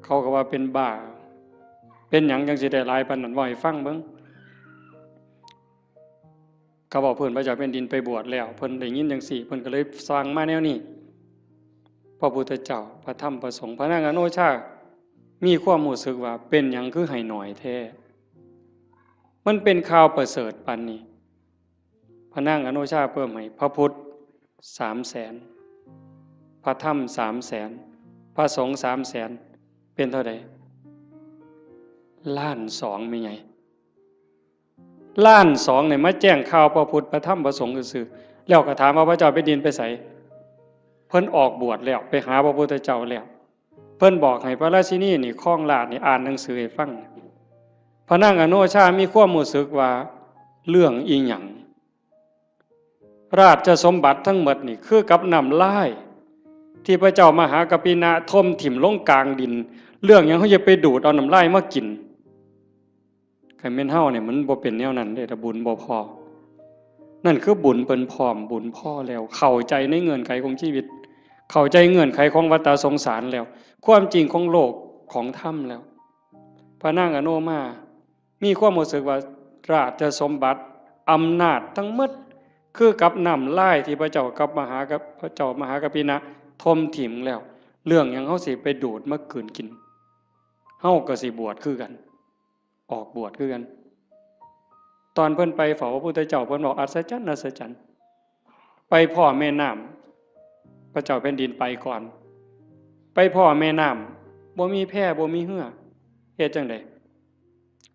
เขาก็ว่าเป็นบ้า เป็นหยังจั่งสิได้หลายปานนั้น เว้าให้ฟังเบิ่ง เขาเว้าพื้นพระเจ้าแผ่นดินไปบวชแล้ว เพิ่นได้ยินจั่งซี้ เพิ่นก็เลยสั่งมาแนวนี้ พระพุทธเจ้า พระธรรม พระสงฆ์ พระนางอโนชา มีความรู้สึกว่าเป็นหยังคือให้น้อยแท้ มันเป็นข่าวประเสริฐปานนี้ พระนางอโนชาเพิ่มให้ พระพุทธสามแสน พระธรรมสามแสน พระสงฆ์สามแสน เป็นเท่าใด ล้านสอง แม่ใหญ่ ล้านสองเนี่ยมาแจ้งข่าวพระพุทธ พระธรรม พระสงฆ์ซื่อๆ แล้วก็ถามว่าพระเจ้าแผ่นดินไปไส เพิ่นออกบวชแล้ว ไปหาพระพุทธเจ้าแล้ว เพิ่นบอกให้พระราชินีนี่ครองราชย์นี่อ่านหนังสือให้ฟัง พระนางอโนชามีความรู้สึกว่าเรื่องอีหยัง ราชสมบัติทั้งหมดนี่คือกับน้ำลาย ที่พระเจ้ามหากัปปินะถมถิ่มลงกลางดิน เรื่องหยังเฮาจะไปดูดเอาน้ำลายมากิน คันแม่นเฮาเนี่ยมันบ่เป็นแนวนั้นเด้ ถ้าบุญบ่พอ นั่นคือบุญเพิ่นพร้อม บุญพอแล้ว เข้าใจในเงื่อนไขของชีวิต เข้าใจเงื่อนไขของวัฏสงสารแล้ว ความจริงของโลกของธรรมแล้ว พระนางอโนมา มีความรู้สึกว่าราชสมบัติอำนาจทั้งหมด คือกับน้ำลายที่พระเจ้ากับมหากับพระเจ้ามหากัปปินะถมถิ่มแล้ว เรื่องหยังเฮาสิไปดูดมากืนกิน เฮาก็สิบวชคือกัน ออกบวชคือกัน ตอนเพิ่นไปเฝ้าพระพุทธเจ้า เพิ่นบอกอัศจรรย์อัศจรรย์ ไปพ้อแม่น้ำ พระเจ้าแผ่นดินไปก่อน ไปพ้อแม่น้ำ บ่มีแพบ่มีเฮือ เฮ็ดจั่งใด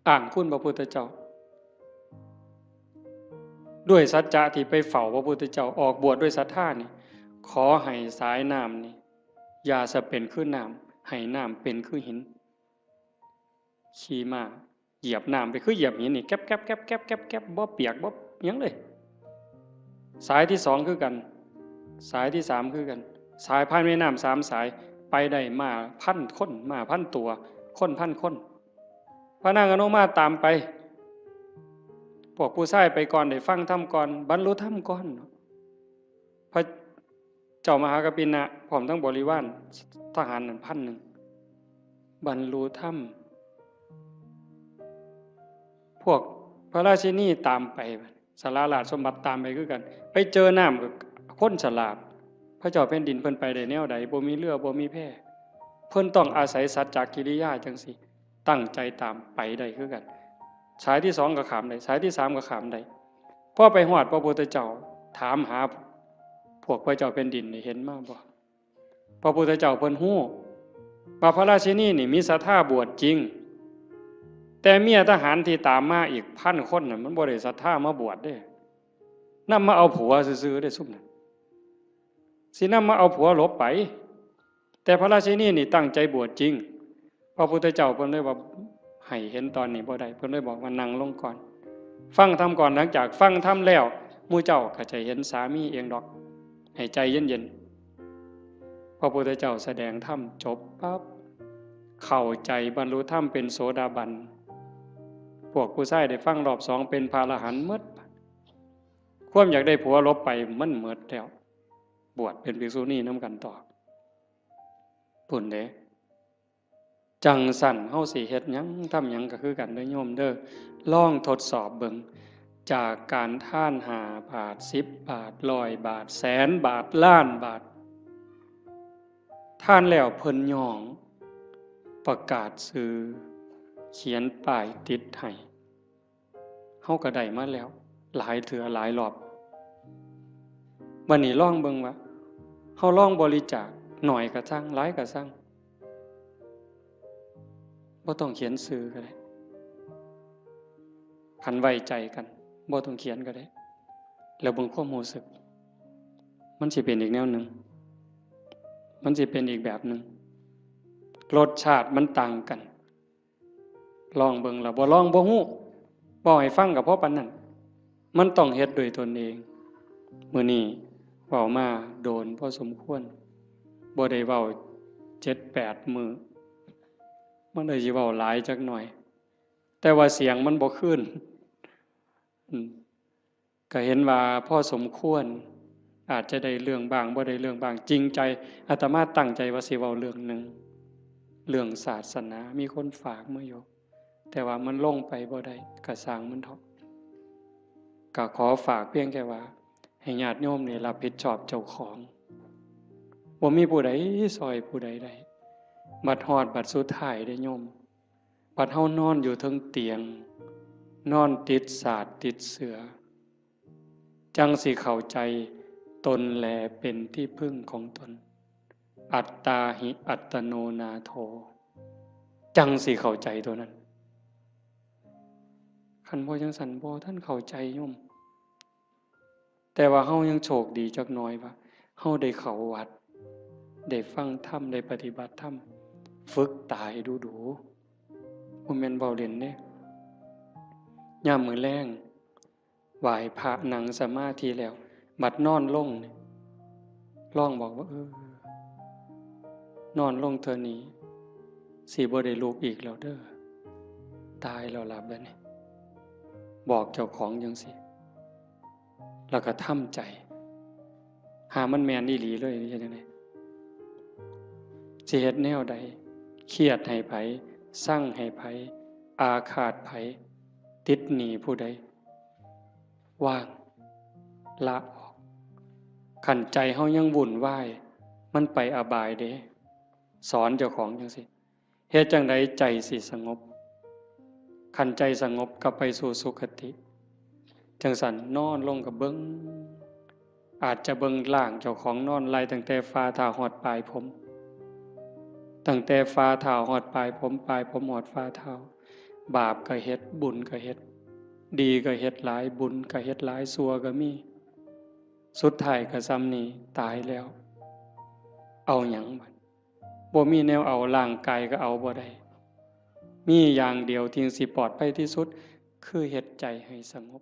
อ้างคุณพระพุทธเจ้า ด้วยสัจจะที่ไปเฝ้าพระพุทธเจ้า ออกบวชด้วยศรัทธานี่ ขอให้สายน้ำนี่ อย่าสะเป็นคือน้ำ ให้น้ำเป็นคือหิน ขี่ม้าเหยียบน้ำไปคือเหยียบหินนี่ แก๊บแก๊บแก๊บแก๊บแก๊บแก๊บ บ่เปียกบ่หยังเลย สายที่สองคือกัน สายที่สามคือกัน สายผ่านแม่น้ำสามสาย ไปได้ม้าพันคน ม้าพันตัว คนพันคน พระนางอโนมาตามไป พวกผู้ชายไปก่อน ได้ฟังธรรมก่อน บรรลุธรรมก่อน พระเจ้ามหากัปปินะ พร้อมทั้งบริวารทหารนั่นพันหนึ่ง บรรลุธรรม พวกพระราชินีตามไป สาราราชสมบัติตามไปคือกัน ไปเจอน้ำกับคนฉลาด พระเจ้าแผ่นดินเพิ่นไปได้แนวใด บ่มีเรือ บ่มีแพ เพิ่นต้องอาศัยสัจจกิริยาจั่งซี้ ตั้งใจตามไปได้คือกัน สายที่สองก็ข้ามได้ สายที่สามก็ข้ามได้ พอไปฮอดพระพุทธเจ้า ถามหาพวกพระเจ้าแผ่นดินนี่ เห็นมาบ่ พระพุทธเจ้าเพิ่นฮู้ว่าพระราชินีนี่มีศรัทธาบวชจริง แต่เมียทหารที่ตามมาอีกพันคนน่ะ มันบ่ได้ศรัทธามาบวชเด้ นำมาเอาผัวซื่อๆเด้ ซุมนั้น สินำมาเอาผัวหลบไป แต่พระราชินีนี่ตั้งใจบวชจริง พระพุทธเจ้าเพิ่นเลยว่า ให้เห็นตอนนี้บ่ได้ เพิ่นเลยบอกว่านั่งลงก่อน ฟังธรรมก่อน หลังจากฟังธรรมแล้ว หมู่เจ้าก็จะเห็นสามีเองดอก ให้ใจเย็นๆ พระพุทธเจ้าแสดงธรรมจบปั๊บ เข้าใจบรรลุธรรมเป็นโสดาบัน พวกผู้ชายได้ฟังรอบสองเป็นพระอรหันต์หมด ความอยากได้ผัวหลบไปมันหมดแล้ว บวชเป็นภิกษุณีนำกันต่อ พุ้นเด้ จั่งซั้นเฮาสิเฮ็ดหยังทำหยังก็คือกันเด้อโยมเด้อ ลองทดสอบเบิ่ง จากการทานห้าบาท สิบบาท ร้อยบาท แสนบาท ล้านบาท ทานแล้วเพิ่นย้อง ประกาศชื่อ เขียนป้ายติดให้ เฮาก็ได้มาแล้ว หลายเทื่อหลายรอบ บัดนี้ลองเบิ่งว่า เฮาลองบริจาค น้อยก็ซั่ง หลายก็ซั่ง บ่ต้องเขียนชื่อก็ได้ คันไว้ใจกัน บ่ต้องเขียนก็ได้ แล้วเบิ่งความรู้สึก มันสิเป็นอีกแนวหนึ่ง มันสิเป็นอีกแบบหนึ่ง รสชาติมันต่างกัน ลองเบิ่งล่ะ บ่ลองบ่ฮู้ เว้าให้ฟังก็พอปานนั้น มันต้องเฮ็ดด้วยตนเอง มื้อนี้เว้ามาโดนพอสมควร บ่ได้เว้าเจ็ดแปดมื้อ มันเลยสิเว้าหลายจักหน่อย แต่ว่าเสียงมันบ่คืน อืม ก็เห็นว่าพอสมควร อาจจะได้เรื่องบ้าง บ่ได้เรื่องบ้าง จริงใจ อาตมาตั้งใจว่าสิเว้าเรื่องหนึ่ง เรื่องศาสนา มีคนฝากมาอยู่ แต่ว่ามันลงไปบ่ได้ ก็ซ่างมันเถาะ ก็ขอฝากเพียงแค่ว่า ให้ญาติโยมนี่รับผิดชอบเจ้าของ บ่มีผู้ใดซ่อยผู้ใดได้ บัดฮอดบัดสุดท้ายเด้โยม บัดเฮานอนอยู่เทิงเตียง นอนติดสาดติดเสื่อ จั่งสิเข้าใจตนแลเป็นที่พึ่งของตน อัตตาหิอัตโนนาโถ จั่งสิเข้าใจตัวนั้น คันบ่จั่งซั้นบ่ทันเข้าใจโยม แต่ว่าเฮายังโชคดีจักหน่อยว่า เฮาได้เข้าวัด ได้ฟังธรรม ได้ปฏิบัติธรรม ฝึกตาให้ดูๆ บ่แม่นเว้าเล่นเด้ ยามมื้อแลง ไหว้พระนั่งสมาธิแล้ว บัดนอนลงนี่ ลองบอกว่า เออ นอนลงเทื่อนี้ สิบ่ได้ลุกอีกแล้วเด้อ ตายแล้วล่ะบัดนี้ บอกเจ้าของจั่งซี้ แล้วก็ทำใจ หามันแม่นอีหลีเลย เฮ็ดจั่งใด สิเฮ็ดแนวใด เครียดให้ไผ ซังให้ไผ อาฆาตไผ ติดหนี้ผู้ใด วาง ละออก คันใจเฮายังวุ่นวาย มันไปอบายเด้ สอนเจ้าของจั่งซี้ เฮ็ดจั่งใดใจสิสงบ คันใจสงบก็ไปสู่สุคติ จั่งซั้นนอนลงก็เบิ่ง อาจจะเบิ่งร่างเจ้าของนอนไล่ตั้งแต่ฝ่าเท้าฮอดปลายผม ตั้งแต่ฝ่าเท้าฮอดปลายผม ปลายผมฮอดฝ่าเท้า บาปก็เฮ็ด บุญก็เฮ็ด ดีก็เฮ็ดหลาย บุญก็เฮ็ดหลาย ชั่วก็มี สุดท้ายก็ส่ำนี้ ตายแล้ว เอาหยังบัด บ่มีแนวเอา ร่างกายก็เอาบ่ได้ มีอย่างเดียวที่สิปลอดภัยที่สุด คือเฮ็ดใจให้สงบ